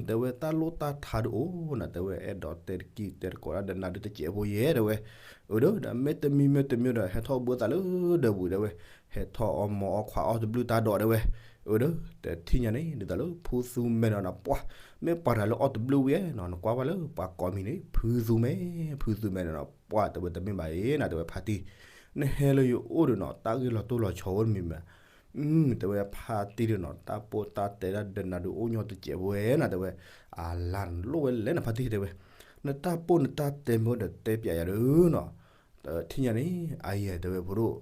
တဲဝဲတၢ်လိၣ်တၢ်ထးဒုးအိၣ်နၤ တဲဝဲ အဲၣ်ဒိးတဲတကံၢ်တဲတကိးတၢ်ဒီးနၤဒုးတစဲးဖိယဲၢ်တဲဝဲ, အၢဒီး ဒီးမ့တမံၤမ့တမံၤဒီး ဟဲထီၣ်ဘၢသးလၢဒၢးပူၤတဲဝဲ, ဟဲထီၣ်အီၣ်မီၤအီၣ်ခွါအီၣ်တဘျုးတၢ်ဒိးတဲဝဲ, အၢဒီး တထံၣ်ညါန့ၣ် ဒ်သိးလၢဖုသူမဲန့ၣ်နီၤ ပှၤ, မ့ၢ်ပှၤတဂၤလၢအီၣ်တဘျုးဝံၤနီၤ နကွၢ်ဝဲလၢပှၤကိးမံၤန့ၣ် ဖုသူမဲ, ဖုသူမဲန့ၣ်နီၤ ပှၤတဲဝဲတမ့ၢ်ဘၣ်အံၤနၤ တဲဝဲဖါတံၢ်, နဟဲလၢယအိၣ်ဒီးနီၤ တၢ်ဂ့ၢ်လီၤတိၢ်လီၤဆီအိၣ်တမံၤမံၤ တဲဝဲဖါတံၢ်ဒီးနီၤ တၢ်ပိၢ်တၢ်တဲတၢ်ဒီးနၤဒုးအိၣ်ညီတစဲးဖိဝဲနၤ တဲဝဲ, အလၤနလိၣ်ဝဲလဲၣ်နဖါတံၢ်တဲဝဲ, နတၢ်ပိၢ်နတၢ်တဲမ့ၢ်အိၣ်ဒီးတဲပျးယၤဒုးနီၤ, တထံၣ်ညါန့ၣ် အယဲၢ်တဲဝဲဖိဒိၣ်,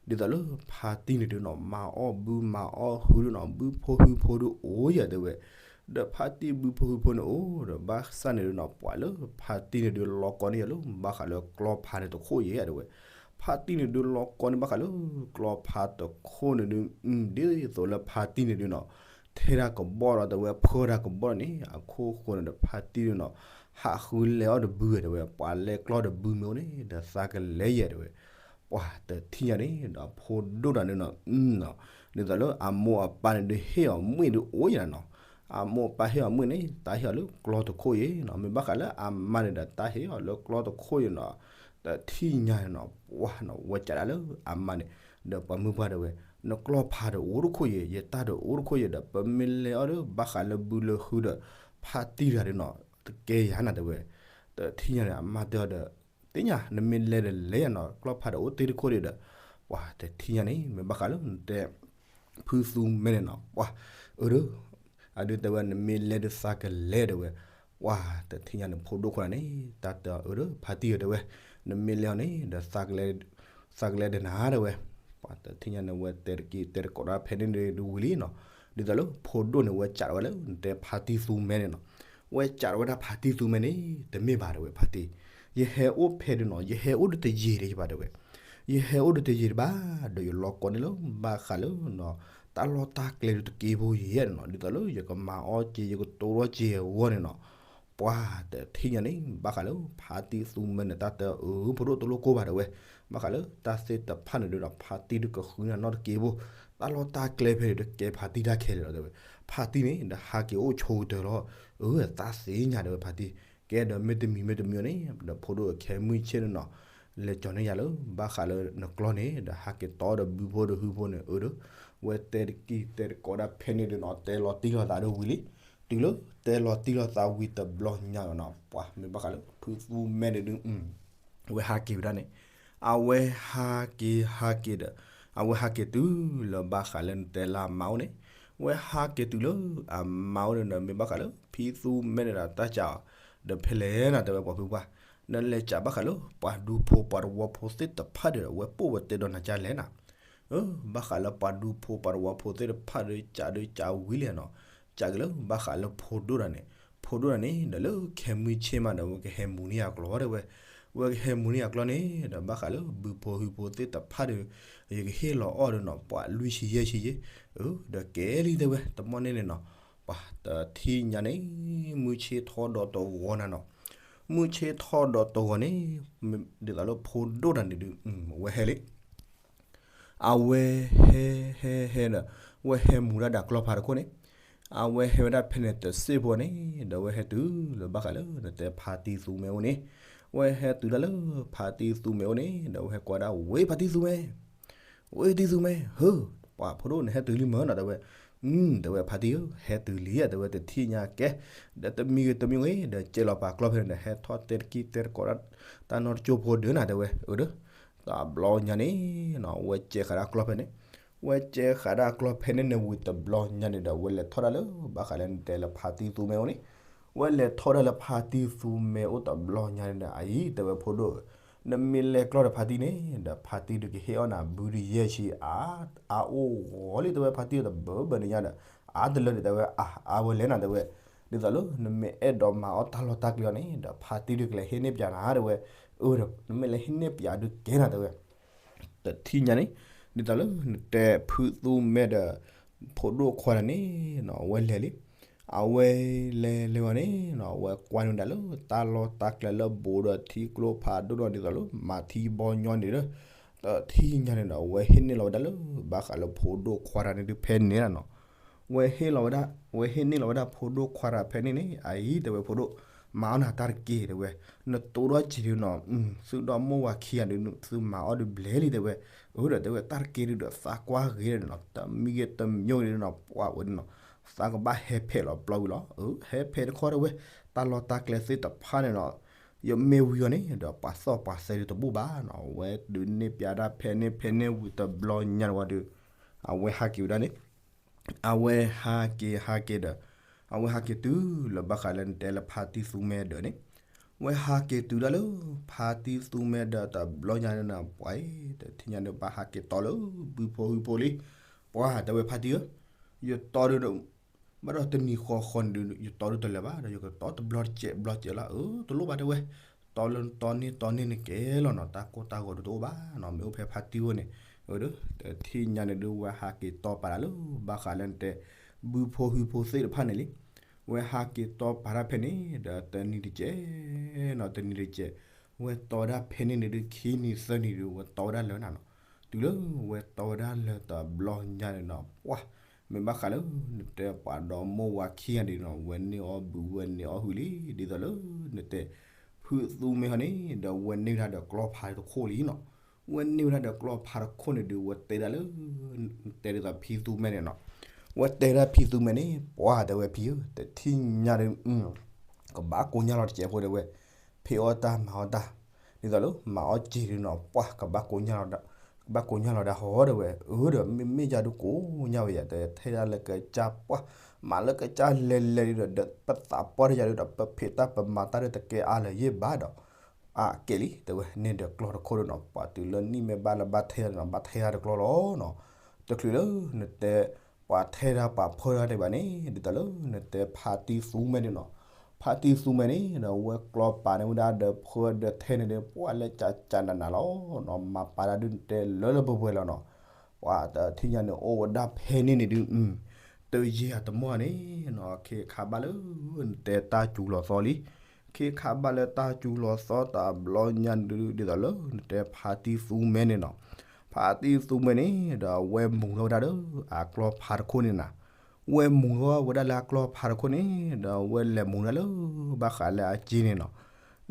ဒ်သိးလၢဖါတံၢ်န့ၣ်ဒုးနီၤ မၤအီၣ်ဘုမၤအီၣ်ဟုဒုးနီၤ ဘုဖိဟုဖိဒုးအိၣ်ယၤတဲဝဲ, ဒီးဖါတံၢ်ဘုဖိဟုဖိန့ၣ်အိၣ်ဒီး ဘၣ်ဆၣ်န့ၣ်ဒုးနီၤ ပှၤလၢဖါတံၢ်န့ၣ်ဒုးလီၤကီန့ၢ်ယၤလၢ ဘၣ်ဃးလၢကျီၢ်ဖါန့ၣ်တခိၣ်ယဲတဲဝဲ, ဖါတံၢ်န့ၣ်ဒုးလီၤကီန့ၢ်ဘၣ်ဃးလၢ ကျီၢ်ဖါတခိၣ်န့ၣ်ဒုး ဒ်သိးလၢဖါတံၢ်န့ၣ်ဒုးနီၤ ထဲဒၣ်ကဘီၣ်ဒီးတဲဝဲ ဖၢဒၣ်ကဘီၣ်ဒီးန့ၣ် အခိၣ်ဃိန့ၣ်ဒီး ဖါတံၢ်ဒုးနီၤ ဟးဃုလဲၤအီၣ်တဘုတဲဝဲ, ပှၤလဲၤကျီၢ်တဘုမ့ၢ်အိၣ်န့ၣ် ဒီးသးကလဲၤယဲတဲဝဲ, ပှၤတထံၣ်ညါန့ၣ်ဒီး ဖိဒိၣ်တဂၤန့ၣ်နီၤ ဒ်သိးလၢအမိၢ်အပၢ်န့ၣ်ဒုးဟ့ၣ်အီၤမ့ၣ်ဒုးအိၣ်ယၤနီၤ, အမိၢ်အပၢ်ဟ့ၣ်အီၤမ့ၣ်န့ၣ် တၢ်ဟ့ၣ်အီၤလၢကျီၢ်တခိၣ်ယဲနီၤ, မ့ၢ်ဘၣ်ဃးလၢအမါန့ၣ်ဒီး တၢ်ဟ့ၣ်အီၤလၢကျီၢ်တခိၣ်ယဲနီၤ, တထံၣ်ညါန့ၣ်နီၤ ပှၤနီၤ ဝဲစံးဒၣ်လၢအမါန့ၣ် ဒီးပှၤမုၢ်ပှၢ်တဲဝဲ, နကျီၢ်ဖါတအိၣ်တခိၣ်ယဲ ယတၢ်တအိၣ်တခိၣ်ယဲဒီး ပမ့ၢ်လဲၤအီၣ်ဒီး ဘၣ်ဃးလၢဘုလၢဟုဒီး ဖါတံၢ်တဂၤဒီးနီၤ တကဲယၤနၤတဲဝဲ, တထံၣ်ညါန့ၣ် အမါတဲအီၤဒီး သ့ၣ်ညါ နမ့ၢ်လဲၤဒီးလဲၤယၤနီၤ ကျီၢ်ဖါတအိၣ်တ့ၢ်တခိၣ်ဒီး, ပှၤတထံၣ်ညါန့ၣ် မ့ၢ်ဘၣ်ဃးလၢနတဲ ဖုသူမဲန့ၣ်နီၤ ပှၤ အၢ ဒီး အဒုးတဲဝဲ နမ့ၢ်လဲၤဒုးသးကလဲၤတဲဝဲ, ပှၤတထံၣ်ညါန့ၣ် ဖိဒိၣ်ခိၣ်န့ၣ် တၢ်တဲအီၤ အၢ ဒီး ဖါတံၢ်ဧၢတဲဝဲ, နမ့ၢ်လဲၤအီၤန့ၣ်ဒီး သးကလဲၤဒီးနၤတဲဝဲ, ပှၤတထံၣ်ညါန့ၣ် ဝဲတဲတက့ၢ်တဲတကိးတၢ်ဖဲန့ၣ်ဒုးဝံၤလံနီၤ, ဒ်သိးလၢဖိဒိၣ်န့ၣ် ဝဲစံးဝဲလၢ နတဲဖါတံၢ်သူမဲန့ၣ်နီၤ, ဝဲစံးဝဲဒၣ်ဖါတံၢ်သူမဲန့ၣ် တမ့ၢ်ဘၣ်တဲဝဲ ဖါတံၢ်, ယဟဲအိၣ်ဖဲဒုးနီၤ ယဟဲအိၣ်ဒီးတယံာ်ဒံးယဘၣ်တဲဝဲ, ယဟဲအိၣ်ဒီးတယံာ်ဒံးဘၣ် ဒီးယလီၤကီန့ၣ်လၢ ဘၣ်ဃးလၢနီၤ တၢ်လီၢ်တၢ်ကျဲဒုးတက့ၢ်ဖိယဲနီၤ, ဒ်သိးလၢယကမၤအီၣ်က့ၤ ယကတိၢ်ထီၣ်က့ၤအဂီၢ်န့ၣ်နီၤ, ပှၤတထံၣ်ညါန့ၣ် ဘၣ်ဃးလၢဖါတံၢ်သူမဲန့ၣ် တၢ်တဲအၢ ဖိဒိၣ်တလိၣ်ကိၢ်ဘၣ်တဲဝဲ, ဘၣ်ဃးလၢတၢ်သ့ၣ်တဖၣ်န့ၣ်ဒုးဒီး ဖါတံၢ်ဒုးကဃုနၤနီတက့ၢ်ဖိ, တၢ်လီၢ်တၢ်ကျဲဖဲဒုးတကဲဖါတံၢ်တၢ်ခဲလၢာ်လီၤတဲဝဲ, ဖါတံၢ်န့ၣ် ဒီးဟးက့ၤအိၣ်ဆိကတၢၢ်လီၤ, အၢ သးသ့ၣ်ညါတဲဝဲဖါတံၢ်, ကဲဒီးမ့တမံၤမ့တမံၤန့ၣ် ဒီးဖိဒိၣ်ခဲမုၢ်ဆ့ၣ်န့ၣ်နီၤ လဲၤကၠီၤန့ၢ်ယၤလၢ ဘၣ်ဃးလၢနကျီၢ်န့ၣ် ဒီးဟးက့ၤတီဒီးဘုဖိဒီးဟုဖိန့ၣ် အၢ ဒီး ဝဲတဲတက့ၢ်တဲတကိးဒၣ်ဖဲန့ၣ်ဒုးနီၤ တဲလီၤတံၢ်လီၤသးဒုးဝံၤလံ, တုၤလၢတဲလီၤတံၢ်လီၤသးဝံၤတဘျီညါလီၤနီၤ ပှၤမ့ၢ်ဘၣ်ဃးလၢဖုသူမဲန့ၣ်ဒုး အဝဲဟးက့ၤဝဲဒၣ်န့ၣ်, အဝဲဟးက့ၤဟးက့ၤဒီး အဝဲဟးက့ၤတုၤလၢဘၣ်ဃးလၢနတဲလၢအမါအိၣ်န့ၣ်, ဝဲဟးက့ၤတုၤလၢအမါအိၣ်န့ၣ်ဒီး မ့ၢ်ဘၣ်ဃးလၢဖံသူမဲန့ၣ်ဒီး တၢ်စံးအီၤ ဒီးဖဲလဲၣ်နၤတဲဝဲပှၤဖုပှၢ်, နလဲၤစံးဘၣ်ဃးလၢ ပှၤဒူဖိပှၤတဝီဖိသ့ၣ်တဖၣ်ဒီး ဝဲပိာ်ဝဲတဲဒီးနၤကလဲၣ်နၤ အၢ ဘၣ်ဃးလၢပှၤဒူဖိပှၤတဝီဖိသ့ၣ်တဖၣ်ဒီး စံးဒီးစံးဝံၤလံနီၤ, စံးက့ၤလၢဘၣ်ဃးလၢဖိဒိၣ်တဂၤန့ၣ်, ဖိဒိၣ်တဂၤန့ၣ် ဒီးလၢခဲမုၢ်ဆ့ၣ်မးဒီး ဝဲကဟဲမူန့ၢ်အကျီၢ်တဲဝဲ, ဝဲကဟဲမူန့ၢ်အကျီၢ်န့ၣ် ဒီးဘၣ်ဃးလၢဘုဖိဟုဖိသ့ၣ်တဖၣ်ဒီး ယကဟ့ၣ်လီၤအီၣ်ဒီးနီၤ ပှၤလွံၢ်ဆံယဲၢ်ဆံယဲၢ်, အၢ ဒီးကဲလံတဲဝဲ တမီၢ်န့ၣ်န့ၣ်နီၤ, ပှၤတထံၣ်ညါန့ၣ် မုၢ်ဆ့ၣ်ထီၣ်ဒီးတဂီၤနၤနီၤ, မုၢ်ဆ့ၣ်ထီၣ်ဒီးတဂီၤန့ၣ် ဒ်သိးလၢဖိဒိၣ်တဂၤန့ၣ်ဒုး ဝဲဟဲလံ အဝဲဟဲဟဲဟဲဒီး ဝဲဟဲမူဒၣ်ဒီးကျီၢ်ဖါတခိၣ်န့ၣ်, အဝဲဟဲဝဲဒၣ်ဖဲန့ၣ်တစ့ၢ်ဖိန့ၣ် ဒီးဝဲဟဲတုၤလၢဘၣ်ဃးလၢ နတဲဖါတံၢ်သူမဲအိၣ်န့ၣ်, ဝဲဟဲတုၤဒၣ်လၢဖါတံၢ်သူမဲအိၣ်န့ၣ် ဒီးဝဲဟဲကွၢ်ဒၣ် ဝ့ၢ်ဖါတံၢ်သူမဲ ဝ့ၢ်တံၢ်သူမဲ ဟၢ ပှၤဖိဒိၣ်န့ၣ်ဟဲတုၤလံမၢနီၤတဲဝဲ, တဲဝဲဖါတံၢ်ဧၢ ဟဲတုၤလံဧါတဲဝဲ တထံၣ်ညါကဲ, ဒီးတမံၤဂ့ၤတမံၤဂ့ၤ ဒီးကဲလီၤပာ်ကျီၢ်ဖဲန့ၣ်ဒီး ဟဲထီၣ်တဲတကံၢ်တဲတကိးဒၣ် တၢ်နီတကၠိဖိဒုးနၤတဲဝဲ, အၢ ဒီး တဘျီညါန့ၣ်နီၤ ဝဲကဲဃာ်ဒၣ်ကျီၢ်ဖဲန့ၣ်, ဝဲကဲဃာ်ဒၣ်ကျီၢ်ဖဲန့ၣ်န့ၣ်ဝံၤတဘျီညါန့ၣ်ဒီး ဝဲလဲၤထီၣ်ဒၣ်လၢ ဘၣ်ဃးလၢနတဲလၢဖါတံၢ်သူမဲအိၣ်န့ၣ်, ဝဲလဲၤထီၣ်ဒၣ်လၢဖါတံၢ်သူမဲအိၣ်တဘျီညါန့ၣ်ဒီး အအံၤတဲဝဲဖိဒိၣ်ဧၢ, နမ့ၢ်လဲၤကျီၢ်ဒီးဖါတံၢ်န့ၣ် ဒီးဖါတံၢ်ဒုးကဟ့ၣ်အီၣ်နၤဘုဒုးယဲၢ်ဆံ အါ အါအိၣ်ဂီၤလံတဲဝဲ ဖါတံၢ်တဘၢဘၢန့ၣ်ညါဒီး အါတလၢန့ၣ်တဲဝဲ အါ အါဝဲလဲၣ်နၤတဲဝဲ, ဒ်သိးလၢနမ့ၢ်အဲၣ်ဒိးမၤအီၣ်တၢ်လီၢ်တၢ်ကျဲအီၤန့ၣ် ဒီးဖါတံၢ်ဒုးကလဲၤဟ့ၣ်န့ၢ်ပၠးနၤတဲဝဲ, အၢ ဒီး နမ့ၢ်လဲၤဟ့ၣ်န့ၢ်ပၠးဒုးကဲနၤတဲဝဲ တထံၣ်ညါန့ၣ်, ဒ်သိးလၢနတဲဖုသူမဲဒီး ဖိဒိၣ်ခွါတဂၤန့ၣ်နီၤ အဝဲလဲၤလံ, အဝဲလဲၤလဲၤဝဲန့ၣ်နီၤ အဝဲကွၢ်န့ၢ်ဝဲဒၣ်လၢတၢ်လီၢ်တၢ်ကျဲလၢဘူးဒီးထံကျိဖးဒိၣ်နီၤ ဒ်သိးလၢမၤထံဘီညီန့ၣ်ဒီး တထံၣ်ညါန့ၣ်ဒီး အဝဲဟ့ၣ်န့ၢ်လီၤဝဲဒၣ်လၢ ဘၣ်ဃးလၢဖိဒိၣ်ခွါတဂၤန့ၣ်ဒုးဖဲန့ၣ်လီၤနီၤ ဝဲဟ့ၣ်လီၤဝဲဒၣ် ဝဲဟ့ၣ်န့ၢ်လီၤဝဲဒၣ်ဖိဒိၣ်ခွါတဂၤဖဲန့ၣ်န့ၣ် အအံၤတဲဝဲဖိဒိၣ်, မၤအီၣ်နၤတၢ်တက့ၢ်တဲဝဲ, နတိၢ်ထီၣ်က့ၤဒုးနီၤ, သုဒီမိၢ်ဝၤခံဂၤဒုး သုမၤအီၣ်ဒုးဘျဲလံတဲဝဲ, အၢ ဒီးတဲဝဲတၢ်တက့ၢ်ဒုးဒီးသးကွၢ်ဂ့ၤဒီးနီၤ တမံၤဂ့ၤတမံၤဂ့ၤဒုးနီၤ ပှၤဝဲဒုးနီၤ, သးကဘၣ်ဟဲဖဲးလီၤပျီဝံၤလီၤ, အၢ ဟဲဖဲးတခီတဲဝဲ, တၢ်လီၢ်တၢ်ကျဲသ့ၣ်တဖၣ်န့ၣ်နီၤ ယမ့ၢ်ဝံၤအီၤန့ၣ် ဒီးပှၤသီၣ်ပှၤသဲဒုးတဘူၣ်ဘၣ်နီၤ, အဝဲဒုးန့ၢ်ပၠးဒၣ်ဖဲန့ၣ်ဖဲန့ၣ်ဝံၤတဘျီညါန့ၣ်ဝံၤဒီး အဝဲဟးက့ၤဝဲဒၣ်န့ၣ် အဝဲဟးက့ၤဟးက့ၤဒီး အဝဲဟးက့ၤတုၤလၢဘၣ်ဃးလၢနတဲလၢဖါတံၢ်သူမဲဒီးန့ၣ်, ဝဲဟးက့ၤတုၤဒၣ်လၢ ဖါတံၢ်သူမဲဒီးတဘျီညါန့ၣ်နီၤ ပှၤအံၤ တထံၣ်ညါန့ၣ် ဘၣ်ဟးက့ၤတီလၢ ဘုဖိဟုဖိလံ. ပှၤတဲဝဲဖါတံၢ်ဧၢ, ယတီဒုး ဘၣ်ဒီးတနံၤဃီဃီန့ၣ်ဒုး ယတီဒုးတလၢာ်ဘၣ်ဒီး ယကတီတဘျီတစဲးဘျီစဲးလီၤ. အၢ တလိၣ်ဘၣ်တဲဝဲ, တီလၢတီန့ၢ်တီန့ၢ်န့ၣ်ကဲလီၤနီၤ, တၢ်ကိၢ်တၢ်ဂီၤဒုးတအိၣ်ဘၣ်နီၤ, မ့ၢ်အိၣ်ဖဲဖါတံၢ်ဝဲန့ၣ်, အၢ တထံၣ်ညါန့ၣ်ဒုး ဝဲဟးက့ၤတီပာ်တၢ်လၢ ဘၣ်ဃးလၢနတဲ ဘုဖိဟုဖိသ့ၣ်တဖၣ်န့ၣ်လံ. ဝဲဟးက့ၤတီပာ်တၢ်ဖဲန့ၣ် ဒီးတနံၤတစဲး နီၤ တနံၤတစဲး, ဝဲတီဝဲဒၣ်ဖဲန့ၣ်န့ၣ်ဒုး ခံနံၤသၢနံၤဒုး ဝဲတီဝဲဒၣ်လၢာ်နၤနီၤ. တုၤလၢဝဲတီဝဲဒၣ်လၢာ်တဘျီညါန့ၣ်နီၤ ပှၤ မ့ၢ်ဘၣ်ဃးလၢ နတဲပှၤဒီမိၢ်ဝၤခံဂၤန့ၣ်နီၤ ဝဲန့ၢ်အီၣ်ဘုးဝဲန့ၢ်အီၣ်ဟုလံ, ဒ်သိးလၢနတဲ ဖုသူမဲဟီန့ၣ် ဒီးဝဲန့ၢ်ဝဲဒၣ်ဒီးကျီၢ်ဖါတခိၣ်လံနီၤ. ဝဲန့ၢ်ဝဲဒၣ်ဒီးကျီၢ်ဖါတခိၣ်န့ၣ်ဒုး ဝဲတဲဒၣ်လၢ တဲဒ်သိးဖံသူမဲန့ၣ်နီၤ. ဝဲတဲဒၣ်ဖံသူမဲန့ၣ် ပှၤတဲဝဲဖံဧၢ တထံၣ်ညါဒုး ကဘၣ်ကိးညါလီၤတစဲးဖိတဲဝဲ, ဖံးအီၣ်တၢ်မၤအီၣ်တၢ်, ဒ်သိးလၢမၤအီၣ်စ့ဒုးနီၤ ပှၤကဘၣ်ကိးညါလီၤ, ကဘၣ်ကိးညါလီၤဒၣ်ဟီဒီးဝဲ, အၢဒီးမ့မ့ၢ်ယၤဒုးကိးညါဝဲယၤ တထဲဒၣ်လၢကစၢ်ပှၢ်, မၤလၢကစၢ်လဲၤလဲၤဒုးဒီး ပသးပှၢ်တယၤဒုးဒီး ပဖံးတၢ်ပမၤတၢ်ဒုးတကဲအါလၢၤယဲၢ်ဘၣ်ဒီး အကဲလံ တဲဝဲ န့ၣ်ဒီးကျီၢ်တခိၣ်ဒုးနီၤ ပှၤတုၤလၢနံၣ်မ့ၢ်ဘၣ်လၢဘၣ်ထဲဒၣ်နီၤ ဘၣ်ထဲဒၣ်တကျီၢ်လီၤနီၤ. တချုးလၢနတဲ ပှၤထဲဒၣ်ပှၤဖီဒၣ်န့ၣ်ဘၣ်န့ၣ် ဒ်သိးလၢနတဲဖါတံၢ်သူမဲန့ၣ်နီၤ. ဖါတံၢ်သူမဲန့ၣ်ဒီး ဝဲကျီၢ်ပာ်န့ၢ်ဝဲဒၣ်ဒီးဖီဒီးထဲန့ၣ်ဒီး ပှၤလၢကကနးနးလီၤနီၤ မၤပာ်တၢ်ဒုးနတဲလၢလၢပှဲၤပှဲၤလီၤနီၤ. ပှၤတထံၣ်ညါန့ၣ် အိၣ်ဝဲဒၣ်ဖဲန့ၣ်န့ၣ်ဒုး တယံာ်အတမီၢ်န့ၣ်နီၤ ခ့ခါဘၣ်လၢ နတဲတၢ်စူၤလီၤသီလံ. ခ့ခါဘၣ်လၢတၢ်စူၤလီၤသီတဘျီညါန့ၣ်ဒုး ဒ်သိးလၢနတဲဖါတံၢ်သူမဲန့ၣ်နီၤ. ဖါတံၢ်သူမဲန့ၣ်ဒီး ဝဲမူၤထီၣ်ဝဲဒၣ်လၢအကျီၢ်ဖါတခိၣ်န့ၣ်နၤ. ဝဲမူၤထီၣ်ဝဲဒၣ်လၢအကျီၢ်ဖါတခိၣ်န့ၣ်ဒီး ဝဲလဲၤမူၤဒၣ်လၢ ဘၣ်ဃးလၢအစ့န့ၣ်နီၤ.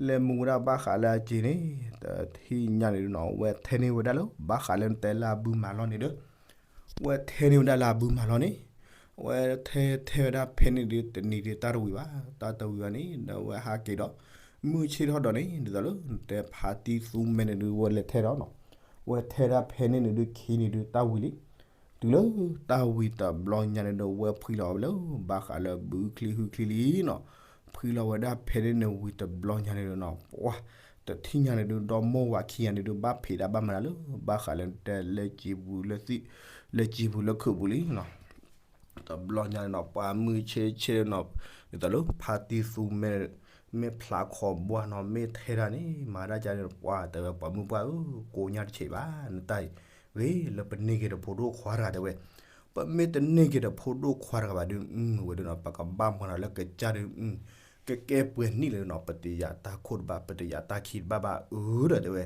လဲၤမူၤဝဲဒၣ်ဘၣ်ဃးလၢအစ့န့ၣ် တထံၣ်ညါန့ၣ်ဒုးနီၤ ဝဲထဲန့ၢ်ဝဲဒၣ်လၢ ဘၣ်ဃးလၢနတဲလၢအဘုမၤလီၢ်န့ၣ်ဒီး ဝဲထဲန့ၢ်ဝဲဒၣ်လၢအဘုမၤလီၢ်န့ၣ်, ဝဲထဲထဲဝဲဒၣ်ဖဲန့ၣ်ဒုး တနံၤဒုးတၢ်တဝံၤဘၣ်, တၢ်တဝံၤဘၣ်န့ၣ် ဒီးဝဲဟးက့ၤဒီး မုၢ်ဆ့ၣ်ထီၣ်ဒီးန့ၣ် ဒ်သိးလၢနတဲဖါတံၢ်သူမဲန့ၣ်ဒုး ဝဲလဲၤထဲဒီးနီၤ. ဝဲထဲဒၣ်ဖဲန့ၣ်န့ၣ်ဒုး ခံန့ၣ်ဒုးတၢ်ဝံၤလံ. တုၤလၢတၢ်ဝံၤတဘျီညါန့ၣ်ဒီး ဝဲဖှံလီၤဝဲလၢ ဘၣ်ဃးလၢဘုချံဟုချံလံနီၤ. ဖှံလီၤဝဲဒၣ်ဖဲန့ၣ်န့ၣ်ဝံၤတဘျီညါန့ၣ်ဒီးနီၤ ပှၤ တထံၣ်ညါန့ၣ်ဒုး ဒီမိၢ်ဝၤခံဂၤန့ၣ်ဒုး ဘၣ်ဖံးတၢ်ဘၣ်မၤတၢ်လၢ ဘၣ်ဃးလၢနတဲလၢစံာ်ပူၤလၢသံ, လၢစံာ်ပူၤလၢခုးပူၤလံနီၤ. တဘျီညါန့ၣ်နီၤ ပှၤမုၢ်ဆ့ဆ့နီၤ, ဒ်သိးလၢဖါတံၢ်သူမဲ မ့ၢ်ဖျါခီဘှါနီၤ မ့ၢ်ထဲဒၣ်န့ၣ် မၤဒၣ်ကန့ၣ် ပှၤတဲဝဲပှၤမုၢ်ပှၢ်ဧၢ ကိးညါတဆံးဘၣ် နတၢ်အံၤ, ဂ့ၤလၢပန့ၢ်က့ၤဒီးဖိဒိၣ်ခွါတဂၤတဲဝဲ, ပမ့ၢ်တန့ၢ်က့ၤဒီးဖိဒိၣ်ခွါတဂၤဘၣ်ဒုး ဝဲဒုးနီၤ ပကဘၣ်မၤနီၤလၢကစၢ်ဒုး ကကဲပှဲၤနံၣ်လၢနီၤ ပတယာ်တၢ်ခိၣ်တဘၣ် ပတယာ်တၢ်ခံတဘၣ်ဘၣ် အၢဒီးတဲဝဲ,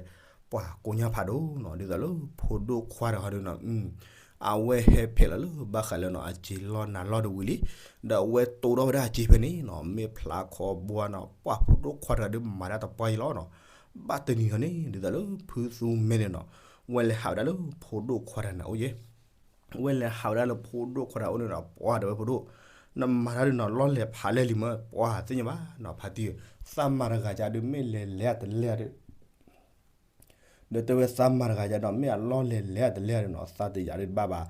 ပှၤကိးညါဖးဒိၣ်နီၤ ဒ်သိးလၢဖိဒိၣ်ခွါတဂၤဟီဒုးနီၤ အဝဲဟဲဖဲးလီၤလၢ ဘၣ်ဃးလၢနီၤအစ့လီၢ်နၤလီၢ်တဝံၤလံ, ဒီးအဝဲတိၢ်ထီၣ်ဝဲဒၣ်အစ့ဖဲန့ၣ်နီၤ မ့ၢ်ဖျါခီဘှါနီၤ ပှၤဖိဒိၣ်ခွါတဂၤဒုးမၤဒၣ်တပှၢ်ယလီၤနီၤ, ဘၣ်တနံၤဟီန့ၣ် ဒ်သိးလၢဖုသူမဲန့ၣ်နီၤ ဝဲလဲၤဟးဝဲဒၣ်လၢဖိဒိၣ်ခွါတဂၤန့ၣ်အိၣ်ယဲ ဝဲလဲၤဟးဝဲဒၣ်လၢဖိဒိၣ်ခွါတဂၤအိၣ်န့ၣ်ဒီး ပှၤတဲဝဲဖိဒိၣ်, နမၤတၢ်ဒုးနီၤ လီၢ်လဲၤဖးလဲၢ်လံမၢ် ပှၤသ့ၣ်ညါဘၣ်နီၤ ဖါတံၢ်ဧၢ, သးမၤတဂၤယၤဒုး မ့ၢ်လဲၤလဲၤတလဲၤဒုး ဒီးတဲဝဲသးမၤတဂၤယၤဒီး မ့ၢ်အလီၢ်လဲၤလဲၤတလဲၤဒုးနီၤ သးတယာ်ဒုးတဘၣ်ဘၣ်,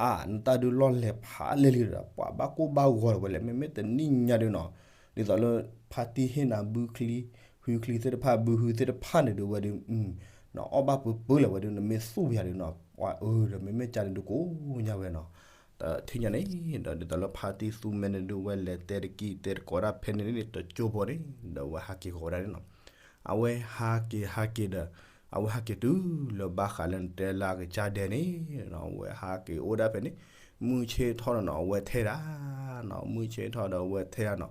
အါ နတၢ်ဒုးလီၢ်လဲၤဖးလဲၢ်လံဒီး ပှၤဘၣ်ကိၢ်ဘၣ်ဂီၤလီၤဝဲလဲၣ် မ့မ့ၢ်တနံၣ်ညါဒုးနီၤ, ဒ်သိးလၢ ဖါတံၢ်ဟ့ၣ်နၤဘုချံ ဟုချံသ့ၣ်တဖၣ် ဘုဟုသ့ၣ်တဖၣ်န့ၣ်ဒုးဝဲဒုး နအီၣ်ဘၣ်ပၢပၢလၢၤဝဲဒုး နမ့ၢ်သူၣ်ပယၤဒုးနီၤ ပှၤအၢဒီး မ့မ့ၢ်ကၢ်န့ၣ်ဒုးကိးညါဝဲနီၤ, တထံၣ်ညါန့ၣ် ဒီးဒ်သိးလၢဖါတံၢ်သူမဲန့ၣ်ဒုး ဝဲလဲၤတဲတကံၢ်တဲတကိးဒၣ်ဖဲန့ၣ်န့ၣ် တကၠိဖိန့ၣ် ဒီးဝဲဟးက့ၤဃီၤဝဲဒၣ်န့ၣ်နီၤ, အဝဲဟးက့ၤဟးက့ၤဒီး အဝဲဟးက့ၤတုၤလၢဘၣ်ဃးလၢနတဲလၢအကစၢ်ဒဲးန့ၣ်နီၤ ဝဲဟးက့ၤအိၣ်ဒၣ်ဖဲန့ၣ်, မုၢ်ဆ့ၣ်ထီၣ်ဒီးနီၤ အဝဲထဲဒၣ်နီၤ မုၢ်ဆ့ၣ်ထီၣ်ဒီးအဝဲထဲဒၣ်နီၤ,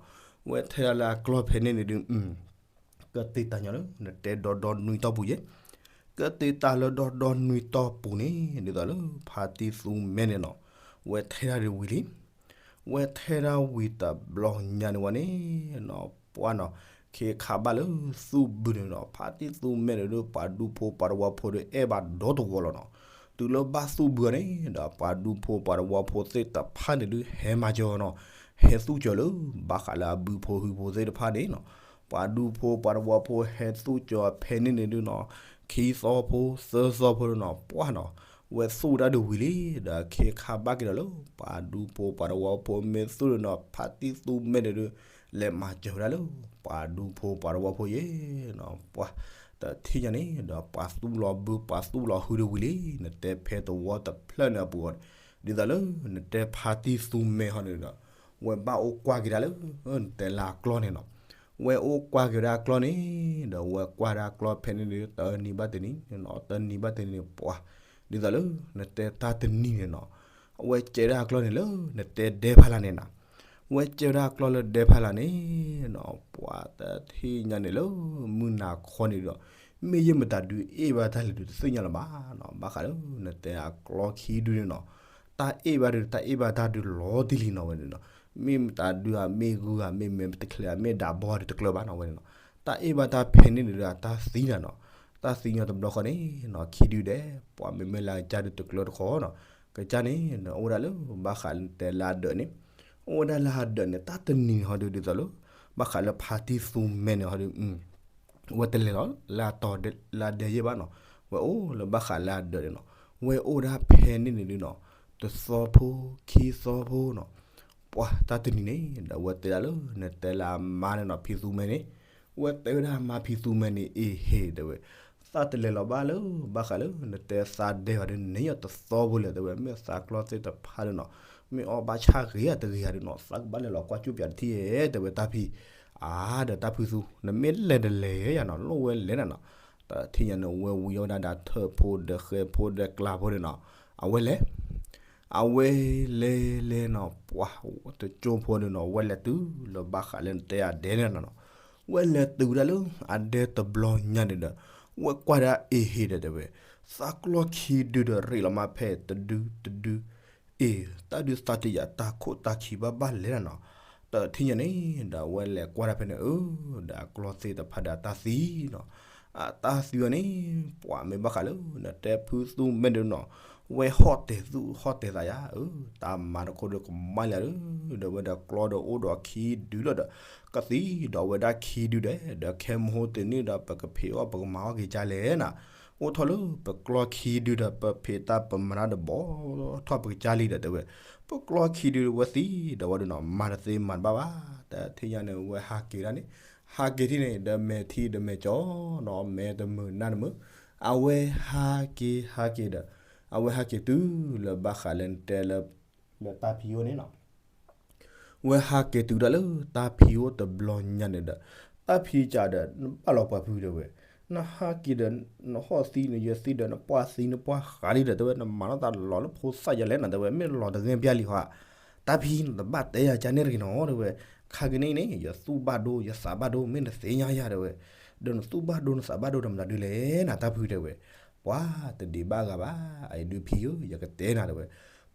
ဝဲထဲဒၣ်လၢအကျီၢ်ဖဲန့ၣ်န့ၣ်ဒုး ကသ့ၣ်တၢ်ညီလၢ နတဲဒီဒီနွံတီၢ်ပူၤယဲ, ကသ့ၣ်တၢ်လၢဒီဒီနွံတီၢ်ပူၤန့ၣ် ဒ်သိးလၢဖါတံၢ်သူမဲန့ၣ်နီၤ, ဝဲထဲဒၣ်ဒုးဝံၤလံ, ဝဲထဲဒၣ်ဝံၤတဘျီညါန့ၣ်ဝဲန့ၣ်နီၤ ပှၤနီၤ, ခ့ခါဘၣ်လၢသူၣ်ဘုန့ၣ်နီၤ ဖါတံၢ်သူမဲန့ၣ်ဒုး ပှၤဒူဖိပှၤတဝီဖိဒုး အဲၣ်ဘၣ်ဒီတဝီလီၤနီၤ, တုၤလၢဘၣ်သူၣ်ဘုအီၤန့ၣ်ဒီး ပှၤဒူဖိပှၤတဝီဖိသ့ၣ်တဖၣ်န့ၣ်ဒုး ဟဲမၤစၢၤနီၤ, ဟဲသူၣ်စၢၤလၢ ဘၣ်ဃးလၢအဘုဖိဟုဖိသ့ၣ်တဖၣ်န့ၣ်နီၤ, ပှၤဒူဖိပှၤတဝီဖိဟဲသူၣ်စၢၤဖဲန့ၣ်န့ၣ်ဒုးနီၤ, ခံသီဖိသၢသီဖိဒုးနီၤ ပှၤနီၤ, ဝဲသူၣ်ဝဲဒၣ်ဒုးဝံၤလံ, ဒီးခ့ခါဘၣ်က့ၤဒီးလၢ ပှၤဒူဖိပှၤတဝီဖိမ့ၢ်သူၣ်ဒုးနီၤ ဖါတံၢ်သူမဲန့ၣ်ဒုး လဲၤမၤစၢၤဝဲဒၣ်လၢ ပှၤဒူဖိပှၤသဝီဖိယဲနီၤ, ပှၤတထံၣ်ညါန့ၣ်ဒီး ပှၤသူၣ်လီၤဘု ပှၤသူၣ်လီၤဟုတဝံၤလံ, နတဲဖဲသဝီတဖျၢၣ်န့ၣ်အပူၤအီၤ, ဒ်သိးလၢနတဲဖါတံၢ်သူမဲဟီဒုးဒီး ဝဲဘၣ်အိၣ်ကွၢ်က့ၤဒၣ်လၢ နတဲလၢအကျီၢ်န့ၣ်နီၤ, ဝဲအိၣ်ကွၢ်က့ၤဝဲဒၣ်အကျီၢ်န့ၣ် ဒီးဝဲကွၢ်ဒၣ်အကျီၢ်ဖဲန့ၣ်ဒီး တနံၤဘၣ်တနံၤနီၤ, တနံၤဘၣ်တနံၤန့ၣ် ပှၤ ဒ်သိးလၢ နတဲတၢ်တနံၤန့ၣ်နီၤ, အဝဲကဲဒၣ်အကျီၢ်န့ၣ်လၢ နတဲဒဲဖးလၢ်န့ၣ်နီၤ, ဝဲကဲဝဲဒၣ်အကျီၢ်လၢဒဲဖးလၢ်န့ၣ်နီၤ, ပှၤတထံၣ်ညါန့ၣ်လၢ မုၢ်နၤခီန့ၣ်ဒီး မ့ၢ်ယဲၢ်မတၤဒုးအ့ၣ်ဘၣ်တၢ်လဲၣ်ဒုးတသ့ၣ်ညါလၢၤဘၣ်နီၤ, ဘၣ်ဃးလၢ နတဲအကျီၢ်ခံဒုန့ၣ်နီၤ, တၢ်အ့ၣ်ဘၣ်ဒုး တၢ်အ့ၣ်ဘၣ်တၢ်ဒုးလီၤတံၢ်လံနီၤဝဲန့ၣ်နီၤ, မ့ၢ်မတၤဒုးဧါ မ့ၢ်ဂုၤဧါ မ့ၢ်မဲာ်တချဲဧါ မ့ၢ်ဒးဘီဒုးတကျၢၤဘၣ်နီၤဝဲန့ၣ်နီၤ, တၢ်အ့ၣ်ဘၣ်တၢ်ဖဲန့ၣ်ဒုး တၢ်သံနီၤနီၤ, တၢ်သံညီတဘျီဃီန့ၣ်နီၤ ခံဒုဒဲး ပှၤမ့မ့ၢ်လၢအကစၢ်ဒုးတကျၢၤတခီနီၤ, ကစၢ်န့ၣ် အိၣ်ဝဲဒၣ်လၢ ဘၣ်ဃးလၢနတဲလၢအဒၢးန့ၣ်, အိၣ်ဝဲဒၣ်လၢအဒၢးန့ၣ် တၢ်တနံၤန့ၣ်ဟီဒုး ဒ်သိးလၢ ဘၣ်ဃးလၢဖါတံၢ်သူမဲန့ၣ်ဟီဒုး ဝဲတလဲၤလီၤ လၢအတီၤလၢအဒဲယဲၢ်ဘၣ်နီၤ, ဝဲအိၣ်လၢဘၣ်ဃးလၢအဒၢးန့ၣ်နီၤ, ဝဲအိၣ်ဒၣ်ဖဲန့ၣ်န့ၣ်ဒုးနီၤ, တသီဖိ ခံသီဖိနီၤ, ပှၤတၢ်တနံၤန့ၣ် ဒီးဝဲတဲဒၣ်လၢ နတဲလၢအမါန့ၣ်နီၤ ဖံသူမဲန့ၣ်, ဝဲတဲဝဲဒၣ်အမါဖံသူမဲန့ၣ် အ့ဟ့ တဲဝဲ, သးတလဲၤလီၤဘၣ်လၢ ဘၣ်ဃးလၢ နတဲသးဒဲဟီဒုးန့ၣ် ယတသီဖိလဲၣ် တဲဝဲ, မ့ၢ်သးကျီၢ်သ့ၣ်တဖၣ်ဒုးနီၤ, မ့ၢ်အီၣ်ဘၣ်ဆၣ်ဂ့ၤဧါတဂ့ၤဧါဒုးနီၤ သးကဘၣ်လဲၤလီၤကွၢ်ကၠူၣ်ပၠးတထံၣ်ဧါ တဲဝဲတၢ်ဖံ, အါ ဒီးတၢ်ဖံသူ နမ့ၢ်လဲၤတလဲၤယၤနီၤ လိၣ်ဝဲလဲၤနၤနီၤ, တထံၣ်ညါန့ၣ် ဝဲဝံၤအီၣ်ဝဲဒၣ်ဒီးထၢၣ်ဖိဒီးဃဲဖိဒီးကျးဖိန့ၣ်နီၤ, အဝဲလဲၤ အဝဲလဲၤလဲၤနီၤ ပှၤတကၠိဖိန့ၣ်နီၤ ဝဲလဲၤတုၤလၢဘၣ်ဃးလၢနတဲအဒဲန့ၣ်နီၤ, ဝဲလဲၤတုၤဝဲဒၣ်လၢ အဒဲတဘျီညါန့ၣ်ဒီး ဝဲကွၢ်ဒၣ်အ့ဟ့ဒီးတဲဝဲ, သးကျီၢ်ခံဒုဒီးရ့းလီၤမးဖဲတဒုတဒု အ့ တၢ်ဒုးသးတယာ်တၢ်ခိၣ်တၢ်ခံဘၣ်ဘၣ်လဲၣ်နၤနီၤ, တထံၣ်ညါန့ၣ် ဒီးဝဲလဲၤကွၢ်ဒၣ်ဖဲန့ၣ် အၢ ဒီးအကျီၢ်သ့ၣ်တဖၣ်ဒီးအတၢ်သံနီၤ, အတၢ်သံအီၤန့ၣ် ပှၤမ့ၢ်ဘၣ်ဃးလၢ နတဲဖုသူမဲဒုးနီၤ, ဝဲဟီၣ်တဲာ်သူၣ်ဟီၣ်တဲာ်သးယၤ အၢ တၢ်မၤတခိၣ်ဒီးကမၣ်လၢ်လၢ ဒီးဝဲဒီးကျီၢ်ဒီးအိၣ်ဒီးခံဒုလီၤဒီး ကသံဒီးဝဲဒၣ်ခံဒုဒဲး ဒီးခဲမဟိတနံၣ်ဒီး ပကဖံးအီၣ်ပကမၤအီၣ်က့ၤကၢ်လဲၣ်နၤ, အိၣ်ထီၣ်လၢပကျီၢ်ခံဒုဒီး ပဖံးတၢ်ပမၤတၢ်တဘီထီၣ်ပကစၢ်လံဒီးတဲဝဲ, ပကျီၢ်ခံဒုဝဲသံဒီးဝဲဒုးနီၤ မၤတသ့မၤတဘၣ်ဘၣ်, တထံၣ်ညါန့ၣ် ဝဲဟးက့ၤဒၣ်န့ၣ်, ဟးက့ၤထံၣ်န့ၣ် ဒီးမဲာ်ထံဒီးမဲာ်ကၠီနီၤ မဲာ်တမုာ်နၢ်တမုာ်, အဝဲဟးက့ၤဟးက့ၤဒီး အဝဲဟးက့ၤတုၤလၢဘၣ်ဃးလၢနတဲလၢ လၢတၢ်ဖံအိၣ်န့ၣ်နီၤ ဝဲဟးက့ၤတုၤဒၣ်လၢတၢ်ဖံအိၣ်တဘျီညါန့ၣ်ဒီး တၢ်ဖံကးဒီး နဘၣ်လီၤပှၤဖုတဲဝဲ, နဟးက့ၤဒီး နဟီၣ်သံနယဲၢ်သံဒီး နပှၢ်သံနပှၢ်ဃးလံဒီး တဲဝဲ နမၤထီၣ်သးလီၤလၢဖိသၣ်ယၤလဲၣ်နၤ တဲဝဲ မ့ၢ်လီၤတဂ့ၢ်ပျၢ်လံဟီဧါ, တၢ်ဖံနတဘၣ်တဲယၤကန့ၣ်တဂ့ၤနီၤ တဲဝဲ, ခါကနံၣ်အံၤန့ၣ် ယသူၣ်ဘၣ်ဒိ ယသးဘၣ်ဒိ မ့ၢ်နသ့ၣ်ညါယၤတဲဝဲ, ဒီးနသူၣ်ဘၣ်ဒိနသးဘၣ်ဒိဒီးမတၤဒုလဲၣ်နၤ တၢ်ဖုတဲဝဲ, ပှၤတဒံးဘၣ်ဂၤဘၣ် အအံၤဒုးဖံဧၢ ယကတဲနၤတဲဝဲ,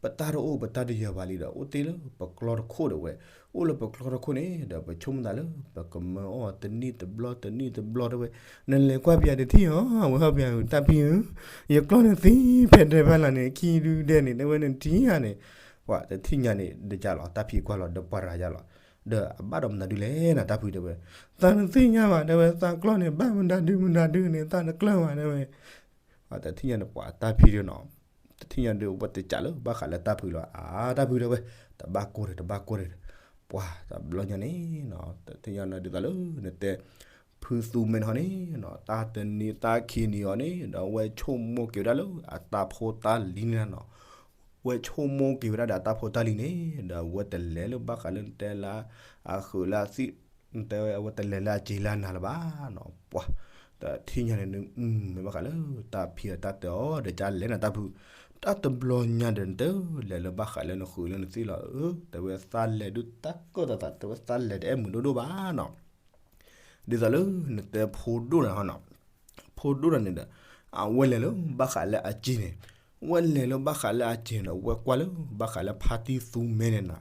ပတၢ်တအိၣ်ပတၢ်တယၢၤဘၣ်လံဒီး အိၣ်တ့ၢ်လၢပကျီၢ်တခိၣ်တဲဝဲ, အိၣ်လၢပကျီၢ်တခိၣ်န့ၣ်ဒီး ပဆိကမိၣ်သးလၢ ပကမၤအီၣ်တနံၣ်တဘျီတနံၣ်တဘျီတဲဝဲ, နလဲၤကွၢ်ပယၤတထံၣ်ဧါ ဝဲဟီၣ်ပယၤဧၢ တၢ်ဖံဧၢ, ယကျီၢ်န့ၣ်သံဖဲဒဲဖဲလၢ်န့ၣ် ခံဒုဒဲန့ၣ် တဲဝဲနထံၣ်ဧါန့ၣ်, ပှၤတထံၣ်ညါန့ၣ် ဒီးကၢ်လီၤ တၢ်ဖံကွၢ်လီၤ ဒီးပှၤရၤယါလီၤ, ဒီးအဘၣ်ဒီးမတၤဒုလဲၣ်နၤ တၢ်ဖံတဲဝဲ, သးတသ့ၣ်ညါဘၣ်တဲဝဲ သးကျီၢ်န့ၣ် ဘၣ်မတၤဒုမတၤဒုန့ၣ် သးတကျၢၢ်ဘၣ်တဲဝဲ တထံၣ်ညါန့ၣ် ပှၤတၢ်ဖံဒုနီၤ, တထံၣ်ညါဒု ဝဲတကးလၢဘၣ်ဃးလၢတၢ်ဖုလီၤ, အါ တၢ်ဖုတဲဝဲ, တဘၣ်ကိၢ်ဒီး တဘၣ်ကိၢ်ဒီး, ပှၤတဘျီညါန့ၣ်နီၤ တထံၣ်ညါန့ၣ်ဒ်သိးလၢ နတဲ ဖုသူမဲန့ၣ်ဟီန့ၣ်နီၤ တၢ်တနံၤတၢ်ခံနံၤအီၤန့ၣ် ဒီးဝဲဆိကမိၣ်က့ၤဝဲဒၣ်လၢအတၢ်ဖိတၢ်လံၤန့ၣ်နီၤ, ဝဲဆိကမိၣ်က့ၤဝဲဒၣ်ဒီးအတၢ်ဖိတၢ်လံၤန့ၣ် ဒီးဝဲတလဲၤလၢဘၣ်ဃးလၢနတဲလၢ အဃုာ်လၢအသံၣ် နတဲဝဲ အဝဲတလဲၤလၢအစ့လၢအနၤလၢၤဘၣ်နီၤ, ပှၤ တထံၣ်ညါန့ၣ် မ့ၢ်ဘၣ်ဃးလၢ တၢ်ဖံအတၢ်တဲအီၤ ဒီးကၢ်လဲၣ်နၤတၢ်ဖု, တၢ်တဘျီညါဒီး နတဲလဲၤလၢဘၣ်ဃးလၢနဃုာ်လၢနသံၣ်လီၤ, တဲဝဲသးလဲၤဒုးတၢ်ကၢၣ်သးသး တဲဝဲသးလဲၤတအဲၣ်မုာ်ဒိၣ်ဒိၣ်ဘၣ်နီၤ ဒ်သိးလၢနတဲဖိဒိၣ်နၤဟီနီၤ, ဖိဒိၣ်နၤန့ၣ်ဒီး အဝဲလဲၤလၢဘၣ်ဃးလၢအစ့န့ၣ်, ဝဲလဲၤလၢဘၣ်ဃးလၢအစ့န့ၣ်ဒီး ဝဲကွၢ်လၢဘၣ်ဃးလၢဖါတံၢ်သူမဲန့ၣ်နၤ,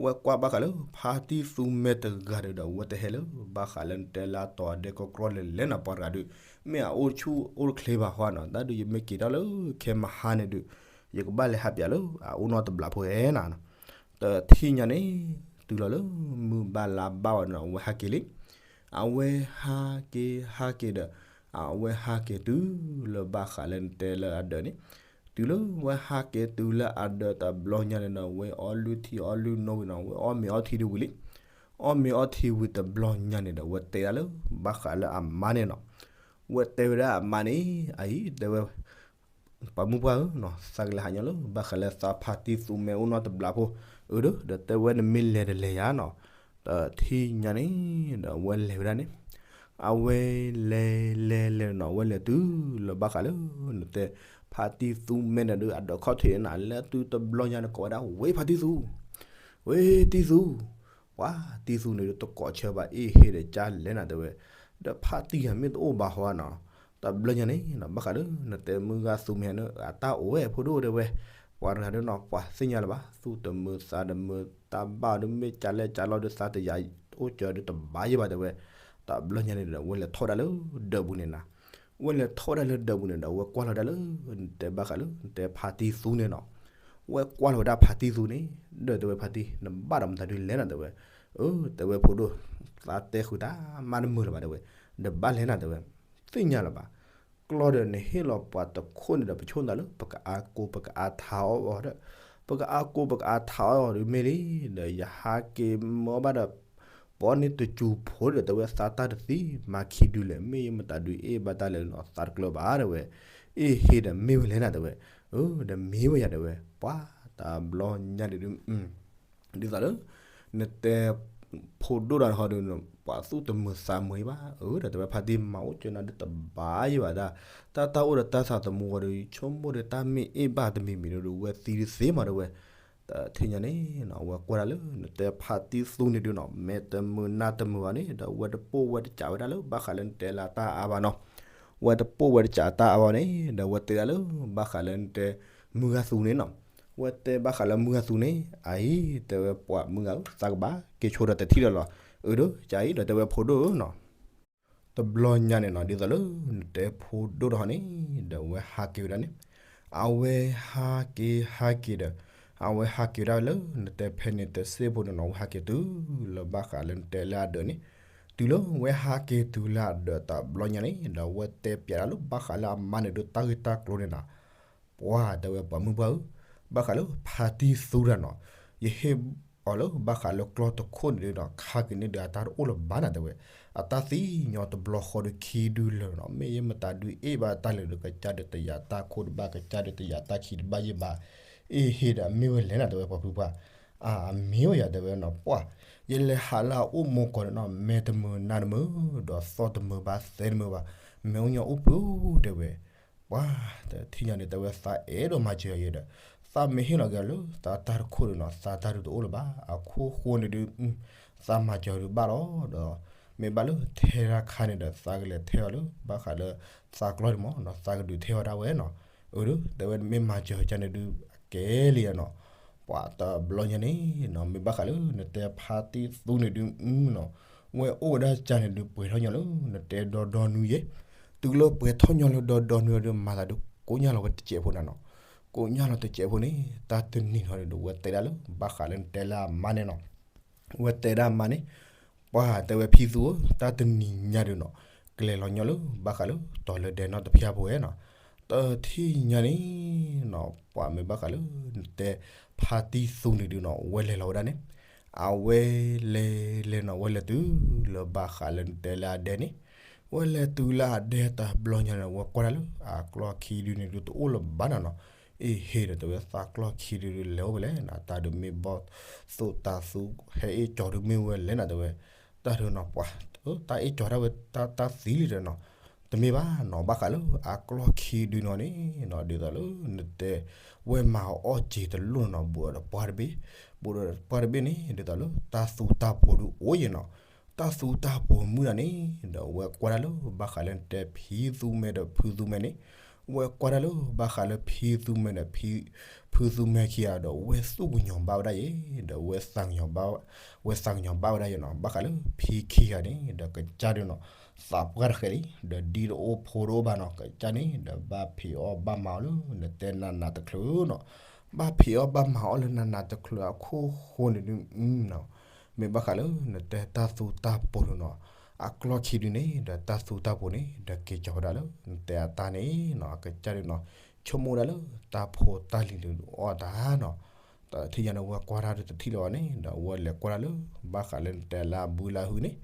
ဝဲကွၢ်ဘၣ်ဃးလၢ ဖါတံၢ်သူမဲတဂၤဒီး ဝဲတဟဲလၢ ဘၣ်ဃးလၢနတဲလၢတီၤဒဲကီကရီလဲၤလဲၣ်နၤ ပှၤတဂၤဒုး, မ့ၢ်အအိၣ်ဆူၣ်အိၣ်တချ့ဘၣ်ဟီနီၤ, တၢ်ဒုးယမ့ၢ်က့ၤထီၣ်လၢခဲမဟါန့ၣ်ဒုး, ယကဘၣ်လဲၤဟးပၠးလၢအအိၣ်နီတဘျီဖိဧဲနၤ တထံၣ်ညါန့ၣ် တုၤလီၤလၢ မုၢ်ဘၣ်လါဘၣ်ဝဲန့ၣ် အဝဲဟးက့ၤလံ, အဝဲဟးက့ၤဟးက့ၤဒီး အဝဲဟးက့ၤတုၤလၢဘၣ်ဃးလၢနတဲလၢအဒၢးန့ၣ်, တုၤလၢဝဲဟးက့ၤတုၤလၢအဒၢးတဘျီညါန့ၣ်ဒီး ဝဲအီလုၢ်ထံအီလုၢ်နိဝံၤနီၤ ဝဲအီမ့ၤအီထံဒုဝံၤလံ, အီၣ်မ့ၤအီထံဝံၤတဘျီညါန့ၣ်ဒီး ဝဲတဲဒၣ်လၢ ဘၣ်ဃးလၢအမါန့ၣ်နီၤ, ဝဲတဲဝဲဒၣ်အမါန့ၣ် အအံၤ တဲဝဲ ပှၤမုၢ်ပှၢ်ဧၢနီၤ, သးကလဲၤဟးညီလၢ ဘၣ်ဃးလၢသးဖါတံၢ်သူမဲအိၣ်နီတဘျီဖိ, အၢဒီး ဒီးတဲဝဲနမ့ၢ်လဲၤတလဲၤယၤနီၤ, ဒီးထံၣ်ညါန့ၣ် ဒီးဝဲလဲၤဝဲဒၣ်န့ၣ်, အဝဲလဲၤလဲၤလဲၤနီၤ, ဝဲလဲၤတုၤလၢဘၣ်ဃးလၢ နတဲ ဖါတံၢ်သူမဲန့ၣ်ဒီး အဒိးခီၣ်ထံးနၤ လဲၤတုၤတဘျီညါန့ၣ် ကိးဝဲဒၣ် ဝ့ၢ်ဖါတံၢ်သူ ဝ့ၢ်တံၢ်သူ, ပှၤတံၢ်သူန့ၣ်ဒီး တကိးဆၢဘၣ် အ့ၣ်ဟ့ဒီးကၢ်လဲၣ်နၤတဲဝဲ, ဒီးဖါတံၢ်ယၤမ့ၢ်တအိၣ်ဘၣ်ဟီနီၤ, တဘျီညါန့ၣ်နီၤ ဘၣ်ဃးလၢ နတဲမုၢ်ဂၤသူမ့ၢ်ဟဲန့ၣ် အတၢ်အိၣ်ဝဲဖိဒိၣ်တဲဝဲ, ပှၤတဂၤဒီးနီၤ ပှၤသ့ၣ်ညါလၢၤဘၣ် သူၣ်တမုာ်သးတမုာ် တၢ်ဘၣ်ဒီးမ့ၢ်ကၢ်လဲၣ်ကၢ်လီၤဒီး သးတယာ်အိၣ်ကၢၤဒီးတဘၣ်ယဲၢ်ဘၣ်တဲဝဲ, တဘျီညါန့ၣ်ဒီး ဝဲလဲၤထီၣ်ဝဲဒၣ်လၢဒၢးပူၤန့ၣ်နၤ, ဝဲလဲၤထီၣ်ဝဲဒၣ်လၢဒၢးပူၤန့ၣ်ဒီး ဝဲကွၢ်လီၤဝဲဒၣ်လၢ နတဲဘၣ်ဃးလၢ နတဲဖါတံၢ်သူန့ၣ်နီၤ, ဝဲကွၢ်လီၤဝဲဒၣ်ဖါတံၢ်သူန့ၣ်, ဒီးတဲဝဲဖါတံၢ် နဘၣ်ဒီးမတၤဒုးလဲၣ်နၤတဲဝဲ, အၢ တဲဝဲဖိဒိၣ်, သးတဲဃုာ်တၢ်မးတမုာ်လၢၤဘၣ်တဲဝဲ, ဒီးဘၣ်လဲၣ်နၤတဲဝဲ, သ့ၣ်ညါလၢၤဘၣ် ကျီဒီးနဟ့ၣ်လီၤပှၤတခိၣ်န့ၣ်ဒီး ပဆိကမိၣ်လၢ ပကအါကိပကအါထါအီၣ်အီၤဒီး, ပကအါကိပကအါထါအီၣ်အီၤဒီးမ့ၢ်လံ, ဒီးယဟးက့ၤမၢဘၣ်ဒီး ပိာ်န့ၢ်တစူၤဖိဒီး တဲဝဲသးတၢ်တသံ မၤခံဒုလဲၣ် မ့ၢ်ယမတၤဒုးအ့ၣ်ဘၣ်တၢ်လဲၣ်နီၤ သးတကျၢၤဘၣ်တဲဝဲ, အ့ၣ်ဟ့ဒီးမ့ၢ်ဝဲလဲၣ်နၤတဲဝဲ, အၢ ဒီးမ့ၢ်ဝဲယၤတဲဝဲ, ပှၤတဘျီညါဒုး ဒ်သိးလၢ နတဲ ဖိဒိၣ်တဂၤဟီဒီး ပှၤသူၣ်တမုာ်သးမုာ်အံၤဘၣ်, အၢ ဒီးတဲဝဲဖါတံၢ်မၤအိၣ်ကၢနၤဒီးတဘၣ်ယဲၢ်ဘၣ်ဒၣ်, တၢ်တၢ်အိၣ်ဒီးတၢ်သးသမူဝဲဒီး ဆိကမိၣ်ဒီးတၢ်မ့ၢ်အ့ၣ်ဘၣ်တမံၤမံၤဒီး ဝဲသံဒုးသ့မးတဲဝဲ, ဒီးထံၣ်ညါန့ၣ်နီၤ ဝဲကွၢ်ဒၣ်လၢ နတဲဖါတံၢ်သူန့ၣ်ဒုးနီၤ မဲာ်တမုာ်နါတမုာ်ဘၣ်န့ၣ် ဒီးဝဲတပိၢ်ဝဲတစးဝဲဒၣ်လၢ ဘၣ်ဃးလၢနတဲလၢအတၢ်အါဘၣ်နီၤ, ဝဲတပိၢ်ဝဲတစးတၢ်အါဘၣ်န့ၣ် ဒီးဝဲတဲဒၣ်လၢ ဘၣ်ဃးလၢနတဲ မုၢ်ဂၤသူန့ၣ်နီၤ, ဝဲတဲဘၣ်ဃးလၢမုၢ်ဂၤသူန့ၣ် အအံၤ တဲဝဲပှၤမုၢ်ဂၤဧၢ သးကဘၣ်က့ၤဆိဒီးတထံၣ်လၢၤလီၤ, အၢ ဒီး ကအံၤ ဒီးတဲဝဲဖိဒိၣ်ဧၢနီၤ တဘျီညါန့ၣ်နီၤ ဒ်သိးလၢ နတဲဖိဒိၣ်တဂၤန့ၣ် ဒီးဝဲဟးက့ၤဝဲဒၣ်န့ၣ်, အဝဲဟးက့ၤဟးက့ၤဒီး အဝဲဟးက့ၤဝဲဒၣ်လၢ နတဲဖဲန့ၣ်တစ့ၢ်ဖိန့ၣ်နီၤ ဝဲဟးက့ၤတုၤလၢဘၣ်ဃးလၢနတဲလၢအဒၢးန့ၣ်, တုၤလၢဝဲဟးက့ၤတုၤလၢအဒၢးတဘျီညါန့ၣ် ဒီးဝဲတဲပျးဒၣ်လၢဘၣ်ဃးလၢအမါန့ၣ်ဒီးတၢ်ဂ့ၢ်တၢ်ကျိၤန့ၣ်နီၤ ပှၤတဲဝဲပှၤမုၢ်ပှၢ်ဧၢ, ဘၣ်ဃးလၢဖါတံၢ်သူတဂၤနီၤ, ယဟ့ၣ်အီၤလၢဘၣ်ဃးလၢကျီၢ်တခိၣ်န့ၣ်ဒီး ခါက့ၤန့ၣ်ဒီးအတၢ်တအိၣ်လၢၤဘၣ်နၤတဲဝဲ, အတၢ်သံညီတဘျီဃီဒီးခံဒုလၢာ်နီၤ မ့ၢ်ယဲမတၤဒုးအ့ၣ်ဘၣ်တၢ်လဲၣ်ဒီး ကစၢ်ဒီးတယာ်တၢ်ခိၣ်တဘၣ် ကစၢ်ဒီးတယာ်တၢ်ခံတဘၣ်ယဲၢ်ဘၣ်, အ့ၣ်ဟ့ဒီးမ့ၢ်ဝဲလဲၣ်နၤတဲဝဲပှၤဖုပှၢ်, အမ့ၢ်ဝဲယၤတဲဝဲနီၤ ပှၤ ယလဲၤဟးလၢအအိၣ်မိၢ်ကီၢ်န့ၣ်နီၤ မဲာ်တမုာ်နါတမုာ် ဒီးသီၣ်တမုာ်ဘၣ်သဲတမုာ်ဘၣ်, မဲာ်အိၣ်ညီအိၣ်ပူၤတဲဝဲ, ပှၤ တထံၣ်ညါန့ၣ် တဲဝဲသးအဲၣ်ဒိးမၤစၢၤယၤဒီး သးမ့ၢ်ဟ့ၣ်လီၤက့ၤလၢသးတၢ်တခိၣ်ဒီးနီၤ သးတၢ်ဒုးတအိၣ်လၢၤဘၣ် အခိၣ်ဃိန့ၣ်ဒုး သးမၤစၢၤဒုးဘၣ်လီၤဒီး မ့ၢ်ဘၣ်လၢထဲတၢ်ခါန့ၣ်ဒီး သးကလဲၤထဲအီၤလၢ ဘၣ်ဃးလၢသးကျီၢ်န့ၣ်မးနီၤ သးကဒုးထဲအီၤဒၣ်ဝဲနီၤ, အၢ ဒီး တဲဝဲမ့ၢ်မၤစၢၤယၤန့ၣ်ဒုး အကဲလံယၤနီၤ, ပှၤတဘျီညါန့ၣ်နီၤ မ့ၢ်ဘၣ်ဃးလၢနတဲဖါတံၢ်သူန့ၣ်ဒုးနီၤ ဝဲအိၣ်ဝဲဒၣ်ကၢ်န့ၣ်ဒုးပှဲၤထီၣ်ညီလၢ နတဲဒီဒီနွံယဲၢ်, တုၤလၢပှဲၤထီၣ်ညီလၢဒီဒီနွံအီၤဒီး မၤသးဒုးကိညၢ်လီၤဝဲတစဲးဖိနၤနီၤ, ကိညၢ်လီၤတစဲးဖိန့ၣ် တၢ်တနံၤနီၤဒီး ဝဲတဲဒၣ်လၢ ဘၣ်ဃးလၢနတဲလၢအမါန့ၣ်နီၤ, ဝဲတဲဒၣ်မါန့ၣ် ပှၤတဲဝဲဖံသူဧၢ တၢ်တနံၤညါဒုးနီၤ ကလဲၤလီၤညီလၢ ဘၣ်ဃးလၢတီၤလၢဒဲနီတဖျၢၣ်ဖိဝဲနီၤ, တထံၣ်ညါန့ၣ်နီၤ ပှၤမ့ၢ်ဘၣ်ဃးလၢ နတဲဖါတံၢ်သူန့ၣ်ဒုးနီၤ ဝဲလဲၤလီၤဝဲဒၣ်န့ၣ်, အဝဲလဲၤလဲၤနီၤ ဝဲလဲၤတုၤလၢဘၣ်ဃးလၢနတဲလၢအဒဲန့ၣ်, ဝဲလဲၤတုၤလၢအဒဲတဘျီညါန့ၣ် ဝဲကွၢ်ဒၣ်လၢ အကျီၢ်ခံဒုန့ၣ်ဒုးတအိၣ်လၢၤဘၣ်နၤနီၤ, အ့ၣ်ဟ့ဒီးတဲဝဲသးကျီၢ်ခံဒုးလဲၤအိၣ်ဖဲလဲၣ်နၤ တၢ်ဒုးမ့ၢ်ဘီၣ်သိၣ်တၤသူ ဟဲအ့ၣ်ကၠီၤဒုးမ့ၢ်ဝဲလဲၣ်နၤတဲဝဲ, တၢ်ဒုးနီၤ ပှၤ တၢ်အ့ၣ်ကၠီၤတၢ်ဝဲ တၢ်သံလံဒီးနီၤ, တမ့ၢ်ဘၣ်နီၤ ဘၣ်ဃးလၢအကျီၢ်ခံဒုနီၤန့ၣ်နီၤ ဒ်သိးလၢနတဲ ဝဲမၤအီၣ်စ့ၤတလိၣ်နီၤ ဘူးဒီးပှၢ်တဘ့ၣ်, ဘူးဒီးပှၢ်တဘ့ၣ်န့ၣ် ဒ်သိးလၢတၢ်သူတၢ်ပိၤဒုးအိၣ်ယဲၢ်နီၤ, တၢ်သူတၢ်ပိၤမုၢ်နၤန့ၣ် ဒီးဝဲကွၢ်ဒၣ်လၢ ဘၣ်ဃးလၢနတဲဖံသူမဲဒီးဖုသူမဲန့ၣ်, ဝဲကွၢ်ဒၣ်လၢ ဘၣ်ဃးလၢဖံသူမဲဒီး ဖုသူမဲခံဂၤဒီး ဝဲသူၣ်ကညီၤဘၣ်ဝဲဒၣ်ယဲၢ်, ဒီးဝဲသးကညီၤဘၣ် ဝဲသးကညီၤဘၣ်ဝဲဒၣ်ယဲၢ်နီၤ, ဘၣ်ဃးလၢဖံခံဂၤန့ၣ် ဒီးကစၢ်ဒုးနီၤ သးပှၢ်တဃဲၤလံ, ဒီးဒ်တအိၣ်ဖိတအိၣ်ဘၣ်နီၤ ကစၢ်န့ၣ် ဒီးဘၣ်ဖံးအီၣ်ဘၣ်မၤအီၣ်လၢ နတဲနးနးတချုးနီၤ, ဘၣ်ဖံးအီၣ်ဘၣ်မၤအီၣ်လၢနးနးတချုးအခိၣ်ဃိန့ၣ်ဒုးနီၤ, မ့ၢ်ဘၣ်ဃးလၢနတဲတၢ်သူတၢ်ပိၤဒုးနီၤ, အကျီၢ်ခံဒုန့ၣ် ဒီးတၢ်သူတၢ်ပိၤန့ၣ် ဒီးက့ၤကီၤဝဲဒၣ်လၢ နတဲအတၢ်န့ၣ်နီၤ အကစၢ်ဒုးနီၤ, ဆိကမိၣ်ဒၣ်လၢ တၢ်ဖိတၢ်လံၤဒုးအီၣ်တၢ်နီၤ, တထံၣ်ညါန့ၣ် ဝဲကွၢ်တၢ်တထံၣ်လၢၤဘၣ်န့ၣ် ဒီးဝဲလဲၤကွၢ်တၢ်လၢ ဘၣ်ဃးလၢနတဲလၢအဘုလၢအဟုန့ၣ်,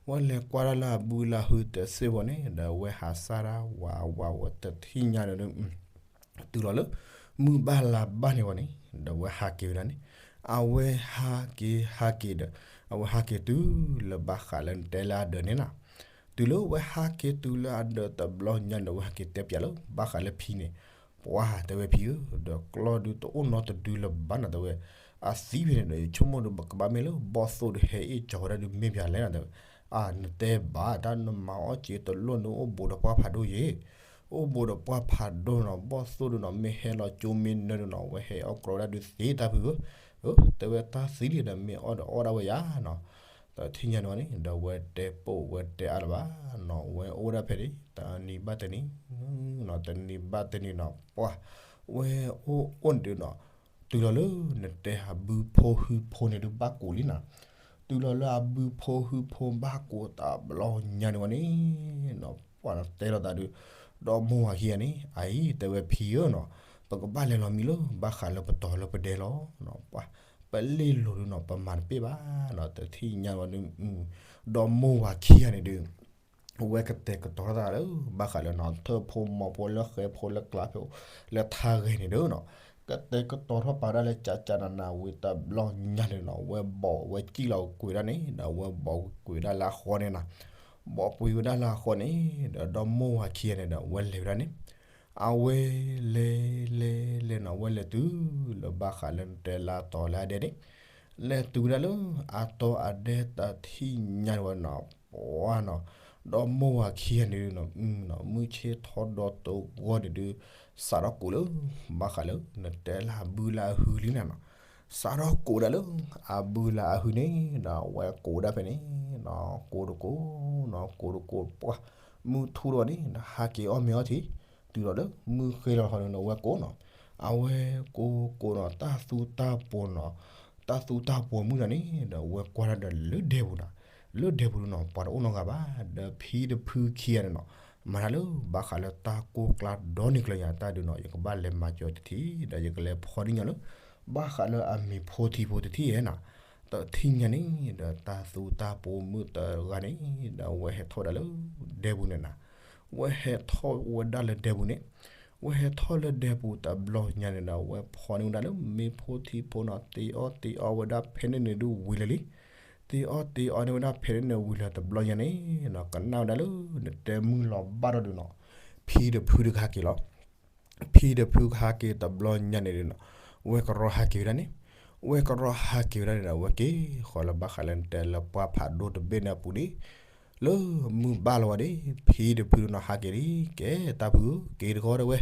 ဝဲလဲၤကွၢ်တၢ်လၢအဘုလၢအဟုတစ့ၢ်ကီးန့ၣ် ဒီးဝဲဟးစၢ်တၢ်ဝးဝးဝဲတထံၣ်ညါဒီး တုၤလီၤလၢ မုၢ်ဘၣ်လါဘၣ်န့ၣ်ဝဲန့ၣ် ဒီးဝဲဟးက့ၤဝဲဒၣ်န့ၣ်, အဝဲဟးက့ၤဟးက့ၤဒီး အဝဲဟးက့ၤတုၤလၢဘၣ်ဃးလၢနတဲလၢအဒၢးန့ၣ်နီၤ, တုၤလၢဝဲဟးက့ၤတုၤလၢအဒၢးတဘျီညါန့ၣ် ဝဲဟဲက့ၤတဲပၠးလၢ ဘၣ်ဃးလၢဖံန့ၣ်, ပှၢ်တဲဝဲဖံဧၢ, ဒီးကျီၢ်ဒုးတအိၣ်နီတဒုလၢၤဘၣ်နီၤ တဲဝဲ, အသံဖဲန့ၣ်ဒီး ယဆိကမိၣ်ဒီး ကဘၣ်မ့ၢ်လၢဘီၣ်သိၣ်ဒုးဟဲအ့ၣ်ကၠီၤဝဲဒၣ်ဒုးမ့ၢ်ပၠးလဲၣ်နီၤ တဲဝဲ, အါ နတဲဘၣ်တၢ်နမၤအီၣ်စ့တလိၣ်န့ၣ် အိၣ်ဘူးဒီးပှၢ်ဖးဒိၣ်ယဲ အိၣ်ဘူးဒီးပှၢ်ဖးဒိၣ်နီၤ ဘီၣ်သိၣ်ဒုးနီၤ မ့ၢ်ဟဲလီၤကၠိမ့ၢ်နၢၤဒုးနီၤ အဝဲဟဲအီၣ်ကြီဝဲဒၣ်ဒုးသ့တၢ်ဖုဧၢ, တဲဝဲတၢ်သံလံဒီး မ့ၢ်အီၣ်ဒီးအီၣ်ဒၣ်ဝဲယါနီၤ, တထံၣ်ညါန့ၣ်ဝဲန့ၣ် ဒီးဝဲတဲပိာ်ဝဲတဲအါလၢၤဘၣ်နီၤ ဝဲအိၣ်ဝဲဒၣ်ဖဲန့ၣ် တနံၤဘၣ်တနံၤ နီၤ တနံၤဘၣ်တနံၤနီၤ ပှၢ် ဝဲအိၣ်အိၣ်န့ၣ်ဒုးနီၤ, တုၤလီၤလၢနတဲအဘုဖိဟုဖိန့ၣ်ဒုးဘၣ်ကိးလံနီၤ, တုၤလီၤလၢအဘုဖိဟုဖိဘၣ်ကိးတဘျီညါန့ၣ်ဝဲန့ၣ်နီၤ ပှၢ်တဲလိာ်သးဒုး, ဒီမိၢ်ဝၤခံဂၤန့ၣ် အအံၤတဲဝဲဖံဧၢနီၤ, ပကဘၣ်လဲၤလီၤမံလၢ ဘၣ်ဃးလၢပတီၤလၢပဒဲလီၤ, ပှၢ် ပလ့ၢ်လိၤဒုးနီၤ ပမၤတပ့ၢ်ဘၣ်နီၤ တထံၣ်ညါဝဲဒုး, ဒီမိၢ်ဝၤခံဂၤန့ၣ်ဒုး အဝဲကတဲာ်ကတီၤထီၣ်သးလၢ ဘၣ်ဃးလၢနီၤ ထၢၣ်ဖိမီၤဖိလၢဃဲဖိလၢကျါဖိ လၢထါဂဲၤန့ၣ်ဒုးနီၤ, ကတဲာ်ကတီၤထီၣ်ပာ်ဝဲဒၣ်လၢကၠးကၠးနးနးဝံၤတဘျီညါန့ၣ်နီၤ အဝဲဘီၣ်ဝဲစံၣ်လီၤကွံာ်ဝဲဒၣ်န့ၣ် ဒီးအဝဲဘီၣ်ကွံာ်ဝဲဒၣ်လၢအဃီန့ၣ်နီၤ, ဘီၣ်ကွံာ်ဝဲဒၣ်လၢအဃီန့ၣ် ဒီးဒီမိၢ်ဝၤခံဂၤန့ၣ်ဒီး အဝဲလဲၤဝဲဒၣ်န့ၣ် အဝဲလဲၤလဲၤလဲၤနီၤ အဝဲလဲၤတုၤလၢဘၣ်ဃးလၢနတဲလၢအတီၤလၢအဒဲန့ၣ်, လဲၤတုၤဝဲဒၣ်လၢ အတီၤအဒဲတထံၣ်ညါန့ၣ်ဝဲနီၤ ပှၢ်နီၤ, ဒီမိၢ်ဝၤခံဂၤန့ၣ်ဒုးနီၤ မုၢ်ဆ့ၣ်ထီၣ်ဒီတဂီၢ်န့ၣ်ဒုး စးထီၣ်ကိးလၢ ဘၣ်ဃးလၢနတဲလၢအဘုလၢအဟုလံန့ၣ်နီၤ, စးထီၣ်ကိးဒၣ်လၢ အဘုလၢအဟုန့ၣ် ဒီးအဝဲကိးဒၣ်ဖဲန့ၣ်နီၤ ကိးတကိးနီၤ ကိးတကိး ပှၢ် မုၢ်ထူၣ်ဒီးန့ၣ် ဟးက့ၤအီၣ်မ့ၤအီထံ တုၤလီၤလၢမုၢ်ဃ့လီၤဟီန့ၣ် အဝဲကိးနီၤ, အဝဲကိးကိးနီၤ တၢ်သူတၢ်ပိၤနီၤ, တၢ်သူတၢ်ပိၤမုၢ်နီၤန့ၣ် ဒီးအဝဲကွၢ်ဒၣ်ဒီးလၢဒဲပူၤနီၤ, လၢဒဲပူၤဒုးနီၤ ပှၤတအိၣ်နီတဂၤဘၣ် ဒီးဖံတဖုခံဂၤန့ၣ်နီၤ, မၤတၢ်လၢဘၣ်ဃးလၢတၢ်ကိၢ်ကျါဒီန့ၣ်ကျၢၤညါ တၢ်ဒုးနီၤ ယကဘၣ်လဲၤမၤစၢၤတထံၣ် ဒီးယကလဲၤဖီန့ၢ်ညီလၢ ဘၣ်ဃးလၢအမ့ၤဖိထံဖိတထံၣ်ဧဲနီၤ, တထံၣ်ညါန့ၣ် ဒီးတၢ်သူတၢ်ပိၤမုၢ်တဂၤန့ၣ် ဒီးအဝဲဟဲထီၣ်ဝဲဒၣ်လၢဒဲပူၤန့ၣ်နီၤ, ဝဲဟဲထီၣ်ဝဲဒၣ်လၢဒဲပူၤန့ၣ်, ဝဲဟဲထီၣ်လၢဒဲပူၤတဘျီညါန့ၣ်ဒီး အဝဲဖီန့ၢ်ဝဲဒၣ်လၢမ့ၤဖိထံဖိနီၤ တ့အီၣ်တ့အီဝဲဒၣ်ဖဲန့ၣ်န့ၣ်ဒုးဝံၤလၢာ်လံ, တ့အီၣ်တ့အီန့ၢ်ဝဲဒၣ်ဖဲန့ၣ်န့ၣ်ဝံၤလၢာ်တဘျီညါန့ၣ်နီၤ ကနၣ်ဝဲဒၣ်လၢ နတဲမုၢ်လီၤဘၣ်ဒီးဒုးနီၤ, ဖံတဖုတကဟးက့ၤလီၤ ဖံတဖုကဟးက့ၤတဘျီညါန့ၣ်ဒုးနီၤ, ဝဲကရီဟးက့ၤဝဲဒၣ်န့ၣ်, ဝဲကရီဟးက့ၤဝဲဒၣ်န့ၣ်ဒီး အဝဲက့ၤဃီၤလၢဘၣ်ဃးလၢနတဲလၢပှၢ်ဖးဒိၣ်တဘ့ၣ်န့ၣ်အပူၤန့ၣ်, လၢမုၢ်ဘၣ်လီၤဝဲဒၣ်, ဖံတဖုဒုးနီၤဟးက့ၤလံ, ကဲတၢ်ဖုဧၢ, က့ၤတခီတဲဝဲ,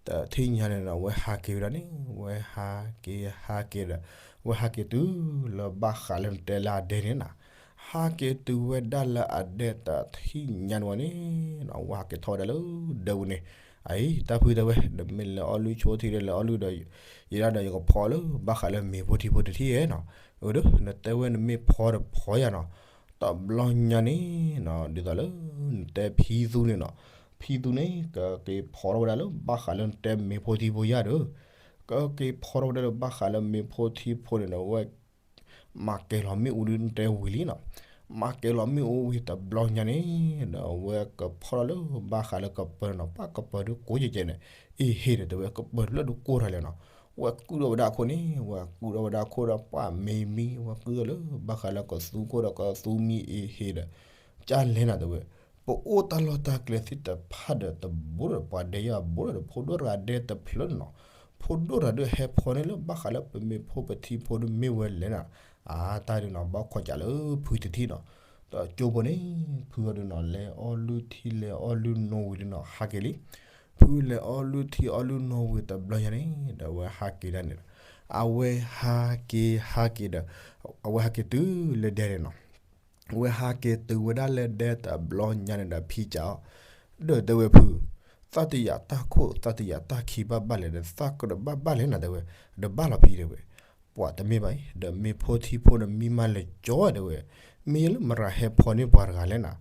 တထံၣ်ညါန့ၣ်ဒီး ဝဲဟးက့ၤဝဲဒၣ်န့ၣ်, ဝဲဟးက့ၤဟးက့ၤဒီး, ဝဲဟးက့ၤတုၤလၢဘၣ်ဃးလၢနတဲလၢအဒဲန့ၣ်နီၤ, ဟးက့ၤတုၤဝဲဒၣ်လၢအဒဲတထံၣ်ညါန့ၣ်ဝဲန့ၣ်, ဝဲဟးက့ၤထီၣ်ဝဲဒၣ်လၢဒဲပူၤန့ၣ်, အံၤ တၢ်ဖုတဲဝဲ, ဒီးမ့ၢ်လဲၤအီၣ်လုၢ်ဆိထံဒီးလဲၤအီၣ်လုၢ်ဒီး, ယဲဒၣ်ဒီးယကဖီလၢဘၣ်ဃးလၢမ့ၤဖိထံဖိတထံၣ်ဧဲနီၤ, အဒီး နတဲဝဲနမ့ၢ်ဖီဒီးဖီယၤနီၤ, တဘျီညါန့ၣ်နီၤ ဒ်သိးလၢ နတဲဖံသူန့ၣ်နီၤ, ဖံသူန့ၣ် ကက့ၤဖီထီၣ်ဝဲဒၣ်လၢဘၣ်ဃးလၢနတဲမ့ၤဖိထံဖိယၤဒီး, ကက့ၤဖီထီၣ်ဝဲဒၣ်လၢဘၣ်ဃးလၢမ့ၤဖိထံဖိန့ၣ်ဒီး ဝဲ မၤကဲၤလီၤမ့ၣ်အူဒုးနတဲဝံၤလံနီၤ, မၤကဲၤလီၤမ့ၣ်အူဝံၤတဘျီညါန့ၣ်, ဒီးအဝဲကဖီထီၣ်လၢဘၣ်ဃးလၢကပၢၤနီၤ, ပှၤကပၢၤဒုးကိးကဲကဲန့ၣ်, အ့ဟ့ၣ်ဒီးတဲဝဲ ကပၢၤလၢဒုးကိးတၢ်လဲၣ်နီၤ, ဝဲကုၣ်ထီၣ်ဝဲဒၣ်အခိၣ်န့ၣ်, ဝဲကုၣ်ထီၣ်ဝဲဒၣ်အခိၣ်ဒီးပှၤမ့ၤမံ, ဝဲကုၣ်ထီၣ်လၢဘၣ်ဃးလၢကသူခိၣ်ဒီးကသူမံအ့ဟ့ၣ်ဒီး, ကၢ်လဲၣ်နီၤတဲဝဲ, ပအိၣ်တၢ်လီၢ်တၢ်ကျဲသ့ၣ်တဖၣ်ဒီးတဘူးဒီးပှၤဒဲယၤဘူးဒီး ဖိဒိၣ်တဂၤဒဲတဖျၢၣ်န့ၣ်နီၤ, ဖိဒိၣ်တဂၤဒုးဟဲဖီန့ၢ်လၢဘၣ်ဃးလၢပမ့ၤဖိပထံဖိဒုးမ့ၢ်ဝဲလဲၣ်နီၤ, အါတၢ်ဒုးနီၤ ဘၣ်ခီကးလၢဖုတထံၣ်နီၤ, ဒီးကၠိဖိန့ၣ် ဖုအီၤဒုးနီၤ လဲၤအီၣ်လုၢ်ထံလဲၤအီၣ်လုၢ်နိဝံၤဒုးနီၤ ဟးက့ၤလံ, ဖုလဲၤအီၣ်လုၢ်ထံအီၣ်လုၢ်နိဝံၤတဘျီညါန့ၣ် ဒီးအဝဲဟးက့ၤဒၣ်န့ၣ်, အဝဲဟးက့ၤဟးက့ၤဒီး, အဝဲဟးက့ၤတုၤလၢဒဲန့ၣ်နီၤ ဝဲဟးက့ၤတုၤဝဲဒၣ်လၢဒဲတဘျီညါန့ၣ်ဒီးဖံကးအီၤ, ဒီးတဲဝဲဖု, သးတယာ်တၢ်ခိၣ်သးတယာ်တၢ်ခံဘၣ်ဘၣ်လဲၣ်ဒီး သးကဒီးဘၣ်ဘၣ်လဲၣ်နီၤတဲဝဲ, ဒီးဘၣ်လီၤဖံတဲဝဲ, ပှၤတမ့ၢ်ဘၣ်အံၤ ဒီးမ့ၤဖိထံဖိဒီးမံမးလဲၤကၠီတဲဝဲ, မ့ၢ်လၢမရၤဟဲဖီန့ၢ်ပှၤတဂၤလဲၣ်နီၤ,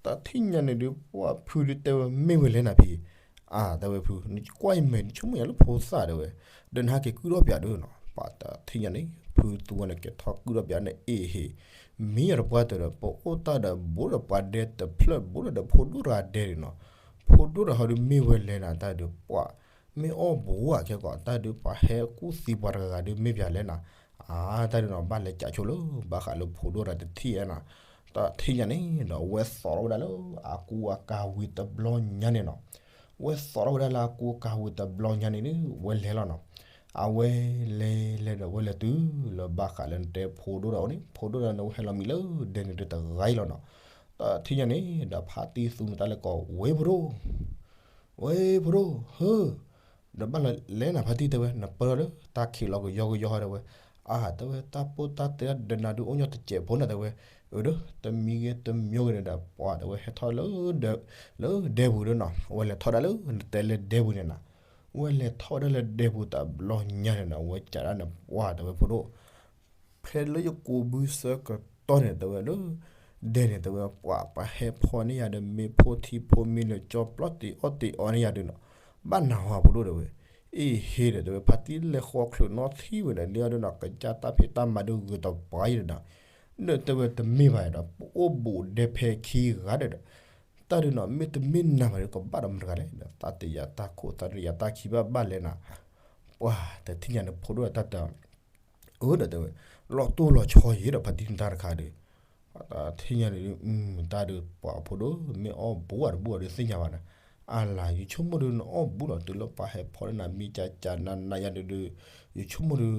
တၢ်ထံၣ်ညါန့ၣ်ဒုး ပှၤဖုဒုးတဲဝဲမ့ၢ်ဝဲလဲၣ်နီၤဖံ, အါတဲဝဲဖု နကွၢ်အံၤမဲာ်နဆိကမိၣ်ယၤလၢဖိသၣ်တဲဝဲ, ဒီးနဟးက့ၤကုၣ်ထီၣ်ပၠးဒုးနီၤ, ပှၤတထံၣ်ညါန့ၣ် ဖုသူဝဲန့ၣ်ကဲထီၣ်ကုၢ်ထီၣ်ပၠးန့ၣ် အ့ၣ်ဟ့ၣ်, မ့ၢ်အီၤတပှၢ်တၢၢ်ဒီး ပအိၣ်တၢ်ဒီးဘူးဒီးပှၤဒဲတဖျၢၣ်ဘူးဒီး ဖိဒိၣ်တဂၤဒဲန့ၣ်နီၤ, ဖိဒိၣ်တဂၤဟီဒုးမ့ၢ်ဝဲလဲၤနၤ တၢ်ဒုးပှၤ မ့ၢ်အီၣ်ဘူးဧါခဲကီး တၢ်ဒုးပှၤဟဲကူၣ်သံပှၤတဂၤဂၤဒုးမ့ၢ်ပၠးလဲၣ်နၤ, အါ တၢ်ဒုးနီၤ ဘၣ်လဲၤကးဆိလၢ ဘၣ်ဃးလၢဖိဒိၣ်တဂၤတထံၣ်ဧါနၤ, တထံၣ်ညါန့ၣ်ဒီး ဝဲသိးထီၣ်ဝဲဒၣ်လၢအကူအကၤဝံၤတဘျီညါန့ၣ်နီၤ ဝဲသိးထီၣ်ဝဲဒၣ်လၢအကူအကၤဝံၤတဘျီညါန့ၣ်ဒီး ဝဲလဲၤလီၤနီၤ, အဝဲလဲၤလဲၤဒီး ဝဲလဲၤတုၤလၢဘၣ်ဃးလၢနတဲဖိဒိၣ်တဂၤအအိၣ်န့ၣ် ဖိဒိၣ်တဂၤန့ၣ် ဝဲဟဲလီၤမံလၢဒဲန့ၣ်ဒုးတဂၤအံၤလီၤနီၤ, တထံၣ်ညါန့ၣ်ဒီး ဖါတံၢ်သူန့ၣ်တၢ်လဲၤကိး ဝ့ၢ်ဖိဒိၣ် ဝ့ၢ်ဖိဒိၣ် ဟၢ ဒီးဘၣ်လီၤလဲၤနၤဖါတံၢ်တဲဝဲ နပၢၢ်ထီၣ်လၢတၢ်ခံးလီၤကယီကယီတဲဝဲ, အါ တဲဝဲ တၢ်ပိၢ်တၢ်တဲတၢ်ဒီးနၤဒုးအိၣ်ညီတစဲးဖိနၤတဲဝဲ, အၢဒီး တမံၤဂ့ၤတမံၤဂ့ၤန့ၣ်ဒီး ပှၤတဲဝဲဟဲထီၣ်လၢ လၢဒဲပူၤဒီးနီၤ ဝဲလဲၤထီၣ်ဒၣ်လၢနတဲလၢဒဲပူၤန့ၣ်နၤ, ဝဲလဲၤထီၣ်ဝဲဒၣ်လၢဒဲပူၤတဘျီညါန့ၣ်နီၤ ဝဲကးဒၣ်န့ၣ် ပှၤတဲဝဲဖိဒိၣ် ဖဲလၢယကိးဘုဆၢကတီၢ်န့ၣ် တဲဝဲလၢ ဒဲန့ၣ် တဲဝဲ ပှၤပှၤဟဲဖီန့ၢ်ယၤဒီး မ့ၤဖိထံဖိမ့ၤလၢကၠီပျီတ့ၢ်အီၣ်တ့ၢ်အီန့ၢ်ယၤဒုးနီၤ, ဘၣ်နၢ်ဟူဖိဒိၣ်တဲဝဲ, အ့ၣ်ဟ့ၣ်ဒီး တဲဝဲ ဖါတံၢ်လဲၤဃီချုးနီထံဝဲဒီး လၢအီၤဒုးနီၤ ကစၢ်တၢ်ဖံးတၢ်မၤဒုးဂုာ်တပှၤယဲဒီး ဒီးတဲဝဲတမ့ၢ်ဘၣ်ဒီး ပအိၣ်ဘူးဒဲဖဲခံဂၤဒီး တၢ်ဒုးနီၤ မ့တမ့ၢ်နၤဘၣ်ဒီး ကဘၣ်ဒီးမတၤတဂၤလဲၣ်ဒီး သးတယၤတၢ်ခိၣ် သးတယၤတၢ်ခံဘၣ်ဘၣ်လဲၣ်နၤ, ပှၤတထံၣ်ညါန့ၣ်ဖိဒိၣ်တၢ်တၢ် အၢ ဒီးတဲဝဲ လီၤတိၢ်လီၤဆီယဲဒီး ဖါတံၢ်နတၢ်တခါဒီး တထံၣ်ညါန့ၣ် တၢ်ဒုးပှၤဖိဒိၣ် မ့ၢ်အီၣ်ဘူးအတဘူးအီၤဒုးသ့ၣ်ညါဘၣ်ဒီး အလၤ ယဆိကမိၣ်ဒုးနအီၣ်ဘူးလီၤ တုၤလၢပှၤဟဲဖီန့ၢ်နၤ မံကကနနယၤဒုး ယဆိကမိၣ်ဒုး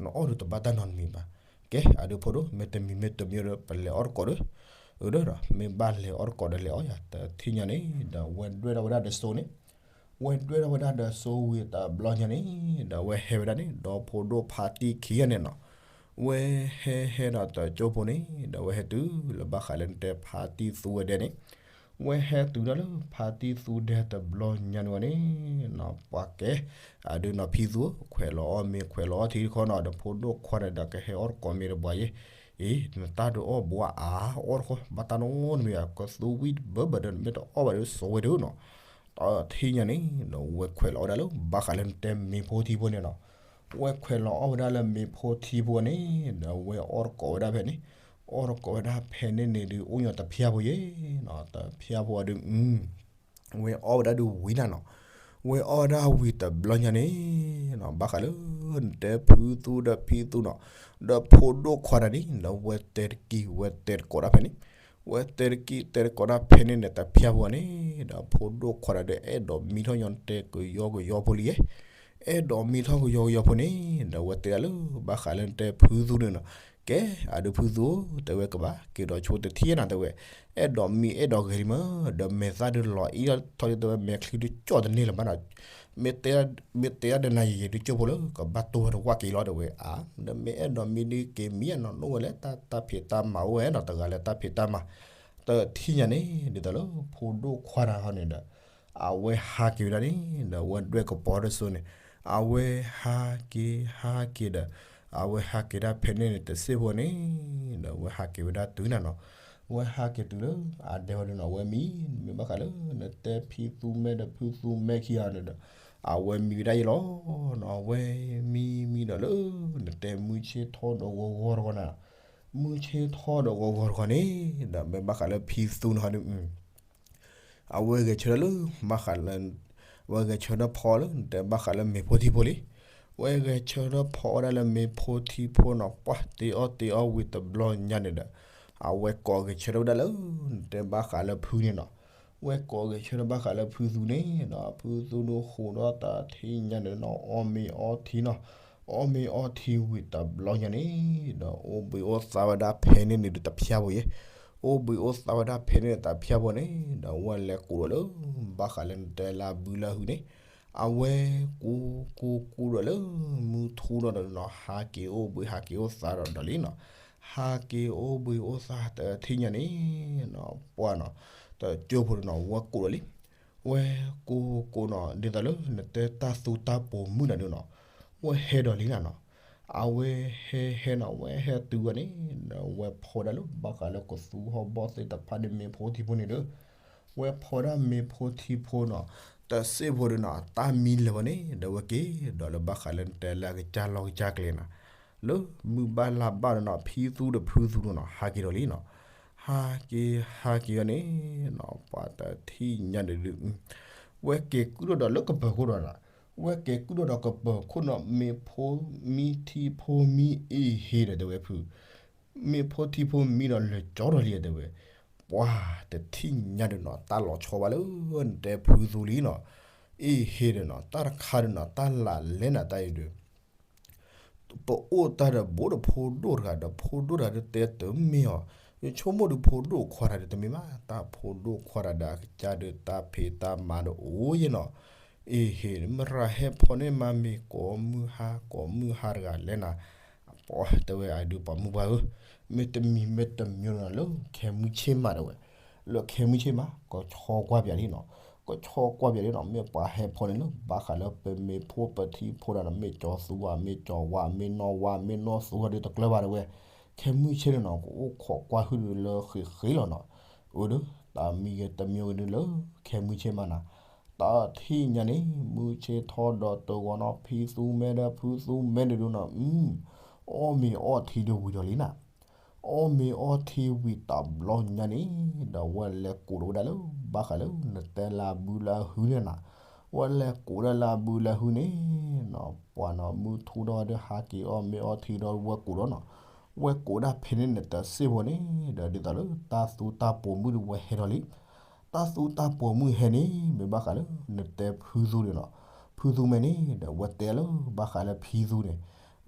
နအီၣ်ဒုးတဘၣ်တၢ်နီတမံၤဘၣ်, ကဲ အဒုးဖိဒိၣ် မ့တမံၤမ့တမံၤဒီး ပလဲၤအီၣ်တကိးဒီး အၢ ဒီး မ့ၢ်ဘၣ်လဲၤအီၣ်တကိးဒီးလဲၤအီၣ်ယၤ တထံၣ်ညါန့ၣ် ဒီးဝဲဒွဲၣ်ထီၣ်ဝဲဒၣ်ဒီးစိန့ၣ် ဝဲဒွဲၣ်ထီၣ်ဝဲဒၣ်ဒီးစိဝံၤတဘျီညါန့ၣ် ဒီးဝဲဟဲဝဲဒၣ်န့ၣ် ဒီဖိဒိၣ်ဖါတံၢ်ခံဂၤန့ၣ်နီၤ, ဝဲဟဲဟဲဒီးတကၠိဖိန့ၣ် ဒီးဝဲဟဲတုၤလၢဘၣ်ဃးလၢနတဲဖါတံၢ်သူဝဲဒဲန့ၣ်, ဝဲဟဲတုၤဒၣ်လၢဖါတံၢ်သူဒဲတဘျီညါန့ၣ်ဝဲန့ၣ်နီၤ ပှၤကဲ အဒုးနီၤဖံသူ ခွဲးလီၤအီၣ်မ့ၤခွဲးလီၤအီၣ်ထံတခီနီၤ ဒီးဖိဒိၣ်ခွါန့ၣ်ဒီးကဟဲအီၣ်တကိးမ့ၤတပှၤယဲ, အ့ နတၢ်ဒုးအီၣ်ဘူးအါအီၣ်တခီ ဘၣ်တၢ်နီတမံၤဘၣ် ကသူဝံၣ်တဘၢဘၢဒီး နမ့ၢ်တအီၣ်ဘၣ်ဒီးစိာ်ဝဲဒုးနီၤ, တထံၣ်ညါန့ၣ် ဒီးဝဲခွဲးလီၤအီၣ်ဝဲဒၣ်လၢ ဘၣ်ဃးလၢနတဲမ့ၤဖိထံဖိန့ၣ်နီၤ, ဝဲခွဲးလီၤအီၣ်ဝဲဒၣ်လၢမ့ၤဖိထံဖိန့ၣ် ဒီးဝဲအီၣ်တကိးဝဲဒၣ်ဖဲန့ၣ်, အီၣ်တကိးဝဲဒၣ်ဖဲန့ၣ်န့ၣ်ဒုး အိၣ်ညီတဖျါဖိယဲနီၤ, တဖျါဖိအဒုး ဝဲအီၣ်ဝဲဒၣ်ဒုးဝံၤနၤနီၤ, ဝဲအီၣ်ဝဲဒၣ်ဝံၤတဘျီညါန့ၣ်နီၤ ဘၣ်ဃးလၢ နတဲဖုသူဒီးဖံသူနီၤ, ဒီးဖိဒိၣ်ခွါတဂၤန့ၣ် ဒီးဝဲတဲတကံၢ် ဝဲတဲတကိးတၢ်ဖဲန့ၣ်, ဝဲတဲတကံၢ်တဲတကိးတၢ်ဖဲန့ၣ်န့ၣ် တဖျါဖိန့ၣ် ဒီးဖိဒိၣ်ခွါတဂၤဒီး အဲၣ်ဒိးမံထီၣ်ညီနတဲကယီကယီဖိလံယဲ, အဲၣ်ဒိးမံထီၣ်ကယီကယီဖိန့ၣ် ဒီးဝဲတဲဒၣ်လၢ ဘၣ်ဃးလၢနတဲဖုသူန့ၣ်နီၤ, ကဲ အဒုးဖုသူဧၢ တဲဝဲကဘၣ်က့ၤဒီးဆိတထံၣ်နၤ တဲဝဲ, အဲၣ်ဒိးမံအဲၣ်ဒိးဂဲၤလံမး, ဒီးမဲာ်သၣ်ဒုးလီၤအံၣ်ထီၣ်လံ တဲဝဲမဲာ်ချံဒုးကၠီၣ်တန့ၢ်လၢၤဘၣ်နီၤ, မ့ၢ်တဲဒၣ်ဒီးနၤယံာ်ယံာ်ဒုးကၠိဖိလၢ ကဘၣ်တိၢ်ဝဲတဝၢ်က့ၤလီၤ တဲဝဲ, အါ ဒီးမ့ၢ်အဲၣ်ဒိးမံဒုးက့ၤမံဧါနီၤ လိၣ်ဝဲလၢတၢ်ဖံးတၢ်မၤအိၣ်ဝဲနီၤ တဂၤလၢတၢ်ဖံးတၢ်မၤ, တထံၣ်ညါန့ၣ် ဒ်သိးလၢဖိဒိၣ်ခွါတဂၤဟီန့ၣ်ဒီး အဝဲဟးက့ၤဝဲဒၣ်န့ၣ် ဒီးဝဲဒွဲၣ်ကပီၤဒီးစိန့ၣ်, အဝဲဟးက့ၤဟးက့ၤဟးက့ၤဒီး အဝဲဟးက့ၤဒၣ်ဖဲန့ၣ်န့ၣ် တစ့ၢ်ဖိန့ၣ်, ဒီးဝဲဟးက့ၤဝဲဒၣ်တုၤနၤနီၤ, ဝဲဟဲက့ၤတုၤလၢ အဒဲဝဲဒၣ်နီၤ ဝဲမံ မ့ၢ်ဘၣ်ဃးလၢ နတဲဖံသူမဲဒီးဖုသူမဲခံဂၤန့ၣ်ဒီး အဝဲမံဝဲဒၣ်ယဲလီၤနီၤ, အဝဲမံမံဒီးလၢ နတဲမုၢ်ဆ့ၣ်ထီၣ်ဒီးဂီၤဂီၤတဂီၤနၤ, မုၢ်ဆ့ၣ်ထီၣ်ဒီးဂီၤဂီၤတဂီၤန့ၣ် ဒီးမ့ၢ်ဘၣ်ဃးလၢဖံသူန့ၣ်ဟီဒုး အဝဲဂဲၤဆၢထၢၣ်လၢ ဘၣ်ဃးလၢ ဝဲဂဲၤဆၢထၢၣ်ဖီလၢ နတဲဘၣ်ဃးလၢမ့ၤဖိထံဖိလံ, ဝဲဂဲၤဆၢထၢၣ်ဖီဝဲဒၣ်လၢမ့ၤဖိထံဖိနီၤ ပှၢ်တ့အီၣ်တ့အီဝံၤတဘျီညါန့ၣ်ဒီး အဝဲကိးဂဲၤဆၢထၢၣ်ဝဲဒၣ်လၢ နတဲဘၣ်ဃးလၢဖုန့ၣ်နီၤ, ဝဲကိးဂဲၤဆၢထၢၣ်ဘၣ်ဃးလၢဖုသူန့ၣ်ဒီး ဖုသူဒုးဃိးဒီးတၢ်ထံၣ်ညါန့ၣ်နီၤ အီၣ်မ့ၤအီထံနီၤ, အီၣ်မ့ၤအီထံဝံၤတဘျီညါန့ၣ်ဒီး အိၣ်ဘှံးအိၣ်သါဝဲဒၣ်ဖဲန့ၣ်န့ၣ်ဒုးတဖျါဖိယဲ အိၣ်ဘှံးအိၣ်သါဝဲဒၣ်ဖဲန့ၣ်တဖျါဖိန့ၣ် ဒီးဝဲလဲၤကိးဒီးလၢ ဘၣ်ဃးလၢနတဲလၢဘုလၢဟုန့ၣ်, အဝဲကိးကိးကိးဒီးလၢ မုၢ်ထူၣ်နီၤဒီးနီၤ ဟးက့ၤအိၣ်ဘှံးဟးက့ၤအိၣ်သါဒီးဒီးလံနီၤ, ဟးက့ၤအိၣ်ဘှံးအိၣ်သါတထံၣ်ညါန့ၣ်နီၤ ပှၢ်နီၤ တကၠိဖိန့ၣ်နီၤ ဝဲကိးဒီးလံ, ဝဲကိးကိးနီၤ ဒ်သိးလၢနတဲတၢ်သူတၢ်ပိာ်မုၣ်နၤဒုးနီၤ, ဝဲဟဲဒီးလံနၤနီၤ, အဝဲဟဲဟဲနီၤ ဝဲဟဲတုၤဝဲန့ၣ် ဒီးဝဲဖီဒၣ်လၢဘၣ်ဃးလၢကသူဟီၣ်ဘီၣ်သ့ၣ်တဖၣ်န့ၣ်မ့ၤဖိထံဖိန့ၣ်ဒီး ဝဲဖီဒၣ်မ့ၤဖိထံဖိနီၤ, တစ့ၢ်ဖိဒီးနီၤ တၢ်မံလၢာ်ဝဲန့ၣ် ဒီးဝဲက့ၤဒီးလၢဘၣ်ဃးလၢနတဲလၢအကစၢ်လီၢ်ကစၢ်ကျဲနီၤ, လၢမုၢ်ဘၣ်လါဘၣ်ဒီးနီၤ ဖံသူဒီးဖုသူဒီးနီၤ ဟးက့ၤဒီးလံနီၤ, ဟးက့ၤဟးက့ၤအီၤန့ၣ်နီၤ ပှၤတထံၣ်ညါဒုးဒုး ဝဲက့ၤကုၢ်ထီၣ်ဒီးလၢကပၢၤခိၣ်ဒီးနီၤ, ဝဲက့ၤကုၢ်ထီၣ်ဒီးကပၢၤခိၣ်နီၤ မ့ၢ်ဖိမံထံဖိမံအ့ၣ်ဟ့ဒီးတဲဝဲဖု မ့ၢ်ဖိထံဖိမံဒီးလၢာ်ကၠီဒီးလံတဲဝဲ, ပှၤတထံၣ်ညါဒုးနီၤ တၢ်လီၤဆီဘၣ်လၢ နတဲဖုသူလံနီၤ, အ့ၣ်ဟ့ဒီးနီၤ တၢ်တခါဒီးနီၤ တၢ်လၢလဲၣ်နၤတၢ်အံၤဒုး ပအိၣ်တၢ်ဒီးဘိၣ်ဒီးဖိဒိၣ်တဂၤဒီး ဖိဒိၣ်တဂၤဒီးတဲတမ့ၢ်အီၤ, ယဆိကမိၣ်ဒီးဖိဒိၣ်ခွါတဂၤဒီးတမ့ၢ်ဘၣ်, တၢ်ဖိဒိၣ်ခွါတဂၤဒီးအကစၢ်ဒီးတၢ်ဖံးတၢ်မၤဒီးအိၣ်ယဲနီၤ, အ့ၣ်ဟ့ မရၤဟဲဖီန့ၣ်မၤမ့ၢ်ကိးမုၢ်ဟါ ကိးမုၢ်ဟါတဂၤလဲၣ်နၤ, ပတဲဝဲအဒုးပှၤမုၢ်ပှၢ်ဧၢ, မ့ၢ်တမံၤမ့ၢ်တမံၤနီၤ လၢခဲမုၢ်ဆ့ၣ်မးတဲဝဲ, လၢခဲမုၢ်ဆ့ၣ်မး ကဆီကွၢ်ပၠးလံနီၤ, ကဆီကွၢ်ပၠးလံနီၤ မ့ၢ်ပှၤဟဲဖီန့ၣ်လၢ ဘၣ်ဃးလၢပမ့ၢ်ဖိပထံဖိဒီးနီၤ မ့ၢ်ကၠီၤသူဧါ မ့ၢ်ကၠီၤဝါ မ့ၢ်နီၢ်ဝါ မ့ၢ်နီၢ်သူဧါဒီးတကျၢၤဘၣ်တဲဝဲ, ခဲမုၢ်ဆ့ၣ်န့ၣ်နီၤ ကအိၣ်ခိးကွၢ်ဟုၣ်ဒုးလၢဃ့ဃ့လီၤနီၤ, အၢဒီး တၢ်မံၤဂ့ၤတမံၤဂ့ၤဒုးလၢ ခဲမုၢ်ဆ့ၣ်မးနၤ တၢ်ထံၣ်ညါန့ၣ် မုၢ်ဆ့ၣ်ထီၣ်ဒီးတဂီၤနီၤ ဖံသူမဲဒီးဖုသူမဲဒီးဒုးနီၤ အီၣ်မ့ၤအီထံဒုးဝံၤဒီးလံနၤ, အီၣ်မ့ၤအီထံဝံၤတဘျီညါန့ၣ် ဒီးဝဲလဲၤကိးဒီးဝဲဒၣ်လၢ ဘၣ်ဃးလၢနတဲလၢအဘုလၢအဟုန့ၣ်နၤ, ဝဲလဲၤကိးဒၣ်လၢအဘုလၢအဟုန့ၣ်နီၤ ပှၤနီၤ မုၢ်ထူဒီးဟးက့ၤအီၣ်မ့ၤအီထံဒီးဝဲကိးဒီးနီၤ, ဝဲကိးဒၣ်ဖဲန့ၣ်န့ၣ် တစ့ၢ်ဖိန့ၣ် ဒီးဒ်သိးလၢတၢ်သူတၢ်ပိာ်မုၣ်ဒီးဝဲဟဲဒီးလံ တၢ်သူတၢ်ပိာ်မုၣ်ဟဲန့ၣ် မ့ၢ်ဘၣ်ဃးလၢ နတဲဖုသူန့ၣ်နီၤ, ဖုသူမဲန့ၣ် ဒီးဝဲတဲလၢ ဘၣ်ဃးလၢဖံသူန့ၣ်,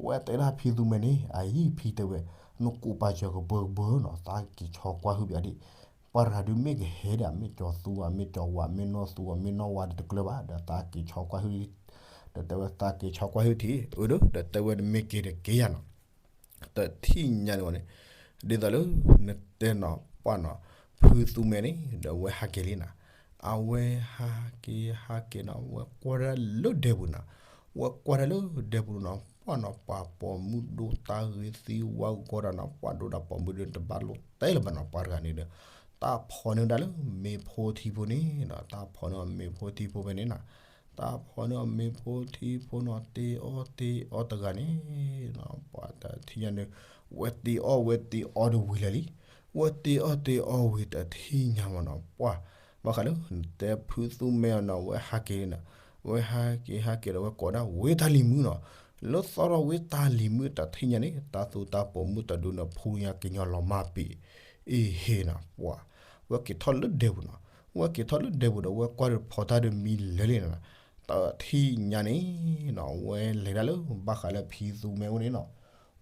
ဝဲတဲဒၣ်ဖံသူမဲန့ၣ် အအံၤဖံတဲဝဲ, နကိးပာ်စၢၤကဘၢကဘၢနီၤ သးက့ၤဆီကွၢ်ဟုၣ်ပၠးဒံး, ပှၤတဂၤဒုးမ့ၢ်ကဟဲဒီး မ့ၢ်ကၠီၤသူဧါ မ့ၢ်ကၠီၤဝါ မ့ၢ်နီၢ်သူဧါ မ့ၢ်နီၢ်ဝါဒီးတကျၢၤဘၣ် ဒီးသးက့ၤဆီကွၢ်ဟုၣ်, ဒီးတဲဝဲသးက့ၤဆီကွၢ်ဟုၣ်ထံး အၢဒီး ဒီးတဲဝဲနမ့ၢ်က့ၤဒီးက့ၤယၤနီၤ တထံၣ်ညါန့ၣ်ဝဲန့ၣ်, ဒ်သိးလၢ နတဲနီၤ ပှၤနီၤ ဖုသူမဲန့ၣ် ဒီးဝဲဟးက့ၤလံနၤ, အဝဲဟးက့ၤဟးက့ၤနီၤ ဝဲကွၢ်ဒၣ်လၢဒဲပူၤနၤ, ဝဲကွၢ်ဒၣ်လၢဒဲပူၤနီၤ ပှၤနီၤ ပှၤပိာ်မုၣ်ဒိၣ်တၢ်ဂ့ၤသံဝါဂီၤဒီးနီၤ ပှၤဒိၣ်တၢ်ပိာ်မုၣ်ဒုးတဘၣ်လိာ်တဲလၢၤဘၣ်နီၤ ပှၤတဂၤန့ၣ်ဒီး တၢ်ဖီန့ၢ်ဝဲဒၣ်လၢမ့ၢ်ဖိထံဖိန့ၣ်နီၤ တၢ်ဖီန့ၢ်မ့ၢ်ဖိထံဖိဖဲန့ၣ်နၤ တၢ်ဖီန့ၢ်အီၤမ့ၢ်ဖိထံဖိနီၤ တ့အီၣ်တ့အီတဂၤန့ၣ်နီၤ ပှၤတထံၣ်ညါန့ၣ် ဝဲတ့အီၣ်ဝဲတ့အီဒီးဝံၤလၢာ်လံ, ဝဲတ့အီၣ်တ့အီဝံၤတထံၣ်ညါမးနီၤ ပှၤ ဘၣ်ဃးလၢ နတဲဖုသူမဲအီၤနီၤ ဝဲဟးက့ၤနီၤ, ဝဲဟးက့ၤဟးက့ၤဒီးဝဲကိးဒၣ်ဝ့တၢ်လံၤမုၢ်နီၤ, လၢသီထီၣ်ဝ့တၢ်လံၤမုၢ်တထံၣ်ညါန့ၣ် တၢ်သူတၢ်ပိာ်မုၣ်တဒုနီၤ ဖူညါကညီလီၤမၢ်ပ့ၤ အ့ၣ်ဟ့နီၤ ပှၤ ဝဲက့ၤထီၣ်လၢဒဲပူၤနီၤ, ဝဲက့ၤထီၣ်လၢဒဲပူၤဒီး ဝဲကွၢ်ဒီးဖီတၢ်ဒီးမံလၢာ်လံနီၤ, တထံၣ်ညါန့ၣ်နီၤ ဝဲလဲၤဒၣ်လၢဘၣ်ဃးလၢဖံသူမဲအိၣ်န့ၣ်နီၤ,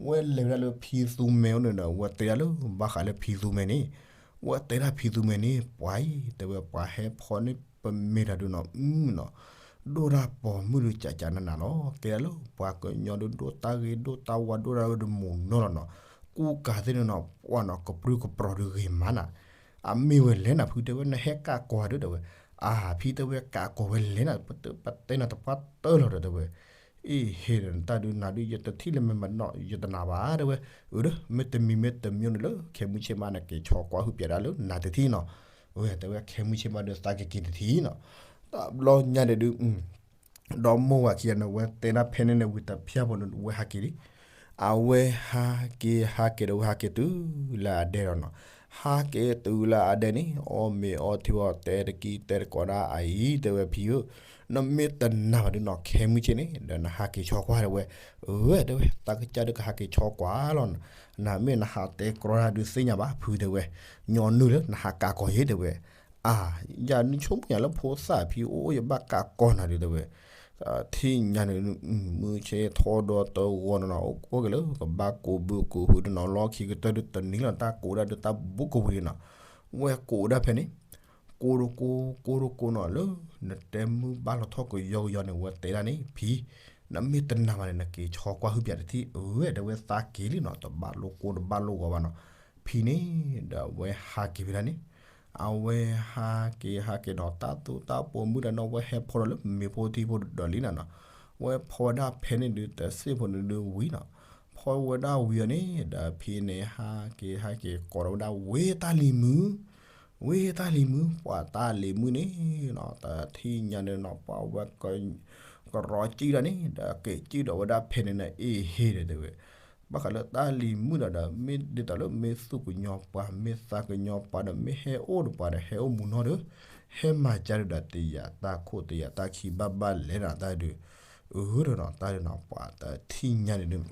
ဝဲလဲၤဝဲဒၣ်လၢဖံသူမဲအိၣ်န့ၣ်ဒီး ဝဲတဲဒၣ်လၢဘၣ်ဃးလၢဖံသူမဲန့ၣ်, ဝဲတဲဒၣ်ဖံသူမဲန့ၣ် ပှၤအံၤ တဲဝဲပှၤဟဲဖီန့ၣ်ပမ့ၢ်တၢ်ဒုနီၤ အုနီၤ ဒိၣ်တၢ်ပိာ်မုၣ်ဒုးကၠးကၠးနးနးလီၤ, ကဲဒၣ်လၢပှၤကညီဒုးဒိၣ်တၢ်ဂ့ၤဒိၣ်တၢ်ဝါဒိၣ်တၢ်အၢဒုးမိၢ်နီၢ်လီၤနီၤ, ကူကၤသ့ၣ်န့ၣ်နီၤ ပှၤနီၤ ကပြုၢ်ကပြီၤဒုးဂ့ၤမးနၤ, အမ့ၢ်ဝဲလဲၣ်နၤဖုတဲဝဲ နဟဲကးကီၤဒုးတဲဝဲ, အၢ ဖံတဲဝဲကးကီၤဝဲလဲၣ်နၤ ပတဲနၤတပှၢ်တၢၢ်လီၤဒီးတဲဝဲ အ့ၣ်ဟ့ဒီး နတၢ်ဒုးနၤဒုး ယတထံၣ်လၢမဲာ်မနီၤ ယတနာ်ဘၣ်တဲဝဲ, အၢဒီး မ့တမံၤမ့တမံၤန့ၣ်လၢ ခဲမုၢ်ဆ့ၣ်မး နက့ၤဆီကွၢ်ဟုၣ်ပၠးဒၣ်လၢနၤတထံၣ်နီၤ, အဝဲတဲဝဲ ခဲမုၢ်ဆ့ၣ်မးဒီး သးကက့ၤတထံၣ်နီၤ, တဘျီညါန့ၣ်ဒုး ဒီမိၢ်ဝၤခံဂၤန့ၣ် ဝဲတဲဒၣ်ဖဲန့ၣ်န့ၣ် ဝံၤတဖၠၣ်ဖိန့ၣ် ဝဲဟးက့ၤလံ အဝဲဟးက့ၤဟးက့ၤဒီး ဝဲဟးက့ၤတုၤလၢအဒဲလီၤနီၤ, ဟးက့ၤတုၤလၢအဒဲန့ၣ် အီၣ်မ့ၤအီထံအီၣ်တဲတကံတဲတကိးဒၣ်အအံၤ တဲဝဲဖံဧၢ, နမ့ၢ်တနာ်ဘၣ်ဒုးနီၤ ခဲမုၢ်ဆ့ၣ်န့ၣ် ဒီးနဟးက့ၤဆီကွၢ်တဲဝဲ, အၢ တဲဝဲ သးကစၢ်ဒုးကဟးက့ၤဆီကွၢ်လီၤ, နမ့ၢ်နဟးတဲကြီတၢ်ဒုးသ့ၣ်ညါဘၣ် ဖုတဲဝဲ, ညီနုၢ်လၢနဟးကးကီၤယဲတဲဝဲ, အၢ ယၤနဆိကမိၣ်ယၤလၢဖိသၣ်ဖံအိၣ် ယဘၣ်ကးကီၤနၤဒုးတဲဝဲ ထံၣ်ညါန့ၣ် မုၢ်ဆ့ၣ်ထီဒီးတဂီၤနီၤနီၤ အိၣ်က့ၤလၢကဘၣ်ကိးဘုကိးဟုဒီးနီၤ လီၢ်ခံကတၢၢ်ဒုးတနံၤလီၤ တၢ်ကိးဒၣ်ဒုးတၢ်ဘူးကဝံၤလံနီၤ, ဝဲကိးဒၣ်ဖဲန့ၣ် ကိးတကိး ကိးတကိးနီၤ လၢနတဲမုၢ်ဘၣ်လီၤထီၣ်ကယီကယီန့ၣ် ဝဲတဲဒၣ်န့ၣ် ဖံ နမ့ၢ်တနာ်ဘၣ်န့ၣ် နက့ၤဆီကွၢ်ဟုၣ်ပၠးတထံၣ် အၢ တဲဝဲသးက့ၤလံနီၤ တဘၣ်လိာ်ကိးတဘၣ်လိာ်ဂီၤဘၣ်နီၤ, ဖံန့ၣ် ဒီးဝဲဟးက့ၤဖဲဒၣ်န့ၣ် အဝဲဟးက့ၤဟးက့ၤဒီး တၢ်သူတၢ်ပိာ်မုၣ်တနီၤ ဝဲဟဲဖီဒီးလၢမ့ၤဖိထံဖိဒီးလံနၤနီၤ, ဝဲဖီဝဲဒၣ်ဖဲန့ၣ်ဒုး တစ့ၢ်ဖိန့ၣ်ဒုးဝံၤနီၤ, ဖီဝဲဒၣ်ဝံၤအီၤန့ၣ် ဒီးဖံန့ၣ် ဟးက့ၤဟးက့ၤ ကိးဒီးဝဲဒၣ်ဝ့တၢ်လံၤမုၢ်, ဝ့ၢ်တၢ်လံၤမုၣ် ပှၤတၢ်လံၤမုၣ်န့ၣ်နီၤ တထံၣ်ညါန့ၣ်နီၤ ပှၤဝဲ ကရီကံၣ်ဒီးန့ၣ် ဒီးက့ၤကံၣ်ဒီးဝဲဒၣ်ဖဲန့ၣ်န့ၣ် အ့ၣ်ဟ့ၣ်ဒီးတဲဝဲ, ဘၣ်ဃးလၢတၢ်လံၤမုၣ်ဒီးဒီး မ့ၢ်ဒ်သိးလၢမ့ၢ်သူၣ်ကညီၤပှၤ မ့ၢ်သးကညီၤပှၤဒီး မ့ၢ်ဟဲအိၣ်ဒီးပှၤဒီး ဟဲအိၣ်မူနီၤဒီး ဟဲမၤကၢ်ဒီးတယၤတၢ်ခိၣ်တယၤတၢ်ခံဘၣ်ဘၣ်လဲၣ်နီၤ တၢ်ဒုး အၢဒီးနီၤ တၢ်ဒုးနီၤ ပှၤတထံၣ်ညါန့ၣ်ဒုး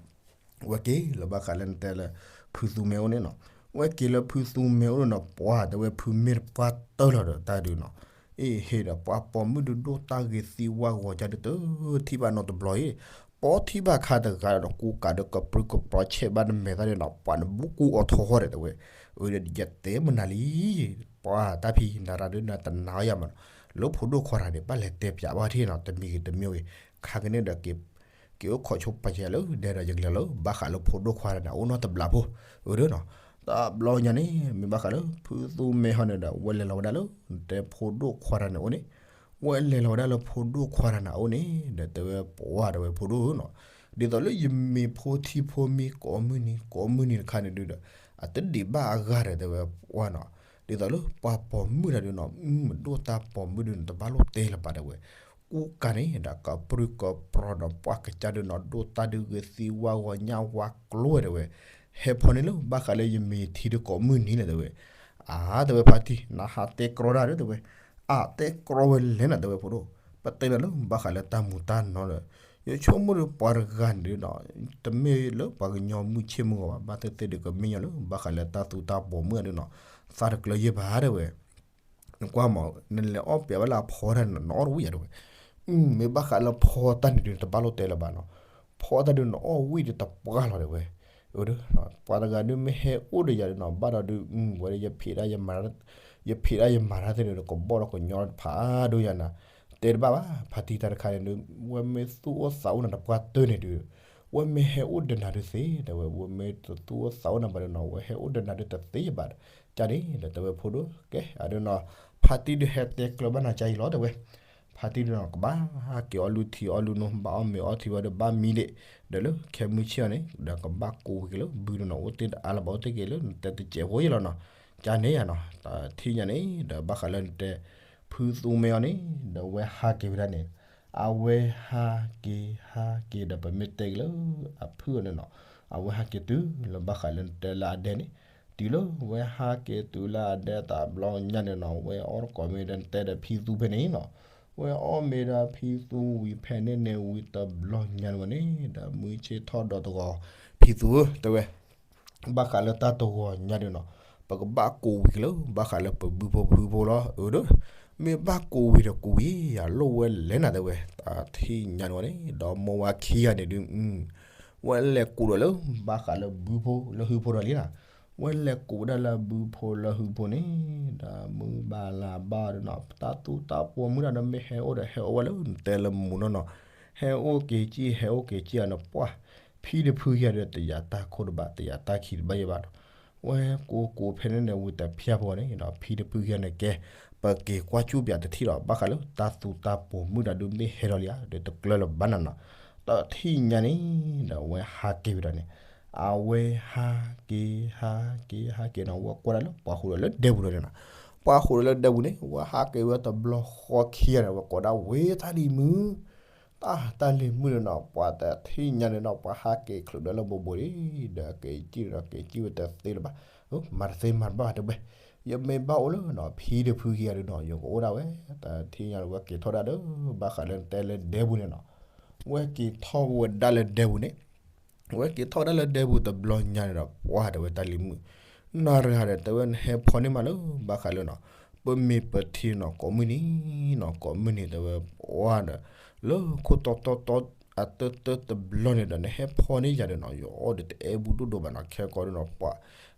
ဝဲက့ၤလၢဘၣ်ဃးလၢနတဲလၢ ဖုသူမဲအိၣ်န့ၣ်နီၤ, ဝဲက့ၤလၢဖုသူမဲအိၣ်န့ၣ်နီၤ ပှၤတဲဝဲဖုမ့ၢ်တပှၢ်တၢၢ်လီၤဒီးတၢ်ဒုးနီၤ, အ့ၣ်ဟ့ၣ်ဒီးပှၤပိာ်မုၣ်ဒုးဒိၣ်တၢ်ဂ့ၤသံဝါဂီၤကၢ်ဒုးတထံၣ်ဘၣ်နီတဘျီအံၤ, ပိာ်ထံၣ်ဘၣ်ခါတဂၤဒီး ကူကးဒီးကပြုၢ်ကပြီၤဆဲးဘၣ်နမဲာ်သၣ်န့ၣ်နီၤ ပှၤနဘူးကူအီၤထီၣ်ဃီဒီးတဲဝဲ, အၢဒီးယတဲမနုၤလံ ပှၤတၢ်ဖံးနၤရၤဒုးနတနာ်ယၤမးနီၤ, လၢဖိဒိၣ်ခွါတဂၤန့ၣ် ဘၣ်လဲၤတဲပၠးဘၣ်ထံၣ်နီၤ တမံၤဂ့ၤတမံၤဂ့ၤ, ခါကန့ၣ်ဒီး က့ၤအိၣ်ခိးဆိပာ်ယဲလၢဒဲဒီးယကလဲၤလၢ ဘၣ်ဃးလၢဖိဒိၣ်ခွါတဂၤန့ၣ် အအိၣ်နီတဘျီဖိ, အၢဒီးနီၤ, တဘျီညါန့ၣ် မ့ၢ်ဘၣ်ဃးလၢ ဖုသူမဲဟီန့ၣ်ဒီး ဝဲလဲၤလီၤဝဲဒၣ်လၢ တဲဖိဒိၣ်ခွါတဂၤန့ၣ်အအိၣ်န့ၣ်, ဝဲလဲၤလီၤဝဲဒၣ်လၢဖိဒိၣ်ခွါတဂၤန့ၣ်အအိၣ်န့ၣ် ဒီးတဲဝဲပှၤတဲဝဲဖိဒိၣ်ဧၢနီၤ, ဒ်သိးလၢယမ့ၢ်ဖိထံဖိမံၤကိးမုၢ်နံၤ ကိးမုၢ်နံၤတခါန့ၣ်ဒုးဒီး အတဒံးဘၣ်အဂၤဒီးတဲဝဲပှၤနီၤ, ဒ်သိးလၢပှၤပိာ်မုၣ်တဂၤဒုးနီၤ မ့ၢ်ဒိၣ်တၢ်ပိာ်မုၣ်ဒုးန့ၣ် တဘၣ်လိၣ်တဲလၢၤဘၣ်တဲဝဲ, ကူကးန့ၣ်ဒီးကပြုၢ်ကပြီၤဒီးပှၤကစၢ်ဒုးနီၤ ဒိၣ်တၢ်ဒုးဂ့ၤသံဝါဂီၤညၣ်ဝါကျိၤတဲဝဲ, ဟဲဖီန့ၣ်လၢဘၣ်ဃးလၢယမ့ၢ်ထံဒုးကိးမုၢ်နံၤလဲၣ်တဲဝဲ, အါ တဲဝဲဖါတံၢ် နဟးတဲကြီတၢ်ဒုးတဲဝဲ, အတဲကြီဝဲလဲၣ်နီၤတဲဝဲဖိဒိၣ်, ပတဲနၤလၢဘၣ်ဃးလၢတၢ်မူၤတၢ်နီၤဒီး ယဆိကမိၣ်ဒီးပှၤတဂၤန့ၣ်ဒုးနီၤ တမ့ၢ်လၢပှၤကညီမုၢ်ဆ့ၣ်မုၢ်ဂီၤဘၣ် ဘၣ်သ့ၣ်သ့ၣ်ဒုးကမ့ၢ်ညီလၢဘၣ်ဃးလၢတၢ်သူတၢ်ပိာ်မုၣ်ဒုးနီၤ, သးတကျၢၤယဲၢ်ဘၣ်တဲဝဲ နကွၢ်မး နလဲၤအီၣ်ပျးဝဲလၢအဖီတၢ်န့ၣ် နအီၣ်တဝံၣ်ယၤတဲဝဲ, မ့ၢ်ဘၣ်ဃးလၢဖီတၢ်န့ၣ်ဒုး တဘၣ်လိၣ်တဲလၢၤဘၣ်နီၤ, ဖီတၢ်ဒုးနအီၣ်ဝံၣ်ဒီးတပှၢ်လီၤတဲဝဲ, အၢ ပှၤတဂၤဒုးမ့ၢ်ဟဲအိၣ်ဒီးယၤဒုးနီၤ ဘၣ်ဒီးဒုး ဝဲဒၣ်ယဖံးဒၣ်ယမၤ ယဖံးဒၣ်ယမၤတၢ်သ့ၣ်န့ၣ်ဒီး ကဘီၣ်ဒီးကညီတဖးဒိၣ်ယၤနၤ, တဲတဘၣ်ဘၣ် ဖါတံၢ်တၢ်တခါန့ၣ်ဒုး ဝဲမ့ၢ်သူၣ်အိၣ်သးအိၣ်နၤတပှၢ်တၢၢ်န့ၣ်ဒုး ဝဲမ့ၢ်ဟဲအိၣ်ဒီးနၤဒုးသ့ တဲဝဲ ဝဲမ့ၢ်တသူၣ်အိၣ်သးအိၣ်နၤဘၣ်ဒုးနီၤ ဝဲဟဲအိၣ်ဒီးနၤဒုးတသ့ဘၣ်, ကန့ၣ်ဒီးတဲဝဲဖိဒိၣ် ကဲ အဒုးနီၤ ဖါတံၢ်ဒုးဟဲတဲကျၢၤဘၣ်နၤကါအံၤလီၤတဲဝဲ, ဖါတံၢ်ဒုးနီၤ ကဘၣ်ဟးက့ၤအီၣ်လုၢ်ထံအီၣ်လုၢ်နိ ဘၣ်အီၣ်မ့ၤအီထံဝဲဒီးဘၣ်မံဒံး, ဒီးလၢခဲမုၢ်ဆ့ၣ်အီၤန့ၣ် ဒီးကဘၣ်ကိးဝံၤက့ၤလၢဘုဒုးနီၤ အိၣ်တ့ၢ်တအါလၢၤဘၣ် အိၣ်တ့ၢ်က့ၤလၢနတဲတစဲးဖိယဲၢ်လီၤနီၤ, ကန့ၣ်ယၤနီၤ တထံၣ်ညါန့ၣ် ဒီးဘၣ်ဃးလၢနတဲ ဖုသူမဲအီၤန့ၣ် ဒီးဝဲဟးက့ၤဝဲဒၣ်န့ၣ်, အဝဲဟးက့ၤ ဟးက့ၤဒီးပမ့ၢ်တဲက့ၤလၢ အဖုၣ်အီၤန့ၣ်နီၤ, အဝဲဟးက့ၤတုၤလၢဘၣ်ဃးလၢနတဲလၢအဒဲန့ၣ်, တုၤလၢဝဲဟးက့ၤတုၤလၢအဒဲတဘျီညါန့ၣ်နီၤ ဝဲအီၣ်တကိးမ့ၢ်ဒီးနတဲဒီးဖံသူဖဲန့ၣ်နီၤ, ဝဲအီၣ်မ့ၢ်ဒီးဖံသူဝံၤဖဲန့ၣ်န့ၣ်ဝံၤတဘျီညါန့ၣ်ဝဲန့ၣ် ဒီးမုၢ်ဆ့ၣ်ထီၣ်ဒီးတဂီၤ ဖံသူဧၢ တဲဝဲ ဘၣ်ဃးလၢတၢ်တဂီၤညါဒုးနီၤ, ပကဘၣ်ကိးဝံၤက့ၤလၢ ဘၣ်ဃးလၢပဘုဖိဖုဖိလီၤ အၢဒီး, မ့ၢ်ဘၣ်ကိးဝံၤဒီးကိးဝံၤ ယလိၣ်ဝဲလဲၣ်နၤတဲဝဲ, တထံၣ်ညါန့ၣ်ဝဲန့ၣ် ဒီးမိၢ်ဝၤခံဂၤန့ၣ်ဒုး, ဝဲလဲၤကိးဒီးလၢ ဘၣ်ဃးလၢဘုဖိလၢဟုဖိဒီးလံနီၤ, ဝဲလဲၤကိးဝဲဒၣ်လၢဘုဖိလၢဟုဖိန့ၣ်, ဒီးမုၢ်ဘၣ်လါဘၣ်ဒီးနီၤ တၢ်သူတၢ်ပိာ်မုၣ်တၢ်ဒီးမ့ၢ်ဟဲအိၣ်ဒီး ဟဲအိၣ်ဝဲလၢနတဲလၢမူနီၤနီၤ, ဟဲအိၣ်က့ၤကံၣ် ဟဲအိၣ်က့ၤကံၣ်အီၤန့ၣ် ပှၢ် ဖံတဖုခံဂၤဒီး တယာ်တၢ်ခိၣ်တဘၣ် တယာ်တၢ်ခံတဘၣ်ယဲၢ်ဘၣ်ဒီး, ဝဲကိးကိးဖဲန့ၣ်န့ၣ် ဝံၤတဖျၢၣ်ဖိန့ၣ်ဒီး ဖံတဖုခံဂၤန့ၣ်ကဲ, ပက့ၤကွၢ်ကူၣ်ပၠးတထံၣ်ဒီး ဘၣ်ဃးလၢတၢ်သူတၢ်ပိာ်မုၣ်တၢ်ဒုးမ့ၢ်ဟဲဒီးလံဧါ ဒီးတကျၢၤလၢၤဘၣ်နၤနီၤ, တထံၣ်ညါန့ၣ် ဒီးဝဲဟးက့ၤဝံၤဒီးန့ၣ်, အဝဲဟးက့ၤ ဟးက့ၤ ဟးက့ၤနီၤ ဝဲကွၢ်ဒၣ်လၢပှၤဃိာ်ဒီးလၢဒဲပူၤဒီးန့ၣ်နီၤ, ပှၤဃိာ်ဒီးလၢဒဲပူၤန့ၣ် ဝဲဟးက့ၤဝဲတဘျီဃီခံဂၤန့ၣ် ဝဲကိးဒၣ်ဝ့ၢ်တၢ်လံၤမုၣ် တၢ်တၢ်လံၤမုၣ်န့ၣ်နီၤ ပှၤတထံၣ်ညါန့ၣ်နီၤ ပှၤဟးက့ၤချုးဒီးလၢဘိးဘိးလံ, ဒီးက့ၤကံၣ်ဒီးက့ၤကံၣ်ဝဲတသ့လၢၤဘၣ်, မၤတသ့မၤတဘၣ်တဲဝဲ, ယမ့ၢ်ဘၣ်အိၣ်လၢနီၤ ဖံတဖုခံဂၤဒုးနီၤ ယကအိၣ်ဒၣ်ဝဲ, တထံၣ်ညါန့ၣ် ဝဲက့ၤထီၣ်ဒၣ်ဒီး ဘၣ်ဃးလၢနတဲလၢဒဲပူၤန့ၣ်နီၤ, ဝဲက့ၤထီၣ်ဝဲဒၣ်လၢဒဲပူၤန့ၣ် ဝဲက့ၤထီၣ်ဝဲဒၣ်လၢဒဲပူၤတဘျီညါန့ၣ်ဒီး ပှၢ်တဲဝဲတၢ်လံၤမုၣ်, နၤတဂၤဒီး တဲဝဲနဟဲဖီန့ၢ်မးလၢ ဘၣ်ဃးလၢနီၤ, ပမ့ၢ်ပထံနီၤ ကိးမုၢ်နံၤနီၤ ကိးမုၢ်နံၤတဲဝဲပှၢ်ဒီး, လၢခိၣ်တီတီတီ အတၢတၢတဘျီန့ၣ်ဒီး နဟဲဖီန့ၢ်ယၤဒီးနီၤ ယအီၣ်ဒီးတအဲၣ်ဘူးဒိၣ်ဒိၣ်ဘၣ်နီၤ ခဲကီးဒုးနီၤ ပှၢ်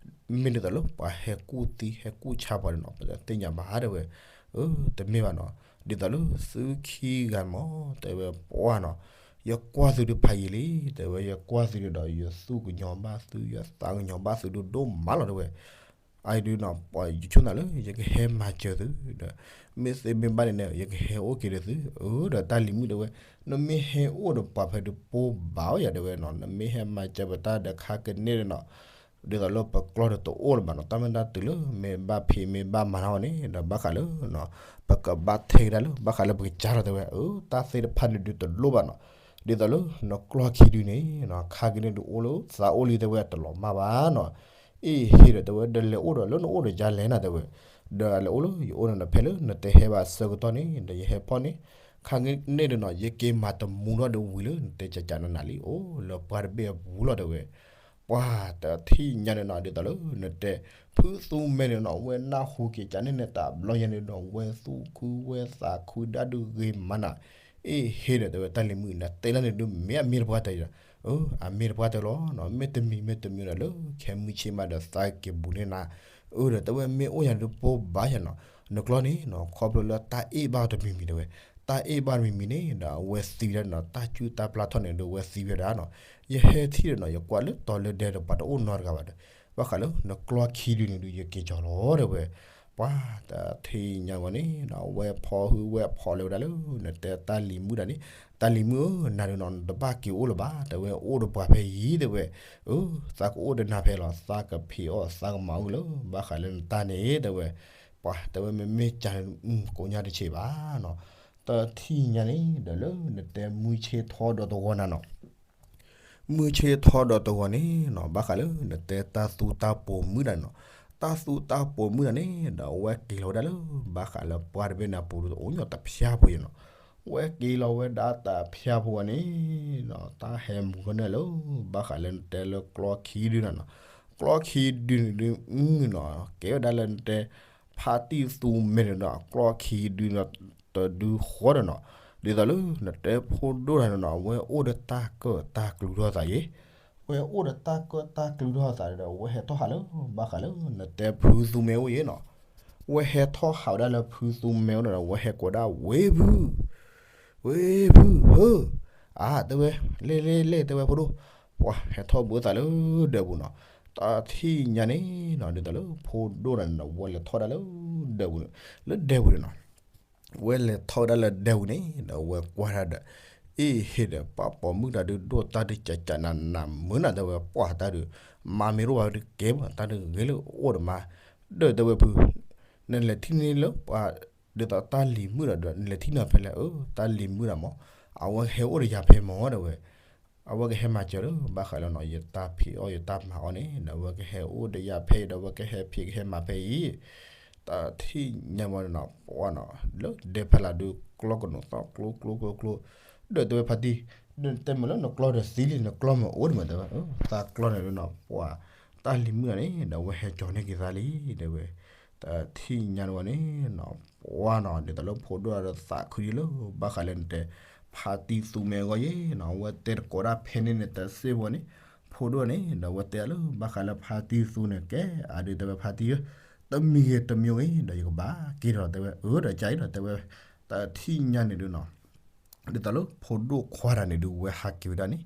မ့ၢ်ဒ်သိးလၢပှၤဟဲကူၣ်သံ ဟဲကူၣ်ဆါပှၤဒုးနီၤ ပတသ့ၣ်ညါဘၣ်တဲဝဲ, တမ့ၢ်ဘၣ်နီၤ, ဒ်သိးလၢသုခံဂၤမး တဲဝဲပှၢ်နီၤ, ယကွၢ်သုဒုးဖးယံာ်လံ, တဲဝဲယကွၢ်သုဒုးဒီး ယသူၣ်ကညီၤဘၣ်သု ယသးကညီၤဘၣ်သုဒုးဒိၣ်မးလီၤတဲဝဲ, အအံၤဒုးနီၤ ပှၤယဆိကမိၣ်လၢ ယကဟဲမၤစၢၤသုဒီး, မ့ၢ်သ့မ့ၢ်ဘၣ်န့ၣ်န့ၣ် ယကဟဲအိၣ်က့ၤဒီးသု, အၢဒီးတၢ်လံၤမုၣ်တဲဝဲ, နမ့ၢ်ဟဲအိၣ်ဒီးပှၤဖဲဒုးပိၢ်ဘၣ်အီၤယၤတဲဝဲနီၤ နမ့ၢ်ဟဲမၤစၢၤပတၢ်ဒီးခါကန့ၣ်ဒီးနီၤ ဒ်သိးလၢပကျီဒီးတအိၣ်လၢၤဘၣ်နီၤ, တၢ်မ့ၢ်တၢ်တုၤလၢမ့ၢ်ဘၣ်ဖံးမ့ၢ်ဘၣ်မၤထီၣ်န့ၣ် ဒီးဘၣ်ဃးလၢ ပကဘၣ်ထဲကဒါလၢ ဘၣ်ဃးလၢပကစၢ်လီၤတဲဝဲ, အၢ တၢ်သ့ၣ်တဖၣ်န့ၣ်ဒုးတလိၣ်ဘၣ်နီၤ, ဒ်သိးလၢနကျီခံဒုန့ၣ် ခါက့ၤန့ၣ်ဒုးအိၣ်လၢသးအိၣ်လံတဲဝဲတလီၤမၢ်ဘၣ်နီၤ, အ့ၣ်ဟ့ဒီးတဲဝဲ ဒီးလဲၤအိၣ်ဒီးလၢနအိၣ်ဒီးယၤလဲၣ်နၤတဲဝဲ, ဒီးလဲၤအိၣ်လၢယအိၣ်န့ၣ်ဒီးဖဲလၢနတဲဟဲဘၣ်ဆၢကတီၢ်န့ၣ် ဒီးယဟဲဖီၣ်န့ၣ် ခါက့ၤန့ၣ်ဒုးနီၤ ယက့ၤမၤတမူထီၣ်ဒုးဝံၤလၢနတဲကကနးနးလံ အိၣ်လၢပှၢ်တဘ့ၣ်အပူၤလီၤတဲဝဲ ပှၤတထံၣ်ညါန့ၣ်နီၤ ဒ်သိးလၢနတဲ ဖုသူမဲန့ၣ်နီၤ ဝဲနၢ်ဟူက့ၤကန့ၣ်န့ၣ် တဘျီညါန့ၣ်ဒီး ဝဲသူၣ်ခုဝဲသးခုဒၣ်ဒုးဂ့ၤမးနၤ, အ့ၣ်ဟ့ဒီးတဲဝဲ တၢ်လံၤမုၣ်နတဲဒၣ်န့ၣ်ဒုး မ့ၢ်အမ့ၢ်တပှၢ်တၢၢ်ဒီး, အမ့ၢ်တပှၢ်တၢၢ်လီၤနီၤ, မ့ၢ်တမံၤမ့ၢ်တမံၤဒီးလၢခဲမုၢ်ဆ့ၣ်မးဒီးသးက့ၤဘူးန့ၢ်နၤ, အၢဒီးတဲဝဲမ့ၢ်အိၣ်ယၤဒုးပိၢ်ဘၣ်ယၤနီၤ, နကျီန့ၣ်နီၤ ခီဖျိလၢတၢ်အ့ၣ်ဘၣ်အီၤတမံၤမံၤတဲဝဲ, တၢ်အ့ၣ်ဘၣ်တမံၤမံၤန့ၣ်ဒီး အဝဲသံဝဲဒၣ်နီၤ, တၢ်ကူၣ်တၢ်ပျၢ်ထီၣ်န့ၣ်ဒီး အဝဲသံဝဲဒၣ်နီၤ, ယဟဲထံၣ်ဒီးနီၤ ယကွၢ်လၢတီၤလၢဒဲဒီးပှၤတအိၣ်နီတဂၤဘၣ်ဒီး, ဘၣ်ဃးလၢနကျီခံဒုန့ၣ်ဒုး ယက့ၤကၠီၤလီၤတဲဝဲ, ပှၤတထံၣ်ညါဝဲန့ၣ်ဒီး ဝဲဖီၣ်ဟုဝဲဖီၣ်လၢၤဝဲဒၣ်လၢ နတဲတၢ်လံၤမုၣ်တၢ်န့ၣ်, တၢ်လံၤမုၣ်ဧၢ နၤဒုးနီၤ နတဘၣ်က့ၤအိၣ်လၢၤဘၣ် တဲဝဲ အိၣ်ဒီးပှၤဖဲအံၤတဲဝဲ, အၢ သးကအိၣ်ဒီးနၤဖဲလီၤ သးကဖံးအီၣ်သးကမၤအီၣ်လၢ ဘၣ်ဃးလၢနတၢ်န့ၣ်တဲဝဲ, ပှၤတဲဝဲမ့မ့ၢ်ကန့ၣ် ကိးညါတဆံးဘၣ်နီၤ, တထံၣ်ညါန့ၣ်ဒီးလၢနတဲမုၢ်ဆ့ၣ်ထီဒီးတဂီၤနၤနီၤ မုၢ်ဆ့ၣ်ထီဒီးတဂီၤန့ၣ်နီၤ ဘၣ်ဃးလၢနတဲတၢ်သူတၢ်ပိာ်မုၣ်တၢ်န့ၣ်နီၤ, တၢ်သူတၢ်ပိာ်မုၣ်တၢ်န့ၣ်ဒီး အဝဲက့ၤလီၤဝဲဒၣ်လၢ ဘၣ်ဃးလၢပှၢ်တဘ့ၣ်န့ၣ်အပူၤဒီး အိၣ်ညီတဖၠၣ်ဖိယဲနီၤ, ဝဲက့ၤလီၤဝဲဒၣ်တဖၠၣ်ဖိဝဲန့ၣ်နီၤ တၢ်ဟဲမုၢ်ကန့ၣ်လၢ ဘၣ်ဃးလၢနတဲလၢကျီခံဒုန့ၣ်နီၤ, ကျီခံဒုန့ၣ်ဒုးနီၤ ကဲဝဲဒၣ်လၢနတဲ ဖါတံၢ်သူမဲန့ၣ်ဒီး ကျီခံဒုန့ၣ် တဒုဃီဒီးနီၤ, ဒ်သိးလၢနတဲဖိဒိၣ်တၢ်န့ၣ်နီၤ အဝဲအိၣ်ဒီးတၢ်ကၢၣ်တၢ်ကျူထီၣ်သးယဲ, ဝဲအိၣ်ဒီးတၢ်ကၢၣ်တၢ်ကျူထီၣ်သးဒီး အဝဲဟဲထီၣ်ဟးလၢ ဘၣ်ဃးလၢ နတဲဖုသူမဲအိၣ်ယဲနီၤ, ဝဲဟဲထီၣ်ဟးဝဲဒၣ်လၢဖုသူမဲအိၣ်ဒီး အဝဲဟဲကိးဒၣ်ဝ့ၢ်ဖု ဝ့ၢ်ဖုဧၢ, အါ တဲဝဲ, လဲၣ်လဲၣ်လဲၣ် တဲဝဲဖိဒိၣ်, ပှၤဟဲထီၣ်ဘၣ်သးလၢဒၢးပူၤနီၤ, တထံၣ်ညါန့ၣ်နီၤ ဒ်သိးလၢဖိဒိၣ်တၢ်န့ၣ်နီၤ ဝဲလဲၤထီၣ်ဒၣ်လၢဒၢးပူၤန့ၣ်, လၢဒၢးပူၤန့ၣ်နီၤ ဝဲလဲၤထီၣ်ဝဲဒၣ်လၢဒၢးပူၤန့ၣ်ဒီး ဝဲကွၢ်တၢ်ဒီး အ့ၣ်ဟ့ဒီး ပှၤပိာ်မုၣ်တၢ်ဒုးဒိၣ်တၢ်ဒုးကကနးနးမုာ်နၤ တဲဝဲ ပှၤတၢ်ဒုး မၤမ့ၢ်တအိၣ်ဘၣ်ဒုးကဲမး တၢ်ဒုးဂ့ၤလၢအိၣ်ဒီးမါ, ဒီးတဲဝဲဖု နလဲၤထံၣ်န့ၢ်လၢပှၤ ဒ်သိးတၢ်လံၤမုၣ်ဒီး နလဲၤထံၣ်န့ၢ်ဖဲလဲၣ် အၢ တၢ်လံၤမုၣ်တၢ်မး အဝဲဟဲအိၣ်ဒီးယၤဖဲမၢ် တဲဝဲ အဝဲကဟဲမၤစၢၤလၢ ဘၣ်ဃးလၢနီၤ ယတၢ်ဖံးအီၣ်ယတၢ်မၤအီၣ်န့ၣ် ဒီးအဝဲကဟဲအိၣ်ဒီးယၤဖဲအံၤ ဒီးအဝဲကဟဲဖံးကဟဲမၤဖဲအံၤ, တထံၣ်ညါမးနီၤ ပှၤနီၤ လၢဒဲဖဲလၢဒုးကျီကနိးသီၣ်ကျိကျိကျိကျိ, ဒီးတဲဝဲဖါတံၢ်, ဒီးတဲမ့ၢ်လၢနကျီဒီးသံလံ နကျီမ့ၢ်အိၣ်ဒံးမး တဲဝဲ, သးကျီန့ၣ်ဒုးနီၤ ပှၤ တၢ်လံၤမုၣ်တၢ်န့ၣ် ဒီးအဝဲဟဲကၠီၤန့ၢ်က့ၤသးလံ တဲဝဲ, တထံၣ်ညါန့ၣ်ဝဲန့ၣ်နီၤ ပှၤနီၤ ဒ်သိးလၢဖိဒိၣ်ဒီးသးခုဒံးလၢ ဘၣ်ဃးလၢနတဲ ဖါတံၢ်သူမဲအဂီၢ်ယဲနီၤ အဝဲတဲတကိးဒၣ်ဖဲန့ၣ်န့ၣ် တၢ်စ့ၢ်ဝဲန့ၣ် ဖိဒိၣ်န့ၣ် ဒီးအဝဲတဲလၢ ဘၣ်ဃးလၢဖါတံၢ်သူန့ၣ် ကဲ အဒုးတဲဝဲဖါတံၢ်ဧၢ, တမံၤဂ့ၤတမံၤဂ့ၤ ဒီးယကဘၣ်က့ၤဒီးတဲဝဲ အၢ ဒီးကါအံၤဒီးတဲဝဲ တထံၣ်ညါန့ၣ်ဒုးနီၤ ဒ်သိးလၢဖိဒိၣ်ခွါတၢ်န့ၣ်ဒုး ဝဲဟးက့ၤဝဲဒၣ်န့ၣ်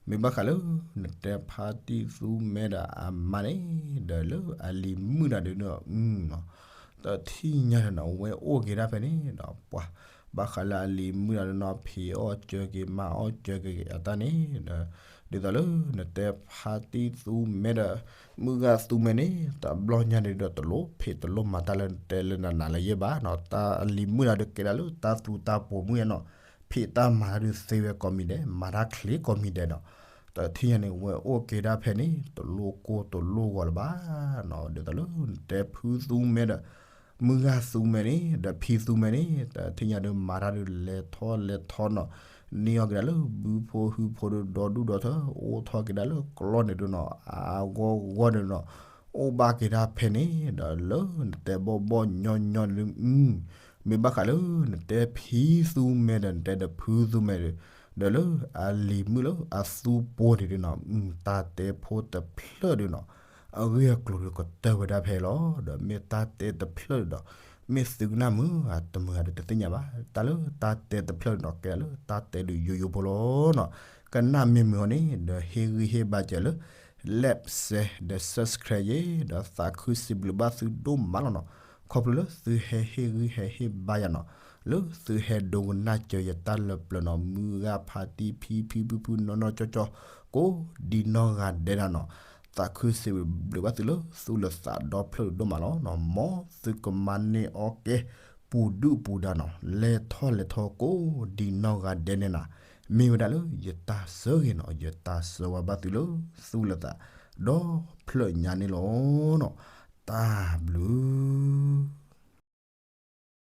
မ့ၢ်ဘၣ်ဃးလၢ နတဲဖါတံၢ်သူမဲဒီးအမါန့ၣ် ဒီးလၢအလံၤမုၣ်တၢ်ဒုးနီၤ တထံၣ်ညါန့ၣ်နီၤ ဝဲအိၣ်က့ၤဒၣ်ဖဲန့ၣ်ဒီး ပှၤ ဘၣ်ဃးလၢအလံၤမုၣ်တၢ်ဒုးနီၤ ဖံးအီၣ်စၢၤက့ၤမၤအီၣ်စၢၤက့ၤအတၢ်န့ၣ်ဒီး ဒ်သိးလၢနတဲဖါတံၢ်သူမဲဒီး မုၢ်ဂၢ်သူမဲန့ၣ် တဘျီညါန့ၣ်ဒီး တလိၣ်ဖံးတလိၣ်မၤတၢ်လၢနတဲလၢနနၤလၢၤယဲၢ်ဘၣ်နီၤ တၢ်အလံၤမုၣ်တၢ်ဒုးကဲဒၣ်လၢတၢ်သူတၢ်ပိာ်မုၣ်ယဲနီၤ ဖံးတၢ်မၤတၢ်ဒုးသ့ဝဲကိးမံၤဒဲး မၤတၢ်ချ့ကိးမံၤဒဲးနီၤ တထံၣ်ညါန့ၣ် ဝဲအိၣ်က့ၤဒၣ်ဖဲန့ၣ် တလိၣ်ကိၢ်တလိၣ်ဂီၤလၢၤဘၣ်နီၤ ဒ်သိးလၢနတဲဖုသူမဲဒီး မုၢ်ဂၢ်သူမဲန့ၣ် ဒီးဖံသူမဲန့ၣ် တထံၣ်ညါဒုးမၤတၢ်ဒုးလဲၤထီၣ်လဲၤထီနီၤ န့ၢ်အီၣ်က့ၤဒၣ်လၢဘုဖိဟုဖိဒီးဒီဒူၣ်ဒီထၢ အိၣ်ထီၣ်က့ၤဒၣ်လၢကျီန့ၣ်ဒုးနီၤ အါဂီၢ်ဂီၢ်န့ၣ်နီၤ အိၣ်ဘၣ်က့ၤဒၣ်ဖဲန့ၣ် ဒီးလၢနတဲဘီၣ်ဘီၣ်ညီညီန့ၣ်ဒုး မ့ၢ်ဘၣ်ဃးလၢနတဲဖံသူမဲဒီး နတဲဒီးဖုသူမဲဒီး ဒီးလၢအလံၤမုၣ်လၢအသူပိာ်န့ၣ်ဒုးနီၤ တၢ်တဲဖိတဖျၢၣ်ဒုးနီၤ အဂ့ၢ်အကျိၤဒုးကတၢၢ်ဝဲဒၣ်ဖဲလီၤ ဒီးမ့ၢ်တၢ်တဲတဖျၢၣ်ဒီး မ့ၢ်သုကနၣ်မုာ်ဧါတမုာ်ဧါဒီးတသ့ၣ်ညါဘၣ် တၢ်လၢတၢ်တဲတဖျၢၣ်ဒီး ကဲလၢတၢ်တဲဒုးယိယိဖိလီၤနီၤ ကနၣ်မ့ၢ်မုာ်အီၤန့ၣ် ဒီးဟ့ၣ်ဂံၢ်ဟ့ၣ်ဘါစၢၤလၢ like share ဒီး subscribe ယဲ ဒီးသးခုစံးဘျုးဘၣ်သုဒိၣ်မးလီၤနီၤ ခီဖျိလၢသုဟဲဟ့ၣ်ဂံၢ်ဟဲဟ့ၣ်ဘါယၤနီၤ လၢသုဟဲဒိကနၣ်စၢၤယတၢ်လၢပျၢၤနီၤ မုၢ်ဂၢ်ဖါတံၢ်ဖံဖံဖုဖုနီၢ်နီၢ်ကၠီကၠီ ကိးဒံနီၢ်ဂၤဒဲးဒၣ်နီၤ သးခုစံးဘျုးဘၣ်သုလၢ သူၣ်လၢသးဒီဖျၢၣ်ဒိၣ်မးလီၤ. မ်သုကမၤန့ၢ်အီၣ်ကဲ ပူၤဒုၣ်ပူၤဒါနီၤ လဲၤထီၣ်လဲၤထီကိးဒံနီၢ်ဂၤဒဲးန့ၣ်နီၤ, မ့ၢ်ဝဲဒၣ်လၢယတၢ်ဆၢဂ့ၤနီၤ, ယတၢ်ဆၢဝါဘၣ်သုလၢ သူၣ်လၢသးဒီဖျၢၣ်ညါန့ၣ်လီၤ. တၢ်ဘျုး